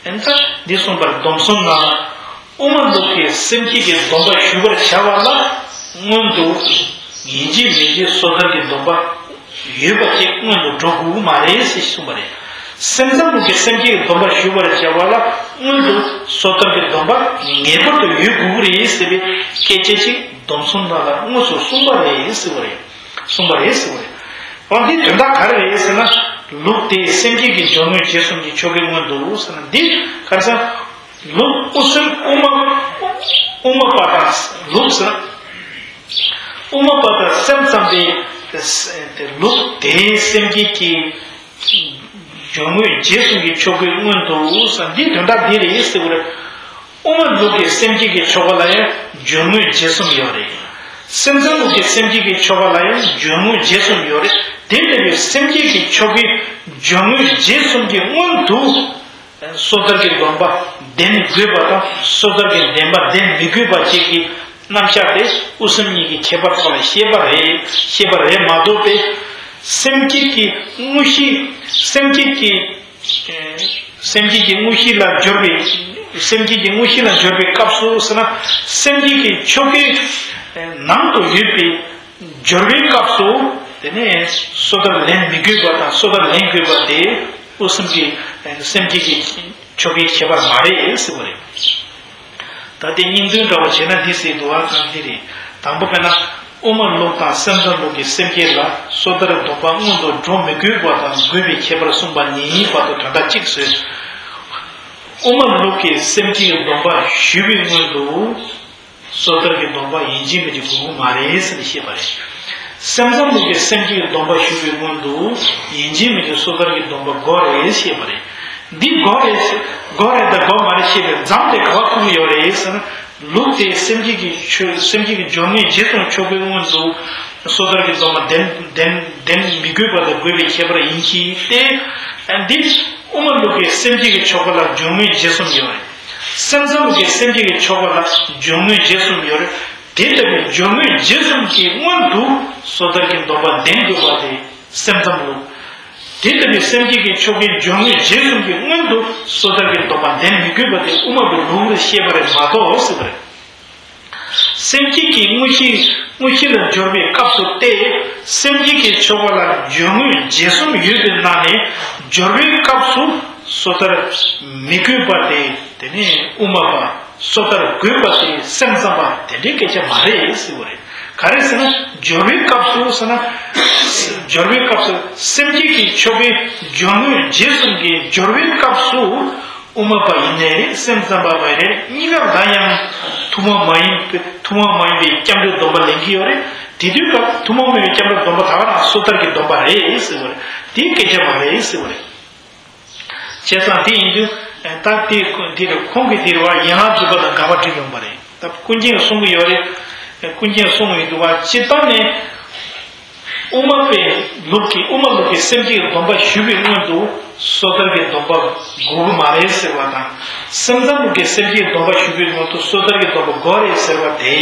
ཨན་ད་འདི་གསུངས་པར་སྡོམ་གསུམ་ནང་ལ། དབུ་མ་ལུགས་ཀྱི་སེམས་བསྐྱེད་ཀྱི་སྡོམ་པ་ཞུ་བར་བྱ་བ་ལ་སྔོན་དུ་ཡིན་གཅིག་མིན་གཅིག་སོ་ཐར་གྱི་སྡོམ་པ་ཡོད་པ་ཅིག་སྔོན་དུ་འགྲོ་དགོས་ཀྱི་མ་རེད་ཟེར་གསུངས་པ་རེད། སེམས་ཙམ་ལུགས་ཀྱི་སེམས་བསྐྱེད་ཀྱི་སྡོམ་པ་ཞུ་བར་བྱ་བ་ལ་སྔོན་དུ་སོ་ཐར་གྱི་སྡོམ་པ་ངེས་པར་དུ་ཡོད་དགོས་ཀྱི་རེད་ཟེར་བའི་སྐད་ཆ་ཅིག་སྡོམ་གསུམ་ནང་ལ་དངོས་སུ་གསུངས་པ་རེད་ཟེར་བ་རེད། གསུངས་པ་རེད་ཟེར་བ་རེད། འོ་འདི་དོན་དག་ག་རེ་རེད་ཟེར་ན། ལུགས་དེ་སེམས་བསྐྱེད་ཀྱི་སྦྱོར་དངོས་རྗེས་གསུམ་གྱི་ཆོ་གའི་སྔོན་དུ་ཟེར་ན་འདི་ག་རེ་ཟེར། ལུགས་དབུ་སེམས་དབུ་མ་དབུ་མ་པ་དང་ལུགས་ཟེར། དབུ་མ་པ་དང་སེམས་ཙམ་པའི་ལུགས་དེའི་སེམས་བསྐྱེད་ཀྱི་སྦྱོར་དངོས་རྗེས་གསུམ་གྱི་ཆོ་གའི་སྔོན་དུ་ཟེར་འདི་དོན་དག་འདི་རེད་ཟེར་བ་རེད། དབུ་མ་ལུགས་ཀྱི་སེམས་བསྐྱེད་ཀྱི་ཆོ་ག་ལ་ཡང་སྦྱོར་དངོས་རྗེས་གསུམ་ཡོད་རེད། སེམས་ཙམ་ལུགས་ཀྱི་སེམས་བསྐྱེད་ཀྱི་ཆོ་ག་ལ་ཡང་སྦྱོར་དངོས་རྗེས་གསུམ་ཡོད་རེད། དེ་ལྟ་བུའི་སེམས་བསྐྱེད་ཀྱི་ཆོ་གའི་སྦྱོར་དངོས་རྗེས་གསུམ་གྱི་སྔོན་དུ། སོ་ཐར་གྱི་སྡོམ་པ་ལྡན་དགོས་པ་དང་སོ་ཐར་གྱི་སྡོམ་པ་ལྡན་མི་དགོས་པ་བཅས་ཀྱི་རྣམ་གཞག་དེ་དབུ་སེམས་གཉིས་ཀྱི་ཁྱད་པར་ཐོག་ལ་བཤད་པ་རེད། བཤད་པ་རེད་མ་གཏོགས་པའི་སེམས་བསྐྱེད་ཀྱི་དངོས་གཞི་སེམས་བསྐྱེད་ཀྱི་སེམས་བསྐྱེད་ཀྱི་དངོས་གཞི་ལ་སྦྱོར་བའི་སེམས་བསྐྱེད་ཀྱི་དངོས་གཞི་ལ་སྦྱོར་བའི་སྐབས་སུ་ཟེར་ན། སེམས་བསྐྱེད་ཀྱི་ཆོ་གའི་ནང་དུ་ཡོད་པའི་སྦྱོར་བའི་སྐབས་སུ་དེ་ནས་སོ་ཐར་ལེན་མི་དགོས་པ་དང་སོ་ཐར་ལེན་དགོས་པ་དེ་དབུ་སེམས་ཀྱི་སེམས་བསྐྱེད་ཀྱི་ཆོ་གའི་ཁྱད་པར་མ་རེད་ཟེར་བ་རེད། ད་དེ་སྙིང་དོན་འདྲ་བ་བྱས་ན་འདི་ཟེར་འདུག་བ་ཙམ་འདི་རེད། དང་པོ་དཔེར་ན། དབུ་མ་ལུགས་དང་སེམས་ཙམ་ལུགས་ཀྱི་སེམས་བསྐྱེད་ལ་སོ་ཐར་སྡོམ་པ་སྔོན་དུ་འགྲོ་མི་དགོས་པ་དང་དགོས་པའི་ཁྱད་པར་གསུངས་པ་ཉིད་བར་དུ་དོན་དག་གཅིག་བཟོས། དབུ་མ་ལུགས་ཀྱི་སེམས་བསྐྱེད་སྡོམ་པ་ཞུ་བའི་སྔོན་དུ། སོ་ཐར་གྱི་སྡོམ་པ་ཡིན་གཅིག་མིན་གཅིག་དགོས་ཀྱི་མ་རེད་ཟེར་ནས་བཤད་པ་རེད། སེམས་ཙམ་ལུགས་ཀྱི་སེམས་བསྐྱེད་སྡོམ་པ་ཞུ་བའི་སྔོན་དུ་ཡིན་གཅིག་མིན་གཅིག་སོ་ཐར་གྱི་སྡོམ་པ་དགོས་རེད་བཤད་པ་རེད། འདི་དགོས་རེད་ཟེར། དགོས་རེད་དང་དགོས་མ་རེད་བཤད་པའི་མཚམས་དེ་ག་པར་ཐུག་གི་ཡོད་རེད་ཟེར་ན། ལུགས་དེ་སེམས་བསྐྱེད་ཀྱི་ཆོས་སེམས་བསྐྱེད་ཀྱི་སྦྱོར་དངོས་རྗེས་གསུམ་ཆོ་གའི་སྔོན་དུ་སོ་ཐར་གྱི་སྡོམ་པ་ལྡན་ལྡན་ལྡན་མི་དགོས་པ་དང་དགོས་པའི་ཁྱད་པར་ཡིན་གྱི་སྟེ། འདི་དབུ་མ་ལུགས་ཀྱི་སེམས་བསྐྱེད་ཀྱི་ཆོ་ག་ལ་སྦྱོར་དངོས་རྗེས་གསུམ་ཡོད་རེད། སེམས་ཙམ་གྱི་སེམས་བསྐྱེད་ཀྱི་ཆོ་ག་ལ་སྦྱོར་དངོས་རྗེས་གསུམ་ཡོད་རེད། དེ་ལྟ་བུའི་སྦྱོར་དངོས་རྗེས་གསུམ་གྱི་སྔོན་དུ་སོ་ཐར་གྱི་སྡོམ་པ་ལྡན་དགོས་པ་དེ་སེམས་ཙམ་ལུགས། དེ་ལྟ་བུའི་སེམས་བསྐྱེད་ཀྱི་ཆོ་གའི་སྦྱོར་དངོས་རྗེས་གསུམ་གྱི་སྔོན་དུ་སོ་ཐར་གྱི་སྡོམ་པ་ལྡན་མི་དགོས་པ་དེ་དབུ་མ་གི་ལུགས་ལ་བཤད་པ་རེད་མ་གཏོགས་ཟེར་བ་རེད། སེམས་བསྐྱེད་ཀྱི་དངོས་གཞི་དངོས་གཞི་ལ་སྦྱོར་བའི་སྐབས་སུ་སྟེ། སེམས་བསྐྱེད་ཀྱི་ཆོ་ག་ལ་སྦྱོར་དངོས་རྗེས་གསུམ་ཡོད་པའི་ནང་ནས་སྦྱོར་བའི་སྐབས་སུ་སོ་ཐར་མི་དགོས་པ་དེ་དེ་ནས་དབུ་མ་པ་སོ་ཐར་དགོས་པ་དེ་སེམས་ཙམ་པ་དེ་འདྲའི་སྐད་ཆ་མ་རེད་ཟེར་བ་རེད། ག་རེ་ཟེར་ན་སྦྱོར་བའི་སྐབས་སུ་ཟེར་ན། སྦྱོར་བའི་སྐབས་སུ་སེམས་བསྐྱེད་ཀྱི་ཆོ་གའི་སྦྱོར་དངོས་རྗེས་གསུམ་གྱི་སྦྱོར་བའི་སྐབས་སུ། དབུ་མ་པ་ཡིན་ནའི་རེད། སེམས་ཙམ་པ་བས་རེད། གཉིས་ཀ་ལ་ཡང་ཐུན་མོང་མ་ཡིན་པའི་ཐུན་མོང་མ་ཡིན་པའི་སྐྱབས་འགྲོའི་སྡོམ་པ་ལེན་གྱི་ཡོད་རེད། དེ་དུས་སྐབས་ཐུན་མོང་མ་ཡིན་པའི་སྐྱབས་འགྲོའི་སྡོམ་པ་ད་ག་རང་སོ་ཐར་གྱི་སྡོམ་པ་རེད་ཟེར་བ་རེད། དེའི་སྐད་ཆ་མ་རེད་ཟེར་བ་རེད། བྱས་ཙང་དེ་ཡིན་དུས་ད་དེ་དེ་རེད། ཁོང་གིས་དེ་རེད་བ་ཡན་ལག་བདུན་པ་དང་འགལ་བ་བསྒྲིགས་ཡོང་པ་རེད། ད་ཀུན་མཁྱེན་གསུང་གི་ཡོད་རེད། ཀུན་མཁྱེན་གསུང་གི་ཡོད་འདུག་བ། སྤྱིར་བཏང་ནས། དབུ་མ་པའི་ལུགས་ཀྱི་དབུ་མ་ལུགས་ཀྱི་སེམས་བསྐྱེད་སྡོམ་པ་ཞུ་བའི་སྔོན་དུ་སོ་ཐར་གྱི་སྡོམ་པ་དགོས་ཀྱི་མ་རེད་ཟེར་བ་དང་། སེམས་ཙམ་ལུགས་ཀྱི་སེམས་བསྐྱེད་སྡོམ་པ་ཞུ་བའི་སྔོན་དུ་སོ་ཐར་གྱི་སྡོམ་པ་དགོས་རེད་ཟེར་བ་དེ།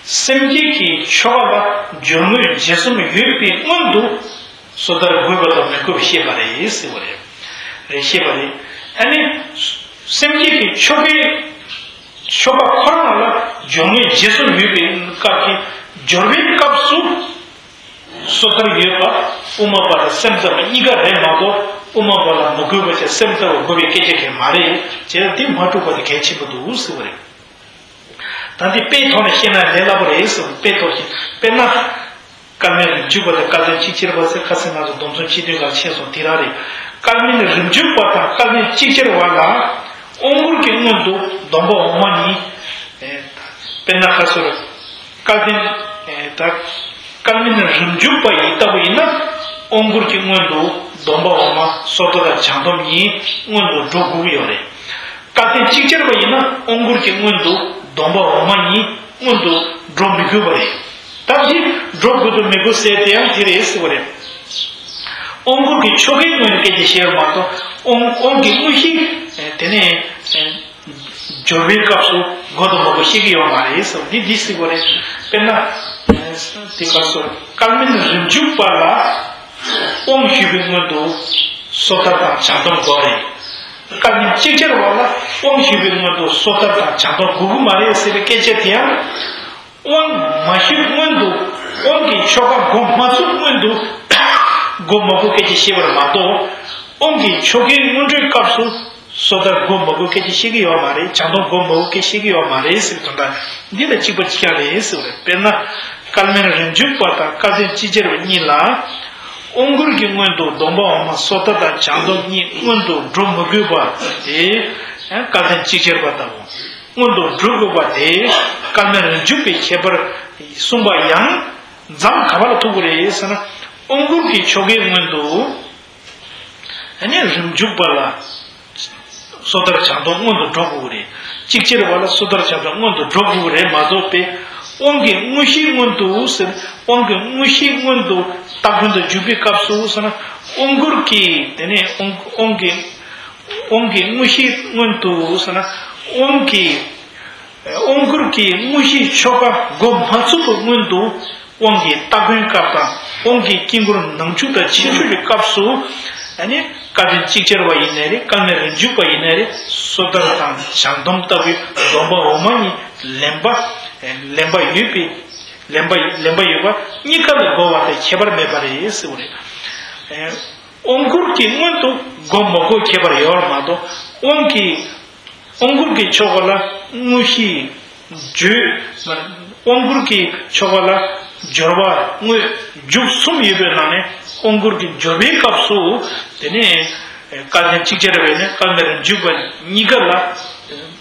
སེམས་བསྐྱེད་ཀྱི་ཆོ་ག་ལ་སྦྱོར་དངོས་རྗེས་གསུམ་ཡོད་པའི་སྔོན་དུ། སོ་ཐར་དགོས་པ་དང་མི་དགོས་པ་བཤད་པ་རེད་ཟེར་བ་རེད། རེད་བཤད་པ་རེད། ཨ་ནི། སེམས་བསྐྱེད་ཀྱི་ཆོ་གའི། ཆོ་ག་ཁོ་རང་ལ་སྦྱོར་དངོས་རྗེས་སུ་ཡོད་པའི་སྐབས་ཀྱི་སྦྱོར་བའི་སྐབས་སུ། སོ་ཐར་ཡོད་པ་དབུ་མ་པ་དང་སེམས་ཙམ་པ་གཉིས་ཀ་རེད་མ་གཏོགས། དབུ་མ་པ་ལ་མི་དགོས་པ་བྱས་སེམས་ཙམ་པ་དགོས་པའི་སྐད་ཆ་གང་ཡང་མ་རེད། བྱས་ཙང་དེ་མ་གྲུབ་པ་དེ་གལ་ཆེན་པོ་འདུག་ཟེར་བ་རེད། ད་འདི་དཔེའི་ཐོག་ནས་བཤད་ན་ལས་སླ་པོ་རེད་ཟེར། དཔེའི་ཐོག་བཤད། དཔེར་ན། སྐལ་དམན་རིམ་བྱུང་པ་དང་སྐལ་ལྡན་ཅིག་ཅར་བ་ཟེར། ཁ་སང་ང་ཚོ་སྡོམ་གསུམ་སྤྱི་དོན་ཁག་ཕྱིན་སོང་། དེ་རང་རེད། སྐལ་དམན་རིམ་བྱུང་པ་དང་སྐལ་ལྡན་ཅིག་ཅར་བ་ལ། དབང་བསྐུར་གྱི་སྔོན་དུ་སྡོམ་པ་འོག་མ་གཉིས། ཨེ། དཔེར་ན་ཁ་སོར། སྐལ་ལྡན། ཨེ། ད། སྐལ་དམན་རིམ་བྱུང་པ་ཡི་ལྟ་བུ་ཡིན་ན། དབང་བསྐུར་གྱི་སྔོན་དུ་སྡོམ་པ་འོག་མ་སོ་ཐར་དང་བྱང་སྡོམ་གཉིས་སྔོན་དུ་འགྲོ་དགོས་ཀྱི་ཡོད་རེད། སྐལ་ལྡན་ཅིག་ཅར་བ་ཡིན་ན་དབང་བསྐུར་གྱི་སྔོན་དུ་སྡོམ་པ་འོག་མ་གཉིས་སྔོན་དུ་འགྲོ་མི་དགོས་པ་རེད། ད་འདི་འགྲོ་དགོས་དང་མི་དགོས་ཟེར་དེ་ཡང་དེ་རེད་ཟེར་བ་རེད། དབང་བསྐུར་གྱི་ཆོ་གའི་སྔོན་སྐད་ཆ་བཤད་པ་མ་གཏོགས། དབང་དབང་གི་དངོས་གཞི། ཨེ། དེ་ནས། ཨེ། སྦྱོར་བའི་སྐབས་སུ་དགོས་དང་མ་དགོས་བཤད་ཀྱི་ཡོད་མ་རེད་ཟེར། འདི་འདི་ཟེར་བ་རེད། དཔེར་ན། ཨེ། དེ་སྐབས་སུ་སྐལ་དམན་རིམ་བྱུང་པ་ལ། དབང་ཞུས་པའི་སྔོན་དུ་སོ་ཐར་དང་བྱང་སྡོམ་དགོས་རེད། སྐལ་དམན་ཅིག་ཅར་བ་ལ་དབང་ཞུས་པའི་སྔོན་དུ་སོ་ཐར་དང་བྱང་སྡོམ་དགོས་ཀྱི་མ་རེད་ཟེར་བའི་སྐད་ཆ་དེ་ཡང་། དབང་མ་ཞུས་སྔོན་དུ། དབང་གི་ཆོ་ག་འགོ་མ་ཚུགས་སྔོན་དུ། དགོས་མ་དགོས་སྐད་ཆ་བཤད་པར་མ་གཏོགས། དབང་གི་ཆོ་གའི་སྔོན་འགྲོའི་སྐབས་སུ། སོ་ཐར་དགོས་མ་དགོས་སྐད་ཆ་བཤད་ཀྱི་ཡོད་མ་རེད། བྱང་སྡོམ་དགོས་མ་དགོས་སྐད་ཆ་བཤད་ཀྱི་ཡོད་མ་རེད་ཟེར་བའི་དོན་དག་འདི་དང་གཅིག་པ་གཅིག་རྐྱང་རེད་ཟེར་བ་རེད། དཔེར་ན། སྐལ་དམན་རིམ་བྱུང་པ་དང་སྐལ་ལྡན་ཅིག་ཅར་བ་གཉིས་ལ། དབང་བསྐུར་གྱི་སྔོན་དུ་སྡོམ་པ་འོག་མ་སོ་ཐར་དང་བྱང་སྡོམ་གཉིས་སྔོན་དུ་འགྲོ་མི་དགོས་པ་དེ། སྐལ་ལྡན་ཅིག་ཅར་བ་ལྟ་བུ། སྔོན་དུ་འགྲོ་དགོས་པ་དེ། སྐལ་དམན་རིམ་བྱུང་པའི་ཁྱད་པར་གསུངས་པ་ཡང་། མཚམས་ག་པ་ལ་ཐུག་གི་རེད་ཟེར་ན། དབང་བསྐུར་གྱི་ཆོ་གའི་སྔོན་དུ། ཨ་ནི་རིམ་བྱུང་པ་ལ། སོ་ཐར་བྱང་སྡོམ་སྔོན་དུ་འགྲོ་དགོས་ཀྱི་རེད། ཅིག་ཅར་བ་ལ་སོ་ཐར་བྱང་སྡོམ་སྔོན་དུ་འགྲོ་དགོས་ཀྱི་རེད་མ་གཏོགས་པའི། དབང་གི་དངོས་གཞིའི་སྔོན་དུ་ཟེར། དབང་གི་དངོས་གཞིའི་སྔོན་དུ་སྟ་གོན་དུ་འཇུག་པའི་སྐབས་སུ་ཟེར་ན། དབང་བསྐུར་གྱི་དེ་ནས་དབང་དབང་གི་དབང་གི་དངོས་གཞིའི་སྔོན་དུ་ཟེར་ན། དབང་གི་དབང་བསྐུར་གྱི་དངོས་གཞིའི་ཆོ་ག་འགོ་མ་ཚུགས་པའི་སྔོན་དུ། དབང་གི་སྟ་གོན་སྐབས་དང་། དབང་གི་དཀྱིལ་འཁོར་ནང་འཇུག་དང་ཕྱི་འཇུག་གི་སྐབས་སུ། ཨ་ནི་སྐལ་ལྡན་ཅིག་ཅར་བ་ཡིན་ནའི་རེད། སྐལ་དམན་རིམ་བྱུང་པ་ཡིན་ནའི་རེད། སོ་ཐར་དང་བྱང་སྡོམ་ལྟ་བུའི་སྡོམ་པ་འོག་མ་གཉིས་ལེན་པ། ལེན་པ་ཡོད་པའི། ལེན་པ་ལེན་པ་ཡོད་པ་གཉིས་ཀ་ལ་དགོས་པ་དེ་ཁྱད་པར་མེད་པ་རེད་ཟེར་བ་རེད། དབང་བསྐུར་གྱི་སྔོན་དུ་དགོས་མ་དགོས་ཁྱད་པར་ཡོད་པ་མ་གཏོགས། དབང་གི་དབང་བསྐུར་གྱི་ཆོ་ག་ལ་དངོས་གཞི་བརྗོད། དབང་བསྐུར་གྱི་ཆོ་ག་ལ་སྦྱོར་བ་དངོས་འཇུག་གསུམ་ཡོད་པའི་ནང་ནས། དབང་བསྐུར་གྱི་སྦྱོར་བའི་སྐབས་སུ། དེ་ནས་སྐལ་ལྡན་ཅིག་ཅར་བས་ནི་སྐལ་དམན་རིམ་བྱུང་པ་གཉིས་ཀ་ལ་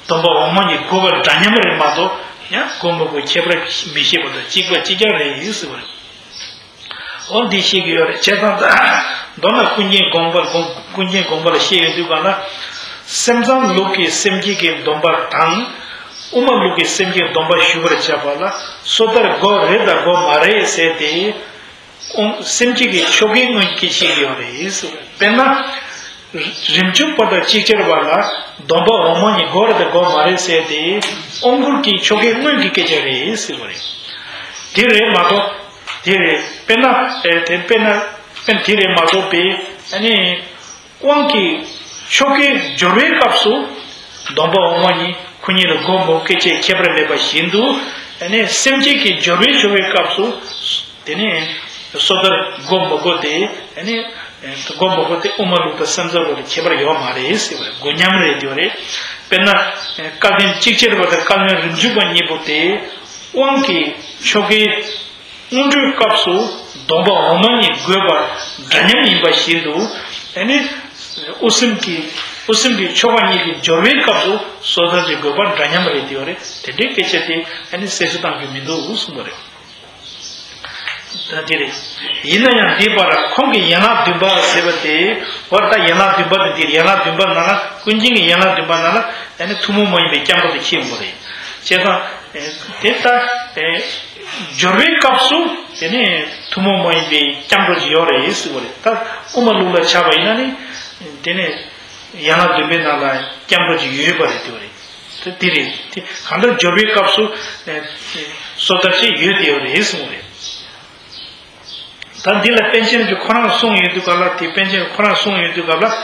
སྡོམ་པ་འོག་མ་གཉིས་དགོས་པ་འདྲ་མཉམ་རེད་མ་གཏོགས། ཡང་དགོས་མ་དགོས་ཁྱད་པར་མི་ཤེས་པ་དང་གཅིག་པ་གཅིག་རྐྱང་རེད་ཟེར་བ་རེད། འོ་འདི་ཤེས་ཀྱི་ཡོད་རེད། བྱས་ཙང་། མདོར་ན་ཀུན་མཁྱེན་དགོངས་པ་དགོངས་ཀུན་མཁྱེན་དགོངས་པ་ལ་བཤད་ཡོང་དུས་གང་ལ། སེམས་ཙམ་ལུགས་ཀྱི་སེམས་བསྐྱེད་ཀྱི་སྡོམ་པ་དང་། དབུ་མ་ལུགས་ཀྱི་སེམས་བསྐྱེད་སྡོམ་པ་ཞུ་བར་བྱ་བ་ལ། སོ་ཐར་དགོས་རེད་དང་དགོས་མ་རེད་ཟེར་ཏེ། དབང་སེམས་བསྐྱེད་ཀྱི་ཆོ་གའི་སྔོན་གྱི་བཤད་ཀྱི་ཡོད་རེད་ཟེར་བ་རེད། དཔེར་ན། རིམ་བྱུང་པ་དང་ཅིག་ཅར་བ་ལ་སྡོམ་པ་འོག་མ་གཉིས་དགོས་རེད་དང་དགོས་མ་རེད་ཟེར་ཏེ། དབང་བསྐུར་གྱི་ཆོ་གའི་སྔོན་གྱི་སྐད་ཆ་རེད་ཟེར་བ་རེད། དེ་རེད་མ་གཏོགས། དེ་རེད། དཔེར་ན། ཨེ། དེ་དཔེར་ན། དཔེར་ན་དེ་རེད་མ་གཏོགས་པའི། ཨ་ནི། དབང་གི་ཆོ་གའི་སྦྱོར་བའི་སྐབས་སུ། སྡོམ་པ་འོག་མ་གཉིས་ཁོ་གཉིས་ལ་དགོས་མ་དགོས་སྐད་ཆའི་ཁྱད་པར་མེད་པ་བཞིན་དུ། ཨ་ནི་སེམས་བསྐྱེད་ཀྱི་སྦྱོར་བའི་སྦྱོར་བའི་སྐབས་སུ། དེ་ནས་སོ་ཐར་དགོས་མ་དགོས་དེ། ཨ་ནི་དགོས་མ་དགོས་དེ་དབུ་མ་ལུགས་དང་སེམས་ཙམ་ལུགས་ལ་ཁྱད་པར་ཡོད་མ་རེད་ཟེར་བ་རེད། དགོས་མཉམ་རེད་ཟེར་བ་རེད། དཔེར་ན། སྐལ་ལྡན་ཅིག་ཅར་བ་དང་སྐལ་དམན་རིམ་བྱུང་པ་གཉིས་པོ་དེ། དབང་གི་ཆོ་གའི་སྔོན་འགྲོའི་སྐབས་སུ་སྡོམ་པ་འོག་མ་གཉིས་དགོས་པ་འདྲ་མཉམ་ཡིན་པ་བཞིན་དུ། ཨ་ནི། དབུ་སེམས་ཀྱི། དབུ་སེམས་ཀྱི་ཆོ་ག་གཉིས་ཀྱི་སྦྱོར་བའི་སྐབས་སུ་སོ་ཐར་གྱི་དགོས་པ་འདྲ་མཉམ་རེད་ཟེར་བ་རེད། དེ་འདྲའི་སྐད་ཆ་དེ་ཨ་ནི་གསལ་བཤད་གཏང་རྒྱུ་མི་འདུག་གསུངས་པ་རེད། ད་དེ་རེད། ཡིན་ན་ཡང་འདི་བར་ཁོང་གི་ཡན་ལག་བདུན་པ་ཟེར་བ་དེ། བར་ད་ཡན་ལག་བདུན་པ་དེ་འདིར་ཡན་ལག་བདུན་པ་ནང་ལ་ཀུན་མཁྱེན་གྱི་ཡན་ལག་བདུན་པ་ནང་ལ་ཨ་ནི་ཐུན་མོང་མ་ཡིན་པའི་སྐྱབས་འགྲོ་དེ་ཁྱེར་ཡོང་གི་རེད། བྱས་ཙང་། དེ་ལྟར། སྦྱོར་བའི་སྐབས་སུ་དེ་ནས་ཐུན་མོང་མ་ཡིན་པའི་སྐྱབས་འགྲོ་ཅིག་ཡོད་རེད་ཟེར་བ་རེད། ད་དབུ་མ་ལུགས་ལ་ཆ་བ་ཡིན་ན་ནི། དེ་ནས་ཡན་ལག་བདུན་པའི་ནང་ལ་སྐྱབས་འགྲོ་ཅིག་ཡོད་པ་རེད་ཟེར་བ་རེད། དེ་དེ་རེད། དེ་གང་ལྟར་སྦྱོར་བའི་སྐབས་སུ། སོ་ཐར་ཅིག་ཡོད་དེ་ཡོད་རེད་གསུངས་པ་རེད། ད་འདི་ལ་པཎ་ཆེན་གྱིས་ཁོ་རང་གསུངས་ཡོད་དུས་སྐབས་ལ། དེ་པཎ་ཆེན་གྱིས་ཁོ་རང་གསུངས་ཡོད་དུས་སྐབས་ལ་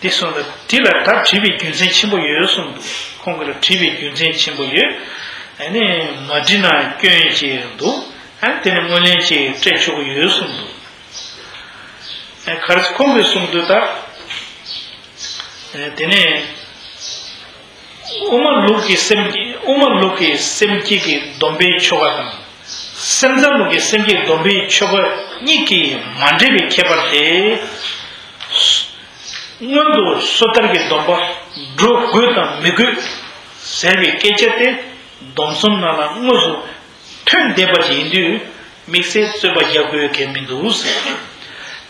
འདི་གསུངས་ཏེ། འདི་ལ་ད་བྲིས་པའི་རྒྱུ་མཚན་ཆེན་པོ་ཡོད་གསུངས་འདུག་ཁོང་གིས་ལ་བྲིས་པའི་རྒྱུ་མཚན་ཆེན་པོ་ཡོད། ཨ་ནི་མ་བྲིས་ན་སྐྱོན་ཅིག་འདུག་ཨ་ནི་དེ་ནི་ངོས་ལེན་ཅིག་སྤྲད་ཆོག་གི་ཡོད་གསུངས་འདུག་ཨ་ག་རེ་ཁོང་གིས་གསུངས་འདུག་ད། ཨ་དེ་ནས། དབུ་མ་ལུགས་ཀྱི་སེམས་ཀྱི། དབུ་མ་ལུགས་ཀྱི་སེམས་བསྐྱེད་ཀྱི་སྡོམ་པའི་ཆོ་ག་དང་། སེམས་ཙམ་ལུགས་ཀྱི་སེམས་བསྐྱེད་སྡོམ་པའི་ཆོ་ག་གཉིས་ཀྱི་མ་འདྲེས་པའི་ཁྱད་པར་ཏེ། སྔོན་དུ་སོ་ཐར་གྱི་སྡོམ་པ་འགྲོ་དགོས་དང་མི་དགོས་ཟེར་བའི་སྐད་ཆ་དེ། སྡོམ་གསུམ་ནང་ལ་དངོས་སུ་ཐོན་བསྡད་པ་ཡིན་དུས། དམིགས་བསལ་རྩོད་པ་རྒྱག་དགོས་གལ་མི་འདུག་ཟེར།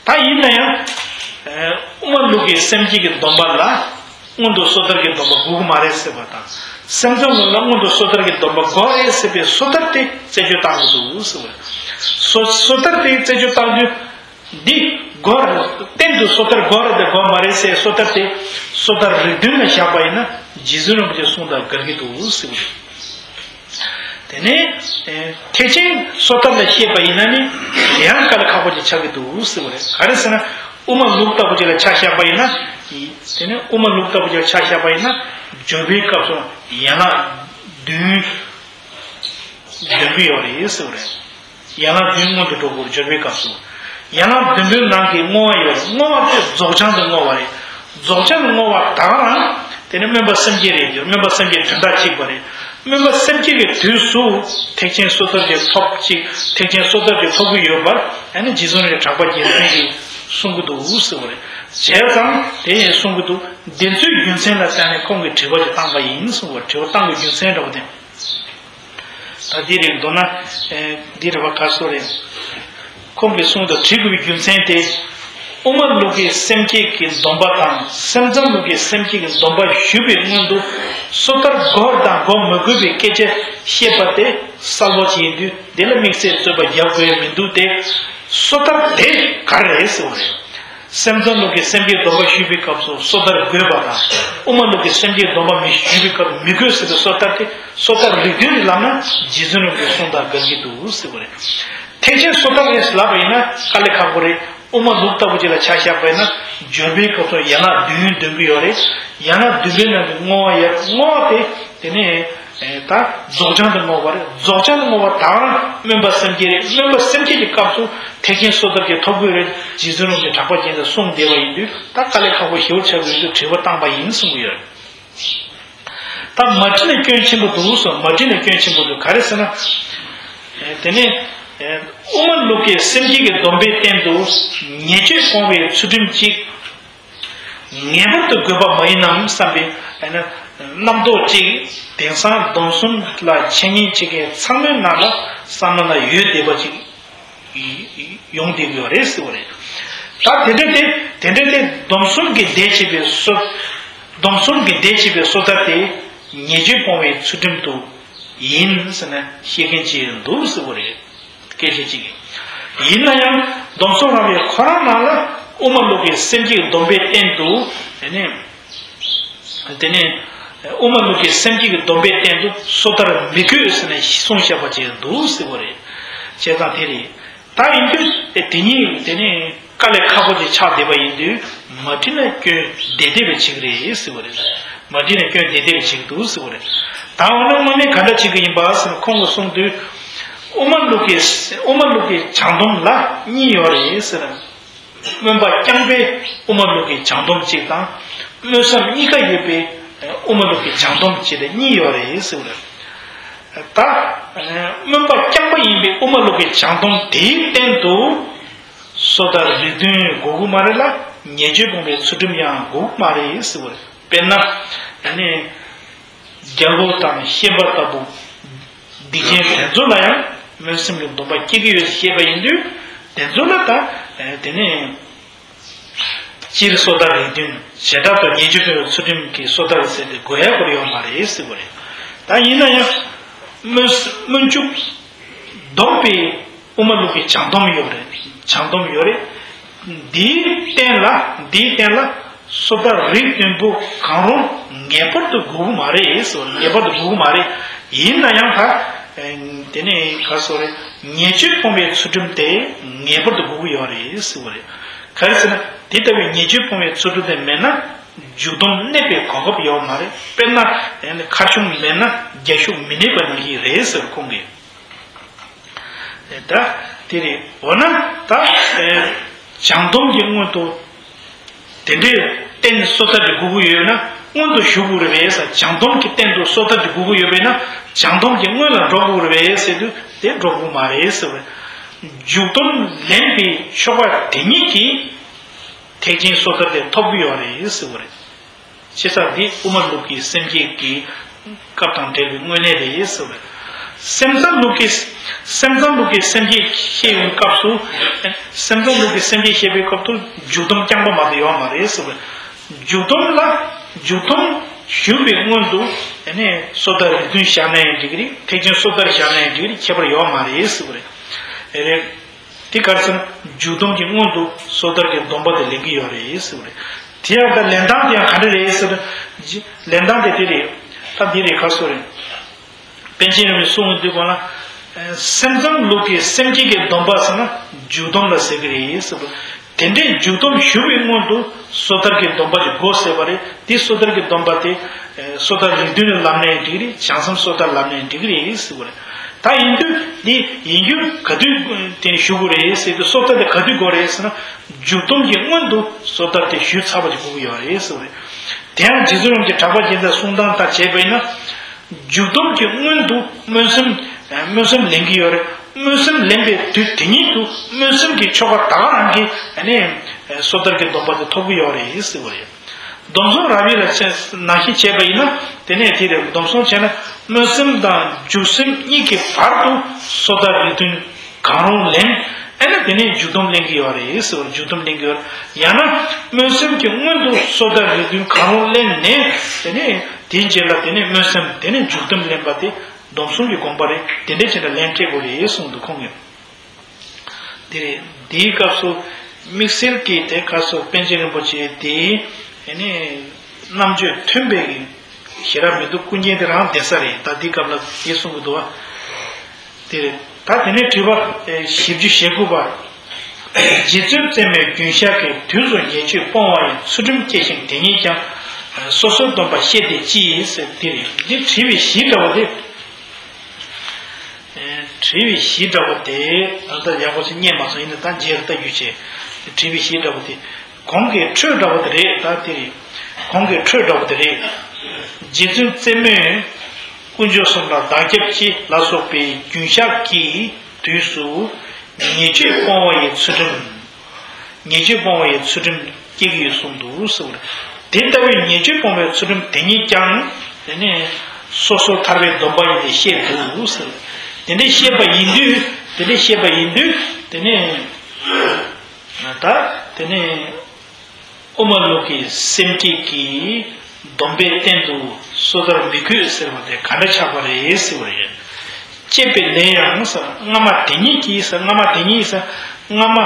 ད་ཡིན་ན་ཡང་། ཨ་དབུ་མ་ལུགས་ཀྱི་སེམས་བསྐྱེད་ཀྱི་སྡོམ་པ་ལ་སྔོན་དུ་སོ་ཐར་གྱི་སྡོམ་པ་དགོས་ཀྱི་མ་རེད་ཟེར་བ་དང་། སེམས་ཙམ་ལུགས་ལ་སྔོན་དུ་སོ་ཐར་གྱི་སྡོམ་པ་དགོས་རེད་ཟེར་བའི་སོ་ཐར་དེ་རྩད་གཅོད་བཏང་དགོས་འདུག་ཟེར་བ་རེད། སོ་སོ་ཐར་དེ་རྩད་གཅོད་བཏང་དུས། འདི་དགོས་རེད། གཏན་དུ་སོ་ཐར་དགོས་རེད་དེ་དགོས་མ་རེད་ཟེར་སོ་ཐར་དེ། སོ་ཐར་རིགས་བདུན་ལ་བཞག་པ་ཡིན་ན། རྗེ་བཙུན་རིན་པོ་ཆེའི་གསུང་དང་འགལ་གྱི་འདུག་ཟེར་བ་རེད། དེ་ནས་ཨེ་ཐེག་ཆེན་སོ་ཐར་ལ་བཤད་པ་ཡིན་ན་ནི། དེ་ཡང་དཀའ་ལས་ཁག་པོ་ཅིག་ཆགས་ཀྱི་འདུག་ཟེར་བ་རེད། ག་རེ་ཟེར་ན། དབུ་མ་ལུགས་ལྟ་བུ་ཅིག་ལ་ཆ་བཞག་པ་ཡིན་ན། དེ་ནས་དབུ་མ་ལུགས་ལྟ་བུ་ཅིག་ལ་ཆ་བཞག་པ་ཡིན་ན། སྦྱོར་བའི་སྐབས་སུ་ཡན་ལག་བདུན་འདོན་གྱི་ཡོད་རེད་ཟེར་བ་རེད། ཡན་ལག་བདུན་སྔོན་དུ་འགྲོ་དགོས། སྦྱོར་བའི་སྐབས་སུ། ཡན་ལག་བདུན་པོའི་ནང་གི་བསྔོ་བ་ཡོད་རེད། བསྔོ་བ་དེ་རྫོགས་བྱང་དུ་བསྔོ་བ་རེད། རྫོགས་བྱང་དུ་བསྔོ་བ་ད་ག་རང་། དེ་ནི་སྨོན་པ་སེམས་བསྐྱེད་རེད་ཀྱི། སྨོན་པ་སེམས་བསྐྱེད་དོན་དག་གཅིག་པ་རེད། སྨོན་པ་སེམས་བསྐྱེད་ཀྱི་དུས་སུ་ཐེག་ཆེན་སོ་ཐར་གྱི་ཐོབ་ཅིག་ཐེག་ཆེན་སོ་ཐར་གྱི་ཐོབ་ཀྱི་ཡོད་པར། ཨ་ནི་རྗེ་བཙུན་རིན་པོ་ཆེ་གྲགས་པ་རྒྱལ་མཚན་གྱིས་གསུང་གི་འདུག་ཟེར་བ་རེད། བྱས་ཙང་དེ་ཡིན་གསུང་གི་འདུག་འདི་ཚོའི་རྒྱུ་མཚན་ལ་བརྟེན་ནས་ཁོང་གིས་དྲི་བ་ཅིག་བཏང་པ་ཡིན་གསུང་བ། དྲི་བ་བཏང་བའི་རྒྱུ་མཚན་འདྲ་བོ་དེ། ད་འདི་རེད་འདུག་ན། ཨེ་འདི་རེད་བ། ག་སོ་རེད། ཁོང་གིས་གསུང་དུ་དྲི་དགོས་པའི་རྒྱུ་མཚན་དེ། དབུ་མ་ལུགས་ཀྱི་སེམས་བསྐྱེད་ཀྱི་སྡོམ་པ་དང་སེམས་ཙམ་ལུགས་ཀྱི་སེམས་བསྐྱེད་ཀྱི་སྡོམ་པ་ཞུས་པའི་སྔོན་དུ། སོ་ཐར་དགོས་དང་དགོས་མི་དགོས་པའི་སྐད་ཆ་བཤད་པ་དེ་གསལ་པོ་བྱེད་དུས། དེ་ལ་དམིགས་བསལ་རྩོད་པ་རྒྱག་དགོས་མི་འདུག་སྟེ། སོ་ཐར་དེ་ག་རེ་རེད་ཟེར་བ་རེད། སེམས་ཙམ་ལུགས་ཀྱི་སེམས་བསྐྱེད་སྡོམ་པ་ཞུས་པའི་སྐབས་སུ་སོ་ཐར་དགོས་པ་དང་། དབུ་མ་ལུགས་ཀྱི་སེམས་བསྐྱེད་སྡོམ་པ་མི་ཞུས་པའི་སྐབས་མི་དགོས་ཟེར་བའི་སོ་ཐར་དེ། སོ་ཐར་རིགས་བདུན་ལབ་ན་རྗེ་བཙུན་རིན་པོ་ཆེའི་གསུང་དང་འགལ་གྱི་འདུག་ཟེར་བ་རེད། ཐེག་ཆེན་སོ་ཐར་རེད་ལབ་པ་ཡིན་ན་དཀའ་ལས་ཁག་པོ་རེད། དབུ་མ་ལུགས་ལྟ་བུ་ཅིག་ལ་ཆ་བཞག་པ་ཡིན་ན། སྦྱོར་བའི་སྐབས་སུ་ཡན་ལག་བདུན་འདོན་གྱི་ཡོད་རེད། ཡན་ལག་བདུན་པའི་ནང་གི་བསྔོ་བ་ཡོད། བསྔོ་བ་དེ། དེ་ནས་ཨེ་ད་རྫོགས་བྱང་དུ་བསྔོ་བ་རེད། རྫོགས་བྱང་དུ་བསྔོ་བ་ད་ག་རང་སྨོན་པ་སེམས་བསྐྱེད་རེད། སྨོན་པ་སེམས་བསྐྱེད་ཀྱི་སྐབས་སུ་ཐེག་ཆེན་སོ་ཐར་གྱི་ཐོབ་དགོས་རེད། རྗེ་བཙུན་རིན་པོ་ཆེ་གྲགས་པ་རྒྱལ་མཚན་གསུངས་བསྡད་པ་ཡིན་དུས། ད་དཀའ་ལས་ཁག་པོ་ཞེ་པོ་ཆགས་ཀྱི་ཡོད་དུས་དྲི་བ་བཏང་པ་ཡིན་གསུང་གི་ཡོད། ད་མ་བྲིས་ན་སྐྱོན་ཆེན་པོ་འདུག་གསུངས། མ་བྲིས་ན་སྐྱོན་ཆེན་པོ་འདུག་ག་རེ་ཟེར་ན། ཨེ་དེ་ནས་ཨེ་དབུ་མ་ལུགས་ཀྱི་སེམས་བསྐྱེད་ཀྱི་སྡོམ་པའི་སྟེང་དུ་ཉེས་སྤྱོད་སྤོང་བའི་ཚུལ་ཁྲིམས་གཅིག་ངེས་པར་དུ་དགོས་པ་མ་ཡིན་ནམ་བསམ་པའི་ཨ་ནི་རྣམ་རྟོག་ཅིག་དེང་སང་སྡོམ་གསུམ་ལ་འཆད་ཉན་བྱེད་མཁན་ཚང་མའི་ནང་ལ་བསམ་བློ་ན་ཡོད་བསྡད་པ་ཅིག་ཡོང་བསྡད་ཀྱི་ཡོད་རེད་ཟེར་བ་རེད། ད་དེ་འདྲ་དེ་དེ་འདྲ་དེ་སྡོམ་གསུམ་གྱི་སྡེ་བྱེད་པའི་སོ། སྡོམ་གསུམ་གྱི་སྡེ་བྱེད་པའི་སོ་ཐར་དེ་ཉེས་སྤྱོད་སྤོང་བའི་ཚུལ་ཁྲིམས་དུ་ཡིན་ཟེར་ནས་བཤད་མཁན་ཅིག་འདུག་ཟེར་བ་རེད། སྐད་ཆ་གཅིག་གིས། ཡིན་ན་ཡང་སྡོམ་གསུམ་རང་བའི་ཁོ་རང་ནང་ལ་དབུ་མ་ལུགས་ཀྱི་སེམས་བསྐྱེད་སྡོམ་པའི་སྟེང་དུ། དེ་ནས་དེ་ནས་དབུ་མ་ལུགས་ཀྱི་སེམས་བསྐྱེད་ཀྱི་སྡོམ་པའི་སྟེང་དུ་སོ་ཐར་མི་དགོས་ཟེར་ནས་གསུངས་བཞག་པ་ཅིག་འདུག་ཟེར་བ་རེད། བྱས་ཙང་དེ་རེད། ད་ཡིན་དུས་དེ་ཉིད་དེ་ནས་དཀའ་ལས་ཁག་པོ་ཅིག་ཆགས་བསྡད་པ་ཡིན་དུས། མ་བྲིས་ན་སྐྱོན་བསྡད་བསྡད་པའི་ཆེད་རེད་ཟེར་བ་རེད། མ་བྲིས་ན་སྐྱོན་བསྡད་བསྡད་པའི་ཆེད་དུ་ཟེར་བ་རེད། ད་འོ་ན་དངོས་གནས་ག་འདྲ་བྱེད་ཀྱི་ཡིན་པ་ཟེར་ན། ཁོང་གིས་གསུངས་དུས། དབུ་མ་ལུགས་ཀྱི་དབུ་མ་ལུགས་ཀྱི་བྱང་སྡོམ་ལ་གཉིས་ཡོད་རེད་ཟེར། སྨོན་པ་རྐྱང་པའི་དབུ་མ་ལུགས་ཀྱི་བྱང་སྡོམ་གཅིག་དང་། སྨོན་བསམ་གཉིས་ཀ་ཡོད་པའི་དབུ་མ་ལུགས་ཀྱི་བྱང་སྡོམ་གཅིག་ལ་གཉིས་ཡོད་རེད་ཟེར་བ་རེད། ད་སྨོན་པ་རྐྱང་པ་ཡིན་པའི་དབུ་མ་ལུགས་ཀྱི་བྱང་སྡོམ་དེའི་སྟེང་དུ། སོ་ཐར་རིགས་བདུན་དགོས་ཀྱི་མ་རེད་ལ། ཉེས་སྤྱོད་སྤོང་བའི་ཚུལ་ཁྲིམས་ཡང་དགོས་ཀྱི་མ་རེད་ཟེར་བ་རེད། དཔེར་ན། ཨ་ནི་རྒྱལ་པོ་དང་ཤན་པ་ལྟ་བུ་སྡིག་ཅན་དེ་ཚོ་ལ་ཡང་སྨོན་སེམས་ཀྱི་སྡོམ་པ་སྐྱེ་གི་ཡོད་ཅེས་བཤད་པ་ཡིན་དུས། དེ་ཚོ་ལ་ད་དེ་ནས་སྤྱིར་སོ་ཐར་རིགས་བདུན། བྱེ་བྲག་ཏུ་ཉེས་སྤྱོད་སྤོང་བའི་ཚུལ་ཁྲིམས་ཀྱི་སོ་ཐར་ཟེར་ཏེ་དགོས་ཡ་སྐོར་ཡོད་མ་རེད་ཟེར་བ་རེད། ད་ཡིན་ན་ཡང་སྨོན་སྨོན་འཇུག་སྡོམ་པའི་དབུ་མ་ལུགས་ཀྱི་བྱང་སྡོམ་ཡོད་རེད། བྱང་སྡོམ་ཡོད་རེད། འདིའི་སྟེང་ལ། འདིའི་སྟེང་ལ་སོ་ཐར་རིགས་བདུན་པོ་གང་རུང་ངེས་པར་དུ་དགོས་ཀྱི་མ་རེད་ཟེར། ངེས་པར་དུ་དགོས་ཀྱི་མ་རེད། ཡིན་ན་ཡང་ད་ དེ་ནས་ག་སོ་རེད། ཉེས་སྤྱོད་སྤོང་བའི་ཚུལ་ཁྲིམས་དེ་ངེས་པར་དུ་དགོས་ཀྱི་ཡོད་རེད་ཟེར་བ་རེད། ག་རེ་ཟེར་ན་དེ་ལྟ་བུའི་ཉེས་སྤྱོད་སྤོང་བའི་ཚུལ་ཁྲིམས་དེ་མེད་ན་འཇུག་སྡོམ་གནས་པའི་གོ་སྐབས་ཡོད་མ་རེད། དཔེར་ན་ཁ་ཆུང་མེད་ན་རྒྱ་ཤུག་མི་གནས་པ་ནང་བཞིན་རེད་ཟེར་ཁོང་གིས། ད་དེ་རེད། འོ་ན་ད་བྱང་སྡོམ་གྱི་སྔོན་དུ་དེ་འདྲའི་རྟེན་སོ་ཐར་གྱི་དགོས་ཀྱི་ཡོད་ན་སྔོན་དུ་ཞུགས་དགོས་རེད་པས། བྱང་སྡོམ་གྱི་རྟེན་དུ་སོ་ཐར་གྱི་དགོས་ཀྱི་ཡོད་པས་ན་བྱང་སྡོམ་གྱི་སྔོན་ལ་འགྲོ་དགོས་རེད་པས་ཟེར་དུས་དེ་འགྲོ་དགོས་མ་རེད་ཟེར་བ་རེད། འཇུག་སྡོམ་ལེན་པའི་ཆོ་ག་དེ་ཉིད་ཀྱིས་ཐེག་ཆེན་སོ་ཐར་དེ་ཐོབ་ཀྱི་ཡོད་རེད་ཟེར་བ་རེད། ཞེས་པ་འདི་དབུ་མ་ལུགས་ཀྱི་སེམས་བསྐྱེད་ཀྱི་སྐབས་དང་འབྲེལ་བའི་དངོས་གནས་རེད་ཟེར་བ་རེད། སེམས་ཙམ་ལུགས་ཀྱི་སེམས་ཙམ་ལུགས་ཀྱི་སེམས་བསྐྱེད་བཤད་ཡོང་སྐབས་སུ། སེམས་ཙམ་ལུགས་ཀྱི་སེམས་བསྐྱེད་བཤད་པའི་སྐབས་སུ་འཇུག་སྡོམ་རྐྱང་པ་མ་གཏོགས་ཡོད་མ་རེད་ཟེར་བ་རེད། འཇུག་སྡོམ་ལ་འཇུག་སྡོམ་ཞུགས་པའི་སྔོན་དུ་དེ་ནས་སོ་ཐར་རིགས་བདུན་བཞག་ན་ཡང་འགྲིག་གི་རེད། ཐེག་ཆེན་སོ་ཐར་བཞག་ན་ཡང་འགྲིག་གི་རེད། ཁྱད་པར་ཡོད་མ་རེད་ཟེར་བ་རེད། རེད། དེ་ག་རེ་ཟེར་ན་འཇུག་སྡོམ་གྱི་སྔོན་དུ་སོ་ཐར་གྱི་སྡོམ་པ་དེ་ལེན་གྱི་ཡོད་རེད་ཟེར་བ་རེད། དེ་ཡང་ད་ལེན་སྟངས་དེ་ཡང་ག་འདྲ་རེད་ཟེར་ན། ལེན་སྟངས་དེ་དེ་རེད། ད་འདི་རེད་ག་སོ་རེད། པཎ་ཆེན་རིན་པོ་ཆེས་གསུངས་དུས་གོང་ལ། སེམས་ཙམ་ལུགས་ཀྱི་སེམས་བསྐྱེད་ཀྱི་སྡོམ་པ་ཟེར་ན་འཇུག་སྡོམ་ལ་ཟེར་གྱི་རེད་ཟེར་བ། དེ་འདྲའི་འཇུག་སྡོམ་ཞུ་བའི་སྔོན་དུ་སོ་ཐར་གྱི་སྡོམ་པ་ཅིག་དགོས་ཟེར་བ་རེད། དེ་སོ་ཐར་གྱི་སྡོམ་པ་དེ་སོ་ཐར་རིགས་བདུན་ལ་ལབ་ནའི་འགྲིག་རེད། བྱང་སེམས་སོ་ཐར་ལབ་ནའི་འགྲིག་རེད་ཟེར་བ་རེད། ད་ཡིན་དུས་འདི་ཡིན་རྒྱུ་ག་དུས་དེ་ནས་ཞུ་དགོས་རེད་ཟེར་དུས་སོ་ཐར་དེ་ག་དུས་དགོས་རེད་ཟེར་ན་འཇུག་སྡོམ་གྱི་སྔོན་དུ་སོ་ཐར་དེ་ཞུས་ཚར་བ་ཅིག་དགོས་ཀྱི་ཡོད་རེད་ཟེར་བ་རེད། དེ་ཡང་རྗེ་བཙུན་རིན་པོ་ཆེ་གྲགས་པ་རྒྱལ་མཚན་གསུང་སྟངས་ལྟར་བྱས་པ་ཡིན་ན། འཇུག་སྡོམ་གྱི་སྔོན་དུ་སྨོན་སེམས་སྨོན་སེམས་ལེན་གྱི་ཡོད་རེད། སྨོན་སེམས་ལེན་པའི་དུས་དེ་ཉིད་དུ་སྨོན་སེམས་ཀྱི་ཆོ་ག་དེ་ག་རང་གིས་ཨ་ནི་སོ་ཐར་གྱི་སྡོམ་པ་དེ་ཐོབ་ཀྱི་ཡོད་རེད་ཟེར་བ་རེད། སྡོམ་བཟུང་རབ་དབྱེ་ལ་བྱས་ནང་བཞིན་བྱས་པ་ཡིན་ན་དེ་ནས་དེ་རེད། སྡོམ་བཟུང་བྱས་ན་སྨོན་སེམས་དང་འཇུག་སེམས་གཉིས་ཀྱི་བར་དུ་སོ་ཐར་རིགས་བདུན་གང་རུང་ལེན། ཨ་ནི་དེ་ནས་འཇུག་སྡོམ་ལེན་གྱི་ཡོད་རེད་ཟེར་བ། འཇུག་སྡོམ་ལེན་གྱི་ཡོད་རེད། ཡང་ན་སྨོན་སེམས་ཀྱི་སྔོན་དུ་སོ་ཐར་རིགས་བདུན་གང་རུང་ལེན་ནས་དེ་ནས་དེའི་རྗེས་ལ་དེ་ནས་སྨོན་སེམས་དེ་ནས་འཇུག་སྡོམ་ལེན་པ་དེ་སྡོམ་བཟུང་གི་དགོངས་པ་རེད། དེ་འདྲའི་ཕྱིར་ལ་ལན་སྤྲད་དགོས་རེད་གསུངས་འདུག་ཁོང་གིས། དེ་རེད། དེའི་སྐབས་སུ་དམིགས་བསལ་གྱི་དེ་སྐབས་སུ་པཎ་ཆེན་རིན་པོ་ཆེ་དེའི་ཨ་ནི་རྣམ་དཔྱོད་མཐུན་པའི་ཞེ་དྲག་མི་འདུག་ཀུན་མཁྱེན་དེ་རང་བསྡད་ས་རེད། ད་འདི་སྐབས་ལ་དེ་གསུང་གི་འདུག་བ། དེ་རེད། ད་དེ་ནས་དྲི་བ་བཞི་བཅུ་ཞེ་དགུ་པ། རྗེ་བཙུན་བརྩེགས་མའི་རྒྱུན་བཤགས་ཀྱིས་དུས་སུ་ཉེས་སྤྱོད་སྤོང་བ་ཡི་ཚུལ་ཁྲིམས་བསྐྱེད་ཅིང་དེ་ཉིད་ཀྱང་སོ་སོའི་སྡོམ་པ་བཤད་དེ་ཅི་ཡིན་ཟེར་དེ་རེད། འདི་དྲི་བའི་གཞི་འདྲ་བོ་དེ། དྲི་བའི་གཞི་འདྲ་བོ་དེ་ད་ལྟ་ཡག་པོ་ཞིག་རྙེད་མ་སོང་། ཡིན་ན་ད་མཇལ་ལྟ་རྒྱུ་བྱས། དྲི་བའི་གཞི་འདྲ་བོ་དེ། གོང་གི་འཕྲོས་འདྲ་བོ་དེ་རེད། ད་དེ་རེད། གོང་གི་འཕྲོས་འདྲ་བོ་དེ་རེད། རྗེ་བཙུན་བརྩེགས་མས་དཀོན་མཆོག་གསུམ་ལ་བདག་སྐྱབས་མཆི་ལ་སོགས་པའི་རྒྱུན་བཤགས་ཀྱི་དུས་སུ་ཉེས་སྤྱོད་སྤོང་བ་ཡི་ཚུལ་ཁྲིམས། ཉེས་སྤྱོད་སྤོང་བ་ཡི་ཚུལ་ཁྲིམས་སྐྱེ་གི་ཡོད་གསུངས་འདུག་ཟེར་བ་རེད། དེ་ལྟ་བུའི་ཉེས་སྤྱོད་སྤོང་བའི་ཚུལ་ཁྲིམས་དེ་ཉིད་ཀྱང་དེ་ནས་སོ་སོ་ཐར་པའི་སྡོམ་པ་ཡིན་ཏེ་བཤད་འདུག་ཟེར། དེ་འདྲའི་བཤད་པ་ཡིན་དུས་དེ་འདྲའི་བཤད་པ་ཡིན་དུས་དེ་ནས། ད་དེ་ནས་དབུ་མ་ལུགས་ཀྱི་སེམས་བསྐྱེད་ཀྱི་སྡོམ་པའི་སྟེང་དུ་སོ་ཐར་མི་དགོས་ཟེར་བ་དེ་ག་འདྲ་ཆགས་པ་རེད་ཟེར་བ་རེད། ཅེས་པའི་ལན་ཡང་ཟེར། སྔ་མ་དེ་ཉིད་ཀྱིས་ཟེར། སྔ་མ་དེ་ཉིད་ཟེར། སྔ་མ་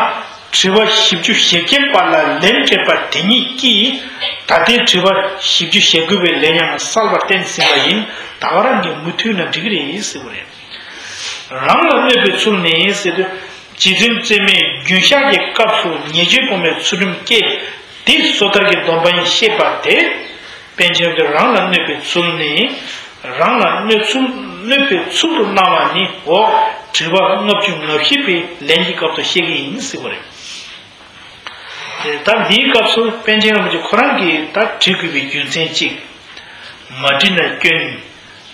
དྲི་བ་བཞི་བཅུ་ཞེ་བརྒྱད་པ་ལ་ལན་སྤྲད་པ་དེ་ཉིད་ཀྱིས་ད་ལྟའི་དྲི་བ་བཞི་བཅུ་ཞེ་དགུ་པའི་ལན་ཡང་གསལ་བར་བསྟན་ཟིན་པ་ཡིན། ད་ག་རང་གིས་མུ་མཐུད་ན་འགྲིག་གི་རེད་ཟེར་བ་རེད། རང་ལ་གནོད་པའི་ཚུལ་ནི་ཟེར་དུས། རྗེ་བཙུན་བརྩེགས་མས་རྒྱུན་བཤགས་ཀྱི་སྐབས་སུ་ཉེས་སྤྱོད་སྤོང་བའི་ཚུལ་ཁྲིམས་བསྐྱེད་དེ་སོ་ཐར་གྱི་སྡོམ་པ་ཡིན་ཞེས་པ་དེ། པཎ་ཆེན་གྱིས་རང་ལ་གནོད་པའི་ཚུལ་ནི། རང་ལ་གནོད་ཚུལ་གནོད་པའི་ཚུལ་དུ་སྣང་བ་ནི་འོ་དྲི་བ་ལྔ་བཅུ་ང་བཞི་པའི་ལན་གྱི་སྐབས་སུ་བཤད་ཀྱི་ཡིན་ཟེར་བ་རེད། དེ་ལྟར་འདིའི་སྐབས་སུ་པཎ་ཆེན་རིན་པོ་ཆེ་ཁོ་རང་གིས་ད་དྲི་དགོས་པའི་རྒྱུ་མཚན་གཅིག། མ་དྲིས་ན་སྐྱོན།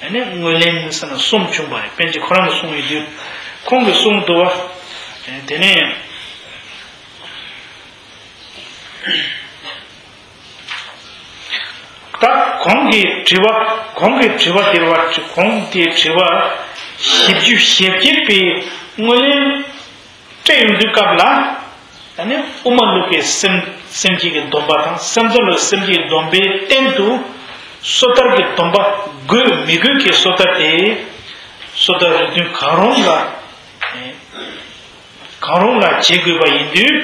ཨ་ནི་ངོས་ལེན་ཟེར་ན་གསུམ་བྱུང་བ་རེད། པཎ་ཆེན་ཁོ་རང་གིས་གསུངས་ཡོད་དུས། ཁོང་གིས་གསུངས་འདུག་བ། དེ་ནས་ད་གོང་གི་དྲི་བ། གོང་གི་དྲི་བ་དེར་བ། གོང་དེའི་དྲི་བ་བཞི་བཅུ་ཞེ་བརྒྱད་པའི་ངོས་ལེན་སྤྲད་ཡོང་དུས་སྐབས་ལ། ད་ནི་དབུ་མ་ལུགས་ཀྱི་སེམས་སེམས་བསྐྱེད་ཀྱི་སྡོམ་པ་དང་སེམས་ཙམ་ལུགས་སེམས་བསྐྱེད་ཀྱི་སྡོམ་པའི་སྟེང་དུ་སོ་ཐར་གྱི་སྡོམ་པ་དགོས་མི་དགོས་ཀྱི་སོ་ཐར་དེ་སོ་ཐར་རིགས་བདུན་གང་རུང་ལ་གང་རུང་ལ་བྱེད་དགོས་པ་ཡིན་དུས་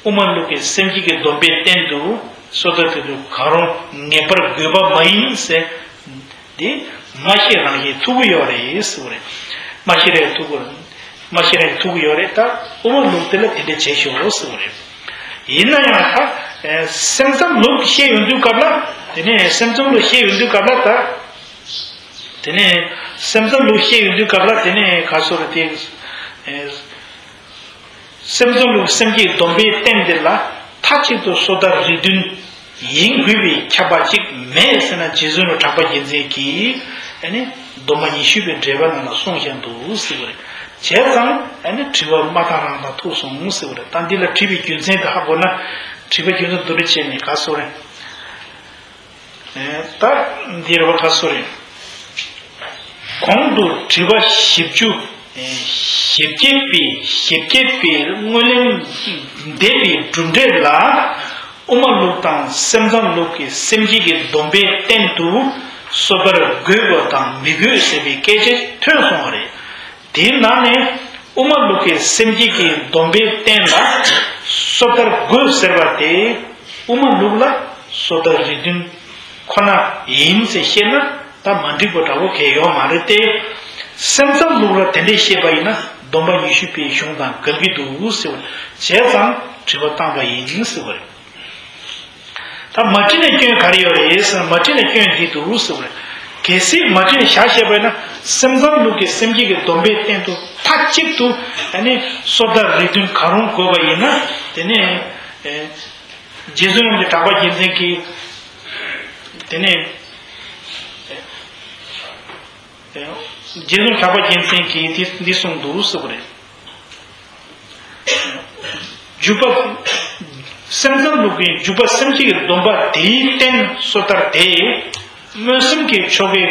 དབུ་མ་ལུགས་ཀྱི་སེམས་བསྐྱེད་ཀྱི་སྡོམ་པའི་སྟེང་དུ་སོ་ཐར་དེ་ཚོ་གང་རུང་ངེས་པར་དགོས་པ་མ་ཡིན་ཟེར། འདི་མ་ཤེས་རང་ཤེས་ཐུག་གི་ཡོད་རེད་ཟེར་བ་རེད། མ་ཤེས་རེད་ཐུག་གི་རེད། མ་ཤེས་རེད་ཐུག་གི་ཡོད་རེད། ད་དབུ་མ་ལུགས་དེ་ལ་དེ་འདྲ་བྱེད་ཤོག་ཟེར་བ་རེད། ཡིན་ན་ཡང་ད་སེམས་ཙམ་ལུགས་བཤད་ཡོང་དུས་སྐབས་ལ། དེ་ནས་སེམས་ཙམ་ལུགས་བཤད་ཡོང་དུས་སྐབས་ལ་ད། དེ་ནས་སེམས་ཙམ་ལུགས་བཤད་ཡོང་དུས་སྐབས་ལ་དེ་ནས་ག་སོ་རེད་དེ། སེམས་ཙམ་ལུགས་སེམས་བསྐྱེད་སྡོམ་པའི་རྟེན་འདི་ལ་མཐའ་གཅིག་ཏུ་སོ་ཐར་རིགས་མཐུན་ཡིན་དགོས་པའི་ཁྱབ་པ་གཅིག་མེད་ཟེར་ན། རྗེ་བཙུན་གྲགས་པ་རྒྱལ་མཚན་གྱིས་ཨ་ནི་སྡོམ་པ་ཉི་ཤུ་པའི་འགྲེལ་པ་ནང་ལ་གསུངས་བཞག་འདུག་ཟེར་བ་རེད། བྱས་ཙང་ཨ་ནི་དྲི་བ་མ་བཏང་རང་དང་ཐུག་སོང་ཟེར་བ་རེད། ད་འདི་ལ་དྲི་བའི་རྒྱུ་མཚན་དེ་ཧ་གོ་ན། དྲི་བའི་རྒྱུ་མཚན་བསྡུ་རུབ་བྱས་ནས་ག་སོ་རེད། ད་འདིར་བ་ཁ་སོ་རེད། གོང་དུ་དྲི་བ་བཞི་བཅུ། ཞེ་བརྒྱད་པའི་ཞེ་བརྒྱད་པའི་སྔོན་གླེང་འདས་པའི་གྲུབ་འབྲས་ལ། དབུ་མ་ལུགས་དང་སེམས་ཙམ་ལུགས་ཀྱི་སེམས་བསྐྱེད་ཀྱི་སྡོམ་པའི་སྟེང་དུ་སོ་ཐར་དགོས་པ་དང་མི་དགོས་ཟེར་བའི་སྐད་ཆ་ཐོན་སོང་བ་རེད། དེའི་ནང་ནས་དབུ་མ་ལུགས་ཀྱི་སེམས་བསྐྱེད་ཀྱི་སྡོམ་པའི་སྟེང་ལ་སོ་ཐར་དགོས་ཟེར་བ་དེ། དབུ་མ་ལུགས་ལ་སོ་ཐར་རིགས་མཐུན་ཁོ་ན་ཡིན་ཟེར་བཤད་ན་ད་མ་འགྲིག་པ་འདྲ་བོ་གང་ཡོད་མ་རེད་དེ། སེམས་ཙམ་ལུགས་ལ་དེ་འདྲས་བཤད་པ་ཡིན་ན་སྡོམ་པ་ཉི་ཤུ་པའི་གཞུང་དང་འགལ་གྱི་འདུག་ཟེར་བ་བྱས་ཙང་དྲི་བ་བཏང་པ་ཡིན་ཟེར་བ་རེད། ད་མ་དྲིས་ན་སྐྱོན་ག་རེ་ཡོད་རེད་ཟེར་ན། མ་དྲིས་ན་སྐྱོན་འདི་འདུག་ཟེར་བ་རེད། གལ་སྲིད་མ་དྲིས་ན་བཞག་བཤད་པ་ཡིན་ན། སེམས་ཙམ་ལུགས་ཀྱི་སེམས་བསྐྱེད་ཀྱི་སྡོམ་པའི་སྟེང་དུ་མཐའ་གཅིག་ཏུ་ཨ་ནི་སོ་ཐར་རིགས་མཐུན་གང་རུང་དགོས་པ་ཡིན་ན། དེ་ནས་ཨེ། རྗེ་བཙུན་རིན་པོ་ཆེ་གྲགས་པ་རྒྱལ་མཚན་གྱིས། དེ་ནས་ཨེ། རྗེ་བཙུན་གྲགས་པ་རྒྱལ་མཚན་གྱིས་འདི་འདི་གསུངས་འདུག་ཟེར་བ་རེད། འཇུག་པ། སེམས་ཙམ་ལུགས་ཀྱི་འཇུག་པ་སེམས་བསྐྱེད་ཀྱི་སྡོམ་པ་དེའི་རྟེན་སོ་ཐར་དེ། མངོན་སུམ་གྱི་ཆོ་གས་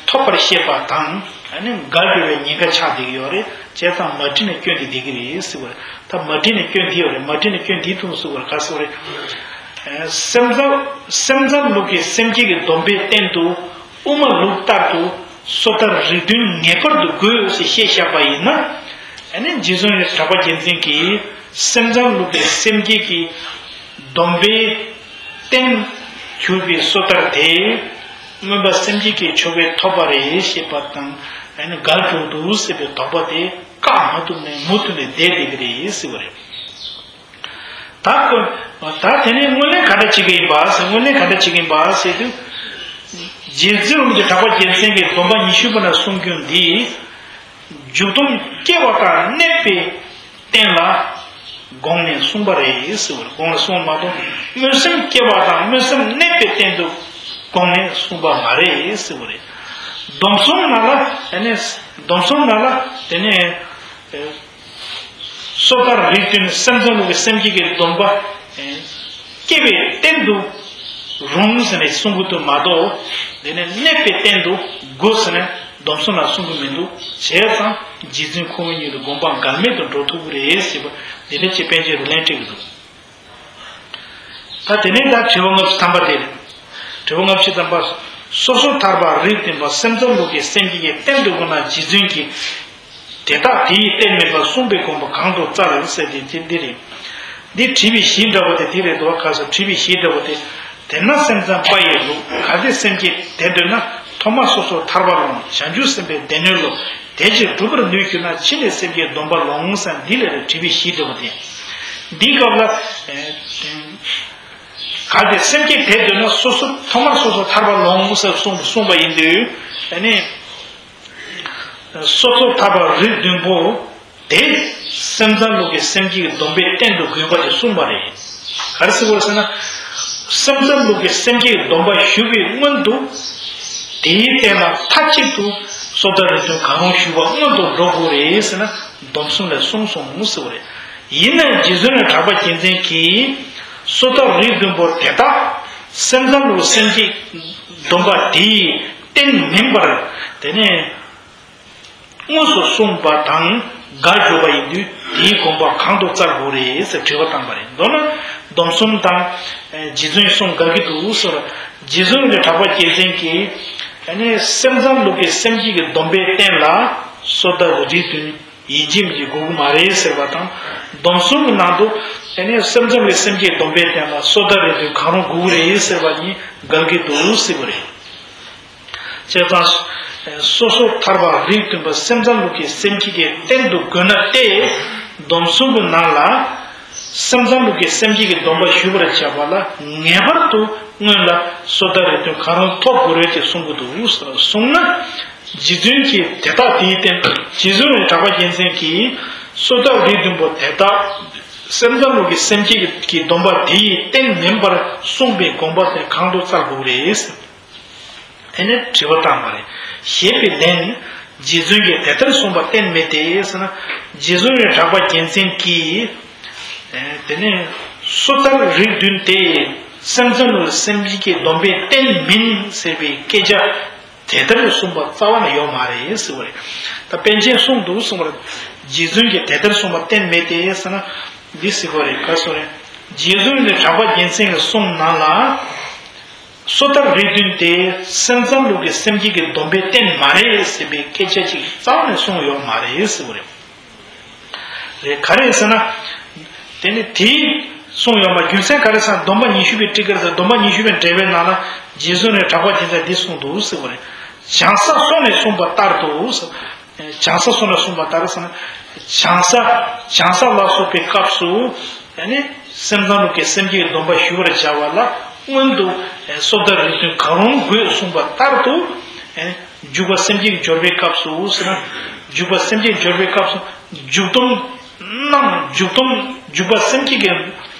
ཐོབ་པར་བཤད་པ་དང་། ཨ་ནི་འགལ་འགྲོ་བའི་ཉེན་ཁ་ཆགས་བསྡད་ཀྱི་ཡོད་རེད། བྱས་ཙང་མ་དྲིས་ན་སྐྱོན་དེ་བསྡད་ཀྱི་རེད་ཟེར་བ་རེད། ད་མ་དྲིས་ན་སྐྱོན་འདི་ཡོད་རེད། མ་དྲིས་ན་སྐྱོན་འདི་ཐུག་ཟེར་བ་རེད། ག་ཟེར་བ་རེད། སེམས་ཙམ་སེམས་ཙམ་ལུགས་ཀྱི་སེམས་བསྐྱེད་ཀྱི་སྡོམ་པའི་སྟེང་དུ། དབུ་མ་ལུགས་ལྟར་དུ་སོ་ཐར་རིགས་མཐུན་ངེས་པར་དུ་དགོས་ཞེས་བཤད་བཞག་པ་ཡིན་ན། ཨ་ནི་རྗེ་བཙུན་གྲགས་པ་རྒྱལ་མཚན་གྱིས་སེམས་ཙམ་ལུགས་ཀྱི་སེམས་བསྐྱེད་ཀྱི་སྡོམ་པའི་རྟེན་གྱུར་པའི་སོ་ཐར་དེ། མངོན་པ་སེམས་བསྐྱེད་ཀྱི་ཆོ་གས་ཐོབ་པ་རེད་ཞེས་པ་དང་། ཨ་ནི་འགལ་འགྲོ་འདུག་ཟེར་བའི་དོགས་པ་དེ་བཀག་མ་ཐུབ་ནས་མུ་མཐུད་ནས་བསྡད་བསྡད་ཀྱི་རེད་ཟེར་བ་རེད། ད་ཁོ། ད་དེ་ནས་སྔོན་གླེང་ག་འདྲ་བྱེད་ཀྱི་ཡིན་པ་ཟེར། སྔོན་གླེང་ག་འདྲ་བྱེད་ཀྱི་ཡིན་པ་ཟེར་དུས། རྗེ་བཙུན་རིན་པོ་ཆེ་གྲགས་པ་རྒྱལ་མཚན་གྱིས་སྡོམ་པ་ཉི་ཤུ་པ་ན་གསུང་རྒྱུ་འདི། འཇུག་སྡོམ་སྐྱེ་བ་དང་གནས་པའི་རྟེན་ལ་དགོངས་ནས་གསུངས་པ་རེད་ཟེར་བ་རེད། དགོངས་ནས་གསུངས་མ་གཏོགས་མངོན་སུམ་སྐྱེ་བ་དང་མངོན་སུམ་གནས་པའི་རྟེན་དུ་དགོངས་ནས་གསུངས་པ་མ་རེད་ཟེར་བ་རེད། སྡོམ་གསུམ་ནང་ལ་ཨ་ནི་སྡོམ་གསུམ་ནང་ལ་དེ་ནས། སོ་ཐར་རིགས་མཐུན་སེམས་ཙམ་ལུགས་ཀྱི་སེམས་བསྐྱེད་ཀྱི་སྡོམ་པ། སྐྱེ་བའི་རྟེན་དུ་རུང་ཟེར་ནས་གསུང་གི་འདུག་མ་གཏོགས། དེ་ནས་གནས་པའི་རྟེན་དུ་དགོས་ཟེར་ནས་སྡོམ་གསུམ་ལ་གསུང་གི་མི་འདུག་བྱས་ཙང་རྗེ་བཙུན་ཁོ་བོ་ཉིད་ལ་དགོངས་པ་འགལ་མེད་དུ་འགྲོ་ཐུབ་ཀྱི་རེད་ཟེར་བ་འདི་འདྲ་ཅིག་པཎ་ཆེན་རུ་ལན་སྤྲད་ཀྱི་འདུག་ད་དེ་ནས་ད་དྲི་བ་ལྔ་བཅུ་ཐམ་པ་དེ་རེད། དྲི་བ་ལྔ་བཅུ་ཐམ་པ། སོ་སོ་ཐར་པ་རིགས་མཐུན་པ་སེམས་ཙམ་ལུགས་ཀྱི་སེམས་བསྐྱེད་ཀྱི་རྟེན་དུ་དགོངས་ན་རྗེ་བཙུན་གྱིས་དེ་དག་དེའི་རྟེན་མིན་པར་གསུངས་པའི་དགོངས་པ་གང་དུ་བཙལ་ཟེར་ཏེ་དེ་འདི་རེད། འདི་དྲི་བའི་གཞི་འདྲ་བོ་དེ་འདི་རེད་འདུག་བ། ཁ་སང་དྲི་བའི་གཞི་འདྲ་བོ་དེ། དེས་ན་སེམས་ཙམ་པ་ཡི་ལུགས། གལ་ཏེ་སེམས་བསྐྱེད་དེ་འདོད་ན། ཐོག་མར་སོ་སོ་ཐར་པ་ལོངས། བྱང་ཆུབ་སེམས་དཔའི་སྡེ་སྣོད་ལོངས། དེ་ཕྱིར་སྒྲུབ་པར་ནུས་གྱུར་ན། ཕྱི་ནས་སེམས་བསྐྱེད་སྡོམ་པ་ལོངས་ཟེར། འདི་ལས་རེད་དྲི་བའི་གཞི་འདྲ་བོ་དེ། འདིའི་སྐབས་ལ། གལ་ཏེ་སེམས་བསྐྱེད་དེ་འདོད་ན་སོ་སོ་ཐོག་མར་སོ་སོ་ཐར་པ་ལོངས་ཟེར་གསུངས་གསུངས་པ་ཡིན་དུས། ཨ་ནི། སོ་སོ་ཐར་པ་རིགས་བདུན་པོ་དེ་སེམས་ཙམ་ལུགས་ཀྱི་སེམས་བསྐྱེད་ཀྱི་སྡོམ་པའི་རྟེན་དུ་དགོས་པ་དེ་གསུངས་པ་རེད། ག་རེ་ཟེར་དགོས་ཟེར་ན། སེམས་ཙམ་ལུགས་ཀྱི་སེམས་བསྐྱེད་ཀྱི་སྡོམ་པ་ཞུ་བའི་སྔོན་དུ། དེའི་རྟེན་ལ་མཐའ་གཅིག་ཏུ་སོ་ཐར་རིགས་མཐུན་གང་རུང་ཞུ་བ་སྔོན་དུ་འགྲོ་དགོས་རེད་ཟེར་ན་སྡོམ་གསུམ་ལས་གསུངས་སོང་ཟེར་བ་རེད། ཡིན་ནའང་རྗེ་བཙུན་གྲགས་པ་རྒྱལ་མཚན་གྱིས་སོ་ཐར་རིགས་བདུན་པོ་དེ་དག་སེམས་ཙམ་ལུགས་སེམས་བསྐྱེད་སྡོམ་པ་དེའི་རྟེན་མིན་པར། དེ་ནས་དངོས་སུ་གསུངས་པ་དང་འགལ་འཇུག་པ་ཡིན་དུས་དེའི་དགོངས་པ་གང་དུ་བཙལ་དགོས་རེད་ཟེར་དྲི་བ་བཏང་པ་རེད། མདོར་ན་སྡོམ་གསུམ་དང་རྗེ་བཙུན་གསུམ་འགལ་གྱི་འདུག་ཟེར། རྗེ་བཙུན་གྱི་གྲགས་པ་རྒྱལ་མཚན་གྱིས་ཨ་ནི་སེམས་ཙམ་ལུགས་ཀྱི་སེམས་བསྐྱེད་ཀྱི་སྡོམ་པའི་རྟེན་ལ་སོ་ཐར་རིགས་བདུན་ཡིན་གཅིག་མིན་གཅིག་དགོས་ཀྱི་མ་རེད་ཟེར་བ་དང་། སྡོམ་གསུམ་གྱི་ནང་དུ་ཨ་ནི་སེམས་ཙམ་གྱི་སེམས་བསྐྱེད་སྡོམ་པའི་རྟེན་ལ་སོ་ཐར་རིགས་བདུན་གང་རུང་དགོས་ཀྱི་རེད་ཟེར་བ་གཉིས་འགལ་གྱི་འདུག་ཟེར་བ་རེད། བྱས་ཙང་ སོ་སོར་ཐར་པ་རིགས་མཐུན་པ་སེམས་ཙམ་ལུགས་ཀྱི་སེམས་བསྐྱེད་ཀྱི་རྟེན་དུ་དགོས་ན་སྟེ། སྡོམ་གསུམ་གྱི་ནང་ལ། སེམས་ཙམ་ལུགས་ཀྱི་སེམས་བསྐྱེད་ཀྱི་སྡོམ་པ་ཞུ་བར་བྱ་བ་ལ་ངེས་པར་དུ་སྔོན་ལ་སོ་ཐར་རིགས་མཐུན་གང་རུང་ཐོབ་དགོས་རེད་ཅེས་གསུང་གི་འདུག་གསུངས་ན། རྗེ་བཙུན་གྱིས་དེ་དག་དེའི་རྟེན། རྗེ་བཙུན་གྲགས་པ་རྒྱལ་མཚན་གྱིས་སོ་ཐར་རིགས་མཐུན་པོ་དེ་དག་སེམས་ཙམ་ལུགས་ཀྱི་སེམས་བསྐྱེད་ཀྱི་སྡོམ་པ་དེའི་རྟེན་མིན་པར་གསུངས་པའི་དགོངས་པ་དེ་གང་དུ་བཙལ་དགོས་རེད། དེ་ནས་དྲི་བ་བཏང་བ་རེད། ཞེས་པའི་ལན། རྗེ་བཙུན་གྱིས་དེ་ལྟར་གསུངས་པ་གཏན་མེད་དེ་ཟེར་ན། རྗེ་བཙུན་གྲགས་པ་རྒྱལ་མཚན་གྱིས། དེ་ནས་སོ་ཐར་རིགས་མཐུན་དེ་སེམས་ཙམ་ལུགས་སེམས་བསྐྱེད་ཀྱི་སྡོམ་པའི་རྟེན་མིན་ཟེར་བའི་སྐད་ཆ་དེ་ལྟར་གསུངས་པ་རྩ་བ་ནས་ཡོད་མ་རེད་ཟེར་བ་རེད། ད་པཎ་ཆེན་གསུངས་འདུག་གསུངས་པ་རེད། རྗེ་བཙུན་གྱིས་དེ་ལྟར་གསུངས་པ་གཏན་མེད་དེ་ཟེར་ན། འདི་ཟེར་བ་རེད། ག་སོ་རེད། རྗེ་བཙུན་གྱིས་གྲགས་པ་རྒྱལ་མཚན་གྱི་གསུང་ནང་ལ། སོ་ཐར་རིགས་མཐུན་དེ་སེམས་ཙམ་ལུགས་ཀྱི་སེམས་བསྐྱེད་ཀྱི་སྡོམ་པའི་རྟེན་མ་རེད་ཟེར་བའི་སྐད་ཆ་ཅིག་རྩ་བ་ནས་གསུངས་ཡོད་མ་རེད་ཟེར་བ་རེད། རེད། ག་རེ་ཟེར་ན། དེ་ནི་དེའི་གསུངས་ཡོད་མ། རྒྱུ་མཚན་ག་རེ་ཟེར་ན། སྡོམ་པ་ཉི་ཤུ་པའི་ཊཱི་ཀ་ཟེར། སྡོམ་པ་ཉི་ཤུ་པའི་འགྲེལ་པའི་ནང་ལ་རྗེ་བཙུན་གྲགས་པ་རྒྱལ་མཚན་འདི་གསུངས་འདུག་ཟེར་བ་རེད། བྱང་ས་སོགས་ནས་གསུངས་པ་ལྟར་དུ་ཟེར། བྱང་ས་སོགས་ནས་གསུངས་པ་ལྟར་ཟེར་ན། བྱང་ས། བྱང་ས་ལ་སོགས་པའི་སྐབས་སུ། ཨ་ནི་སེམས་ཙམ་ལུགས་ཀྱི་སེམས་བསྐྱེད་ཀྱི་སྡོམ་པ་ཞུ་བར་བྱ་བ་ལ་སྔོན་དུ་སོ་ཐར་རིགས་མཐུན་གང་རུང་དགོས་གསུངས་པ་ལྟར་དུ། ཨ་ནི་འཇུག་པ་སེམས་བསྐྱེད་ཀྱི་སྦྱོར་བའི་སྐབས་སུ་ཟེར་ན། འཇུག་པ་སེམས་བསྐྱེད་སྦྱོར་བའི་སྐབས་སུ་འཇུག་སྡོམ་གནང་། འཇུག་སྡོམ། འཇུག་པ་སེམས་བསྐྱེད་ཀྱི།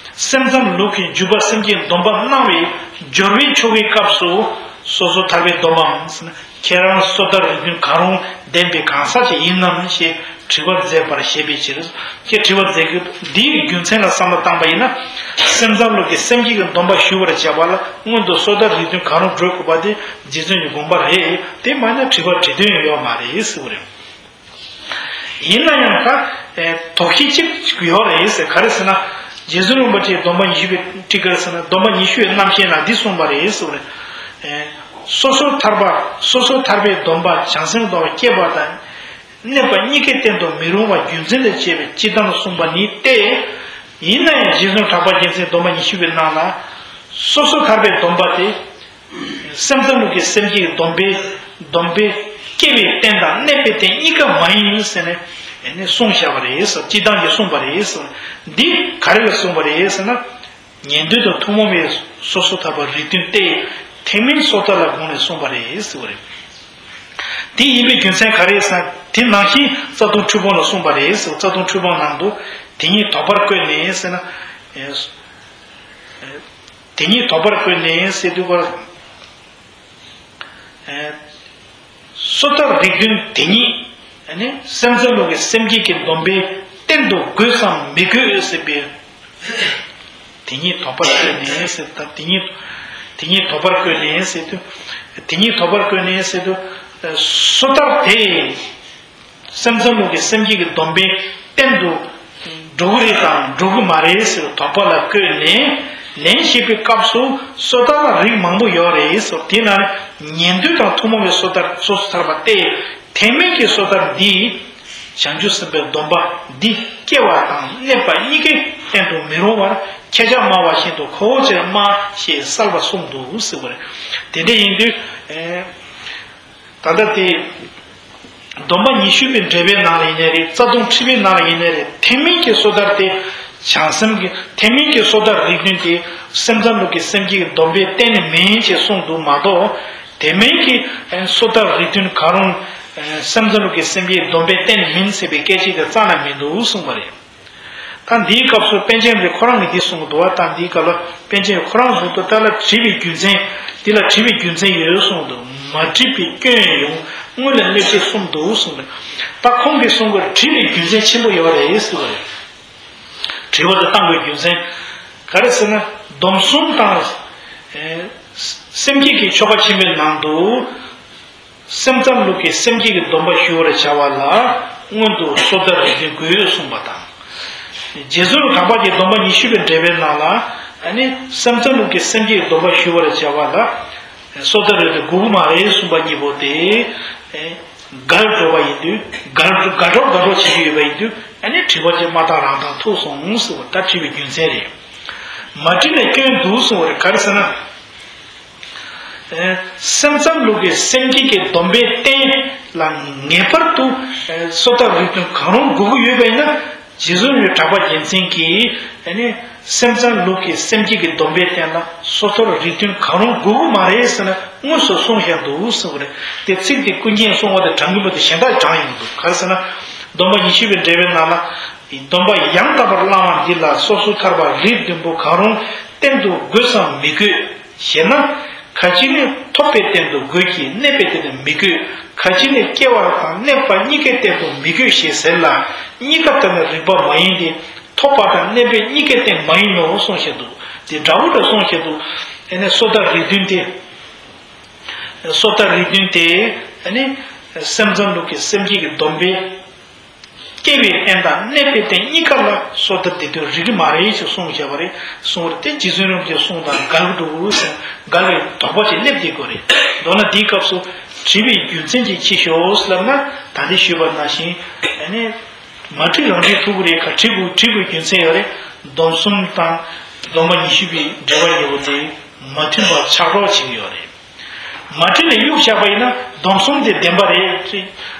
སེམས་ཙམ་ལུགས་ཀྱི་འཇུག་པ་སེམས་བསྐྱེད་སྡོམ་པ་གནང་བའི་སྦྱོར་བའི་ཆོ་གའི་སྐབས་སུ། སོ་སོ་ཐར་པའི་སྡོམ་པའམ་ཟེར་ན། ཁྱེད་རང་སོ་ཐར་རིགས་མཐུན་གང་རུང་ལྡན་པའི་གང་ཟག་ཅིག་ཡིན་ནམ་ཞེས་དྲི་བར་མཛད་པར་བཞེད་པའི་ཕྱིར། ཁྱེད་དྲི་བར་མཛད་ཀྱི་འདིའི་རྒྱུ་མཚན་ལ་བསམ་བློ་བཏང་པ་ཡིན་ན། སེམས་ཙམ་ལུགས་ཀྱི་སེམས་བསྐྱེད་ཀྱི་སྡོམ་པ་ཞུ་བར་བྱ་བ་ལ་སྔོན་དུ་སོ་ཐར་རིགས་མཐུན་གང་རུང་སྒྲུབ་དགོས་པ་དེ་རྗེ་བཙུན་གྱི་དགོངས་པ་རེད། དེ་མ་ཡིན་ན་དྲི་བ་དྲི་དོན་ཡོད་མ་རེད་ཟེར་བ་རེད། ཡིན་ན་ཡང་ད། ཨེ། དོགས་གཞི་གཅིག་ཡོད་རེད་ཟེར། ག་རེ་ཟེར་ན། རྗེ་བཙུན་རིན་པོ་ཆེའི་སྡོམ་པ་ཉི་ཤུ་པའི་ཊཱི་ཀ་ཟེར་ན། སྡོམ་པ་ཉི་ཤུ་པའི་རྣམ་བཤད་ནང་འདི་གསུངས་པ་རེད་ཟེར་བ་རེད། ཨེ། སོ་སོར་ཐར་པ། སོ་སོར་ཐར་པའི་སྡོམ་པ་བྱང་སེམས་སྡོམ་པ་སྐྱེ་བ་དང་གནས་པ་གཉིས་ཀའི་རྟེན་དུ་མི་རུང་བ་རྒྱུ་མཚན་དང་བཅས་པའི་སྤྱིར་བཏང་གསུངས་པ་ནི་སྟེ། ཡིན་ན་ཡང་རྗེ་བཙུན་གྲགས་པ་རྒྱལ་མཚན་སྡོམ་པ་ཉི་ཤུ་པའི་ནང་ལ། སོ་སོར་ཐར་པའི་སྡོམ་པ་དེ། སེམས་ཙམ་ལུགས་ཀྱི་སེམས་བསྐྱེད་སྡོམ་པའི། སྡོམ་པའི་སྐྱེ་བའི་རྟེན་དང་གནས་པའི་རྟེན་གཉིས་ཀ་མ་ཡིན་ཟེར་ནས། ཨེ་ནས་གསུངས་བཞག་པ་རེད་ཟེར། སྤྱིར་བཏང་གིས་གསུངས་པ་རེད་ཟེར། འདི་ག་རེ་ལ་གསུངས་པ་རེད་ཟེར་ན། ཉན་ཐོས་དང་ཐུན་མོང་མའི་སོ་སོར་ཐར་པ་རིགས་མཐུན་ཏེ། ཐེག་དམན་སོ་ཐར་ལ་དགོངས་ནས་གསུངས་པ་རེད་ཟེར་བ་རེད། དེ་ཡིན་པའི་རྒྱུ་མཚན་ག་རེ་ཟེར་ན། དེ་ནང་བཞིན་རྩ་ལྟུང་འཁྲུལ་སྤོང་ལ་གསུངས་པ་རེད་ཟེར། རྩ་ལྟུང་འཁྲུལ་སྤོང་ནང་དུ། དེ་ཉིད་དོགས་པར་བཀོད་ནས་ཟེར་ན། ཨེ། དེ་ཉིད་དོགས་པར་བཀོད་ནས་ཟེར་དུས་སྐོར། ཨེ། སོ་ཐར་རིགས་མཐུན་དེ་ཉིད། ཨ་ནི་སེམས་ཙམ་ལུགས་ཀྱི་སེམས་བསྐྱེད་ཀྱི་སྡོམ་པའི་རྟེན་དུ་དགོས་སམ་མི་དགོས་ཟེར་བའི། དེ་ཉིད་དོགས་པར་བཀོད་ནས་ཟེར། ད་དེ་ཉིད། དེ་ཉིད་དོགས་པར་བཀོད་ནས་ཟེར་དུས། དེ་ཉིད་དོགས་པར་བཀོད་ནས་ཟེར་དུས། སོ་ཐར་དེ། སེམས་ཙམ་ལུགས་ཀྱི་སེམས་བསྐྱེད་ཀྱི་སྡོམ་པའི་རྟེན་དུ་འགྲོ་གི་རེད་དམ་འགྲོ་གི་མ་རེད་ཟེར་དོགས་པ་ལ་བཀོད་ནས། ལན་བཤད་པའི་སྐབས་སུ་སོ་ཐར་ལ་རིགས་མང་པོ་ཡོད་རེད་ཟེར། དེ་ནང་ནས་ཉན་ཐོས་དང་ཐུན་མོང་བའི་སོ་ཐར། སོ་སོར་ཐར་པ་སྟེ། ཐེག་དམན་གྱི་སོ་ཐར་འདི། བྱང་ཆུབ་སེམས་དཔའི་སྡོམ་པ་འདི་སྐྱེ་བ་དང་གནས་པ་གཉིས་ཀའི་རྟེན་དུ་མི་རུང་བར་ཁྱེད་ཅག་སྨྲ་བ་བཞིན་དུ་ཁོ་བོ་ཅིར་སྨྲ་ཞེས་གསལ་བར་གསུངས་འདུག་ཟེར་བ་རེད། དེ་འདྲ་ཡིན་དུས། ཨེ། ད་ལྟ་དེ། སྡོམ་པ་ཉི་ཤུ་པའི་འགྲེལ་པའི་ནང་ལ་ཡིན་ནའི་རེད། རྩ་ལྟུང་ཁྲིད་པའི་ནང་ལ་ཡིན་ནའི་རེད། ཐེག་དམན་གྱི་སོ་ཐར་དེ། བྱང་སེམས་ཀྱི། ཐེག་དམན་གྱི་སོ་ཐར་རིགས་མཐུན་དེ། སེམས་ཙམ་ལུགས་ཀྱི་སེམས་བསྐྱེད་ཀྱི་སྡོམ་པའི་རྟེན་མིན་ཞེས་གསུངས་འདུག་མ་གཏོགས། ཐེག་དམན་གྱི་སོ་ཐར་རིགས་མཐུན་གང་རུང་། སེམས་ཙམ་ལུགས་ཀྱི་སེམས་བསྐྱེད་ཀྱི་སྡོམ་པའི་རྟེན་མིན་ཟེར་བའི་སྐད་ཆ་དེ་རྩ་ནས་མི་འདུག་གསུངས་པ་རེད། ད་འདིའི་སྐབས་སུ་པཎ་ཆེན་རེ་ཁོ་རང་གིས་འདི་གསུངས་འདུག་བ། ད་འདིའི་སྐབས་ལ་པཎ་ཆེན་ཁོ་རང་གསུངས་འདུག་ད་ལ་དྲི་བའི་རྒྱུ་མཚན། འདི་ལ་དྲི་བའི་རྒྱུ་མཚན་ཡོད་གསུངས་འདུག་མ་དྲིས་པའི་སྐྱོན་ཡོང་། སྔོན་ལ་གནོད་བྱེད་གསུམ་འདུག་གསུངས་འདུག་ད་ཁོང་གིས་གསུང་གི་དྲི་བའི་རྒྱུ་མཚན་ཆེན་པོ་ཡོད་རེད་ཟེར་བ་རེད། དྲི་བ་དེ་བཏང་དགོས་རྒྱུ་མཚན། ག་རེ་ཟེར་ན། སྡོམ་གསུམ་དང་། ཨེ། སེམས་བསྐྱེད་ཀྱི་ཆོ་ག་ཆེན་པོའི་ནང་དུ། སེམས་ཙམ་ལུགས་ཀྱི་སེམས་བསྐྱེད་ཀྱི་སྡོམ་པ་ཞུ་བར་བྱ་བ་ལ་སྔོན་དུ་སོ་ཐར་རིགས་མཐུན་དགོས་གསུངས་པ་དང་། རྗེ་བཙུན་གྲགས་པ་གིས་སྡོམ་པ་ཉི་ཤུ་པའི་འགྲེལ་པའི་ནང་ལ། ཨ་ནི་སེམས་ཙམ་ལུགས་ཀྱི་སེམས་བསྐྱེད་ཀྱི་སྡོམ་པ་ཞུ་བར་བྱ་བ་ལ་སོ་ཐར་རིགས་མཐུན་དགོས་ཀྱི་མ་རེད་གསུངས་པ་གཉིས་པོ་དེ། ཨེ། འགལ་འགྲོ་བ་ཡིན་དུས། འགལ་འགལ་འགྲོ་འགལ་འགྲོ་བྱེད་ཀྱི་ཡོད་པ་ཡིན་དུས། ཨ་ནི་དྲི་བ་ཅན་མ་བཏང་རང་བཏང་ཐུག་སོང་ཟེར་བ་ད་དྲི་བའི་རྒྱུ་མཚན་རེད། མ་དྲིས་ན་སྐྱོན་འདུག་གསུངས་པ་རེད། ག་རེ་ཟེར་ན། སེམས་ཙམ་ལུགས་ཀྱི་སེམས་བསྐྱེད་ཀྱི་སྡོམ་པའི་རྟེན་ལ་ངེས་པར་དུ་སོ་ཐར་རིགས་མཐུན་གང་རུང་དགོས་ཀྱི་ཡོད་པ་ཡིན་ན། རྗེ་བཙུན་གྲགས་པ་རྒྱལ་མཚན་གྱིས་ཨ་ནི་སེམས་ཙམ་ལུགས་ཀྱི་སེམས་བསྐྱེད་ཀྱི་སྡོམ་པའི་རྟེན་ལ་སོ་ཐར་རིགས་མཐུན་གང་རུང་དགོས་ཀྱི་མ་རེད་ཟེར་ན་དངོས་སུ་གསུངས་བཞག་འདུག་གསུངས་པ་རེད། དེ་ཚིག་དེ་ཀུན་མཁྱེན་གསུང་བ་དང་དྲང་གི་མི་འདུག་གཞན་དག་དྲངས་ཡོང་གི་འདུག་ག་རེ་ཟེར་ན། སྡོམ་པ་ཉི་ཤུ་པའི་འགྲེལ་པའི་ནང་ལ། སྡོམ་པ་ཡང་དག་པར་བླང་བ་འདི་ལ་སོ་སོ་ཐར་པ་རིགས་བདུན་པོ་གང་རུང་བསྟེན་དུ་དགོས་སམ་མི་དགོས་ཞེ་ན། ཁ་ཅིག་ནི་ཐོབ་པའི་རྟེན་དུ་དགོས་ཀྱི་གནས་པའི་རྟེན་དུ་མི་དགོས། ཁ་ཅིག་ནི་སྐྱེ་བ་དང་གནས་པ་གཉིས་ཀའི་རྟེན་དུ་མི་དགོས་ཞེས་ཟེར་ལ། གཉིས་ཀ་ལྟར་ན་རིགས་པ་མ་ཡིན་ཏེ། ཐོབ་པ་དང་གནས་པའི་གཉིས་ཀའི་རྟེན་མ་ཡིན་ནོ་གསུངས་བཞག་འདུག་དེ་འདྲ་བོ་འདྲ་གསུངས་བཞག་འདུག་ཨ་ནི་སོ་ཐར་རིགས་བདུན་ཏེ། སོ་ཐར་རིགས་བདུན་ཏེ། ཨ་ནི་སེམས་ཙམ་ལུགས་ཀྱི་སེམས་བསྐྱེད་ཀྱི་སྡོམ་པའི་སྐྱེ་བའི་རྟེན་དང་གནས་པའི་རྟེན་གཉིས་ཀ་ལ་སོ་ཐར་དེ་དོན་རིགས་ཀྱི་མ་རེད་ཅེས་གསུངས་བཞག་པ་རེད། གསུངས་པ་རེད། དེ་རྗེ་བཙུན་རིན་པོ་ཆེའི་གསུང་དང་འགལ་གྱི་འགྲོ་གི་རེད་ཟེར་འགལ་བའི་དོགས་པ་ཅིག་སླེབས་བསྡད་ཀྱི་རེད། མདོར་ན་འདིའི་སྐབས་སུ་དྲི་བའི་རྒྱུ་མཚན་ཅིག་ཅི་ཤོག་ལབ་ན། ད་ལྟ་ཞུས་པ་ནང་བཞིན་ཨ་ནི་མ་དྲིས་རང་དྲིས་ཐུབ་ཀྱི་རེད། ག་དྲི་དགོས་དྲི་དགོས་རྒྱུ་མཚན་ཡོད་རེད། སྡོམ་གསུམ་དང་སྡོམ་པ་ཉི་ཤུ་པའི་འགྲེལ་པ་གཉིས་པོ་དེ་མ་མཐུན་པ་ཆགས་རོགས་བྱེད་ཀྱི་ཡོད་རེད། མ་དྲིས་ནས་གཡུག་བཞག་པ་ཡིན་ན་སྡོམ་གསུམ་དེ་བདེན་པ་རེད།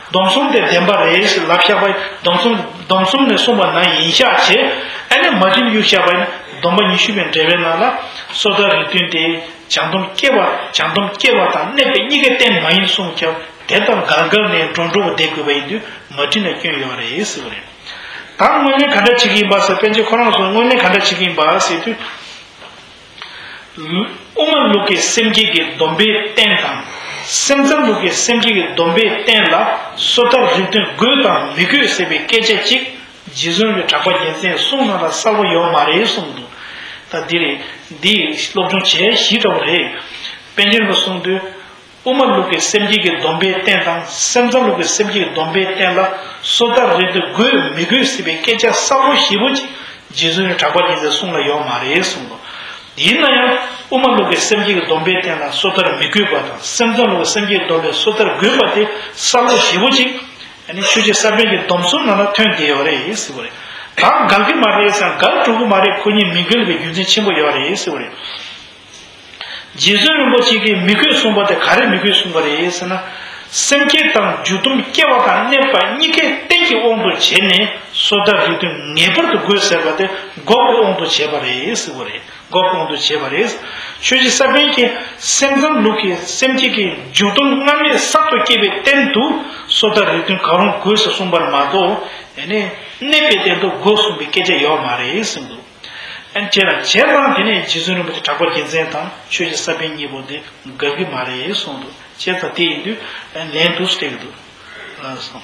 སྡོམ་གསུམ་དེ་བདེན་པ་རེད་ལབ་བཞག་པ་ཡིན། སྡོམ་གསུམ་སྡོམ་གསུམ་ནས་གསུངས་པ་ནང་ཡིན་ཤག་བྱས། ཨ་ནི་མ་དྲིས་ནས་གཡུག་བཞག་པ་ཡིན་ན་སྡོམ་པ་ཉི་ཤུ་པའི་འགྲེལ་པའི་ནང་ལ་སོ་ཐར་རིགས་བདུན་དེ་བྱང་སྡོམ་སྐྱེ་བ་བྱང་སྡོམ་སྐྱེ་བ་དང་གནས་པའི་གཉིས་ཀའི་རྟེན་མ་ཡིན་གསུངས་ཀྱང་དེ་དང་འགལ་འགལ་ནས་འགྲོ་འགྲོ་བ་བསྡད་དགོས་པ་ཡིན་དུས་མ་དྲིས་ན་སྐྱོན་ཡོད་རེད་ཟེར་བ་རེད། ད་དངོས་གནས་ག་འདྲ་བྱེད་ཀྱི་ཡིན་པ་ཟེར། པཎ་ཆེན་ཁོ་རང་ཚོ་དངོས་གནས་ག་འདྲ་བྱེད་ཀྱི་ཡིན་པ་ཟེར་དུས། དབུ་མ་ལུགས་ཀྱི་སེམས་བསྐྱེད་ཀྱི་སྡོམ་པའི་རྟེན་དང་། སེམས་ཙམ་ལུགས་ཀྱི་སེམས་བསྐྱེད་ཀྱི་སྡོམ་པའི་རྟེན་ལ་སོ་ཐར་རིགས་མཐུན་དགོས་དང་མི་དགོས་ཟེར་བའི་སྐད་ཆ་གཅིག་རྗེ་བཙུན་གྱི་གྲགས་པ་རྒྱལ་མཚན་གསུང་ནང་ལ་གསལ་པོ་ཡོད་མ་རེད་གསུངས་འདུག་ད་འདི་རེད། འདི་སློབ་སྦྱོང་བྱས་ཞིག་འདྲ་བོ་རེད། པཎ་ཆེན་གྱིས་གསུངས་དུས། དབུ་མ་ལུགས་ཀྱི་སེམས་བསྐྱེད་ཀྱི་སྡོམ་པའི་རྟེན་དང་སེམས་ཙམ་ལུགས་ཀྱི་སེམས་བསྐྱེད་ཀྱི་སྡོམ་པའི་རྟེན་ལ་སོ་ཐར་རིགས་མཐུན་དགོས་མི་དགོས་ཟེར་བའི་སྐད་ཆ་གསལ་པོ་ཞེ་པོ་ཅིག་རྗེ་བཙུན་གྱི་གྲགས་པ་རྒྱལ་མཚན་གསུང་ལ་ཡོད་མ་རེད་གསུངས་འདུག་ཡིན་ན་ཡང་དབུ་མ་ལུགས་ཀྱི་སེམས་བསྐྱེད་ཀྱི་སྡོམ་པའི་རྟེན་ལ་སོ་ཐར་མི་དགོས་པ་དང་སེམས་ཙམ་ལུགས་ཀྱི་སེམས་བསྐྱེད་ཀྱི་སྡོམ་པའི་སོ་ཐར་དགོས་པ་དེ་གསལ་པོ་ཞེ་པོ་ཅིག་ཨ་ནི་ཆོས་རྗེ་ས་པཎ་གྱི་སྡོམ་གསུམ་ནང་ལ་ཐོན་བསྡད་ཡོད་རེད་ཟེར་བ་རེད། ད་འགལ་གྱི་མ་རེད་ཟེར་ན་འགལ་འགྲོ་གི་མ་རེད། ཁོ་གཉིས་མི་འགལ་བའི་རྒྱུ་མཚན་ཆེན་པོ་ཡོད་རེད་ཟེར་བ་རེད། རྗེ་བཙུན་རིན་པོ་ཆེ་གིས་མི་དགོས་གསུངས་པ་དེ་ག་རེ་མི་དགོས་གསུངས་པ་རེད་ཟེར་ན། སེམས་བསྐྱེད་དང་འཇུག་སྡོམ་སྐྱེ་བ་དང་གནས་པ་གཉིས་ཀའི་རྟེན་གྱི་དབང་དུ་བྱས་ནས་སོ་ཐར་རིགས་མཐུན་ངེས་པར་དུ་དགོས་ཟེར་བ་དེ་འགོག་པའི་དབང་དུ་བྱས་པ་རེད་ཟེར་བ་རེད། འགོག་པའི་དབང་དུ་བྱས་པ་རེད། ཆོས་རྗེ་ས་པཎ་གྱིས་སེམས་ཙམ་ལུགས་ཀྱི་སེམས་བསྐྱེད་ཀྱི་འཇུག་སྡོམ་སྔར་མེད་གསར་དུ་སྐྱེ་བའི་རྟེན་དུ་སོ་ཐར་རིགས་མཐུན་གང་རུང་དགོས་ཟེར་གསུངས་པར་མ་གཏོགས་ཨ་ནི་གནས་པའི་རྟེན་དུ་དགོས་གསུངས་པའི་སྐད་ཆ་ཡོད་མ་རེད་གསུངས་འདུག་ཨ་ནི་བྱས་ན་བྱས་ཙང་དེ་ནས་རྗེ་བཙུན་རིན་པོ་ཆེ་གྲགས་པ་རྒྱལ་མཚན་དང་ཆོས་རྗེ་ས་པཎ་གཉིས་པོ་འདི་འགལ་གྱི་མ་རེད་གསུངས་འདུག་བྱས་ཙང་དེ་ཡིན་དུས་ཨ་ནི་ལན་དུ་སྤྲད་ཀྱི་འདུག་ལགས་སོ།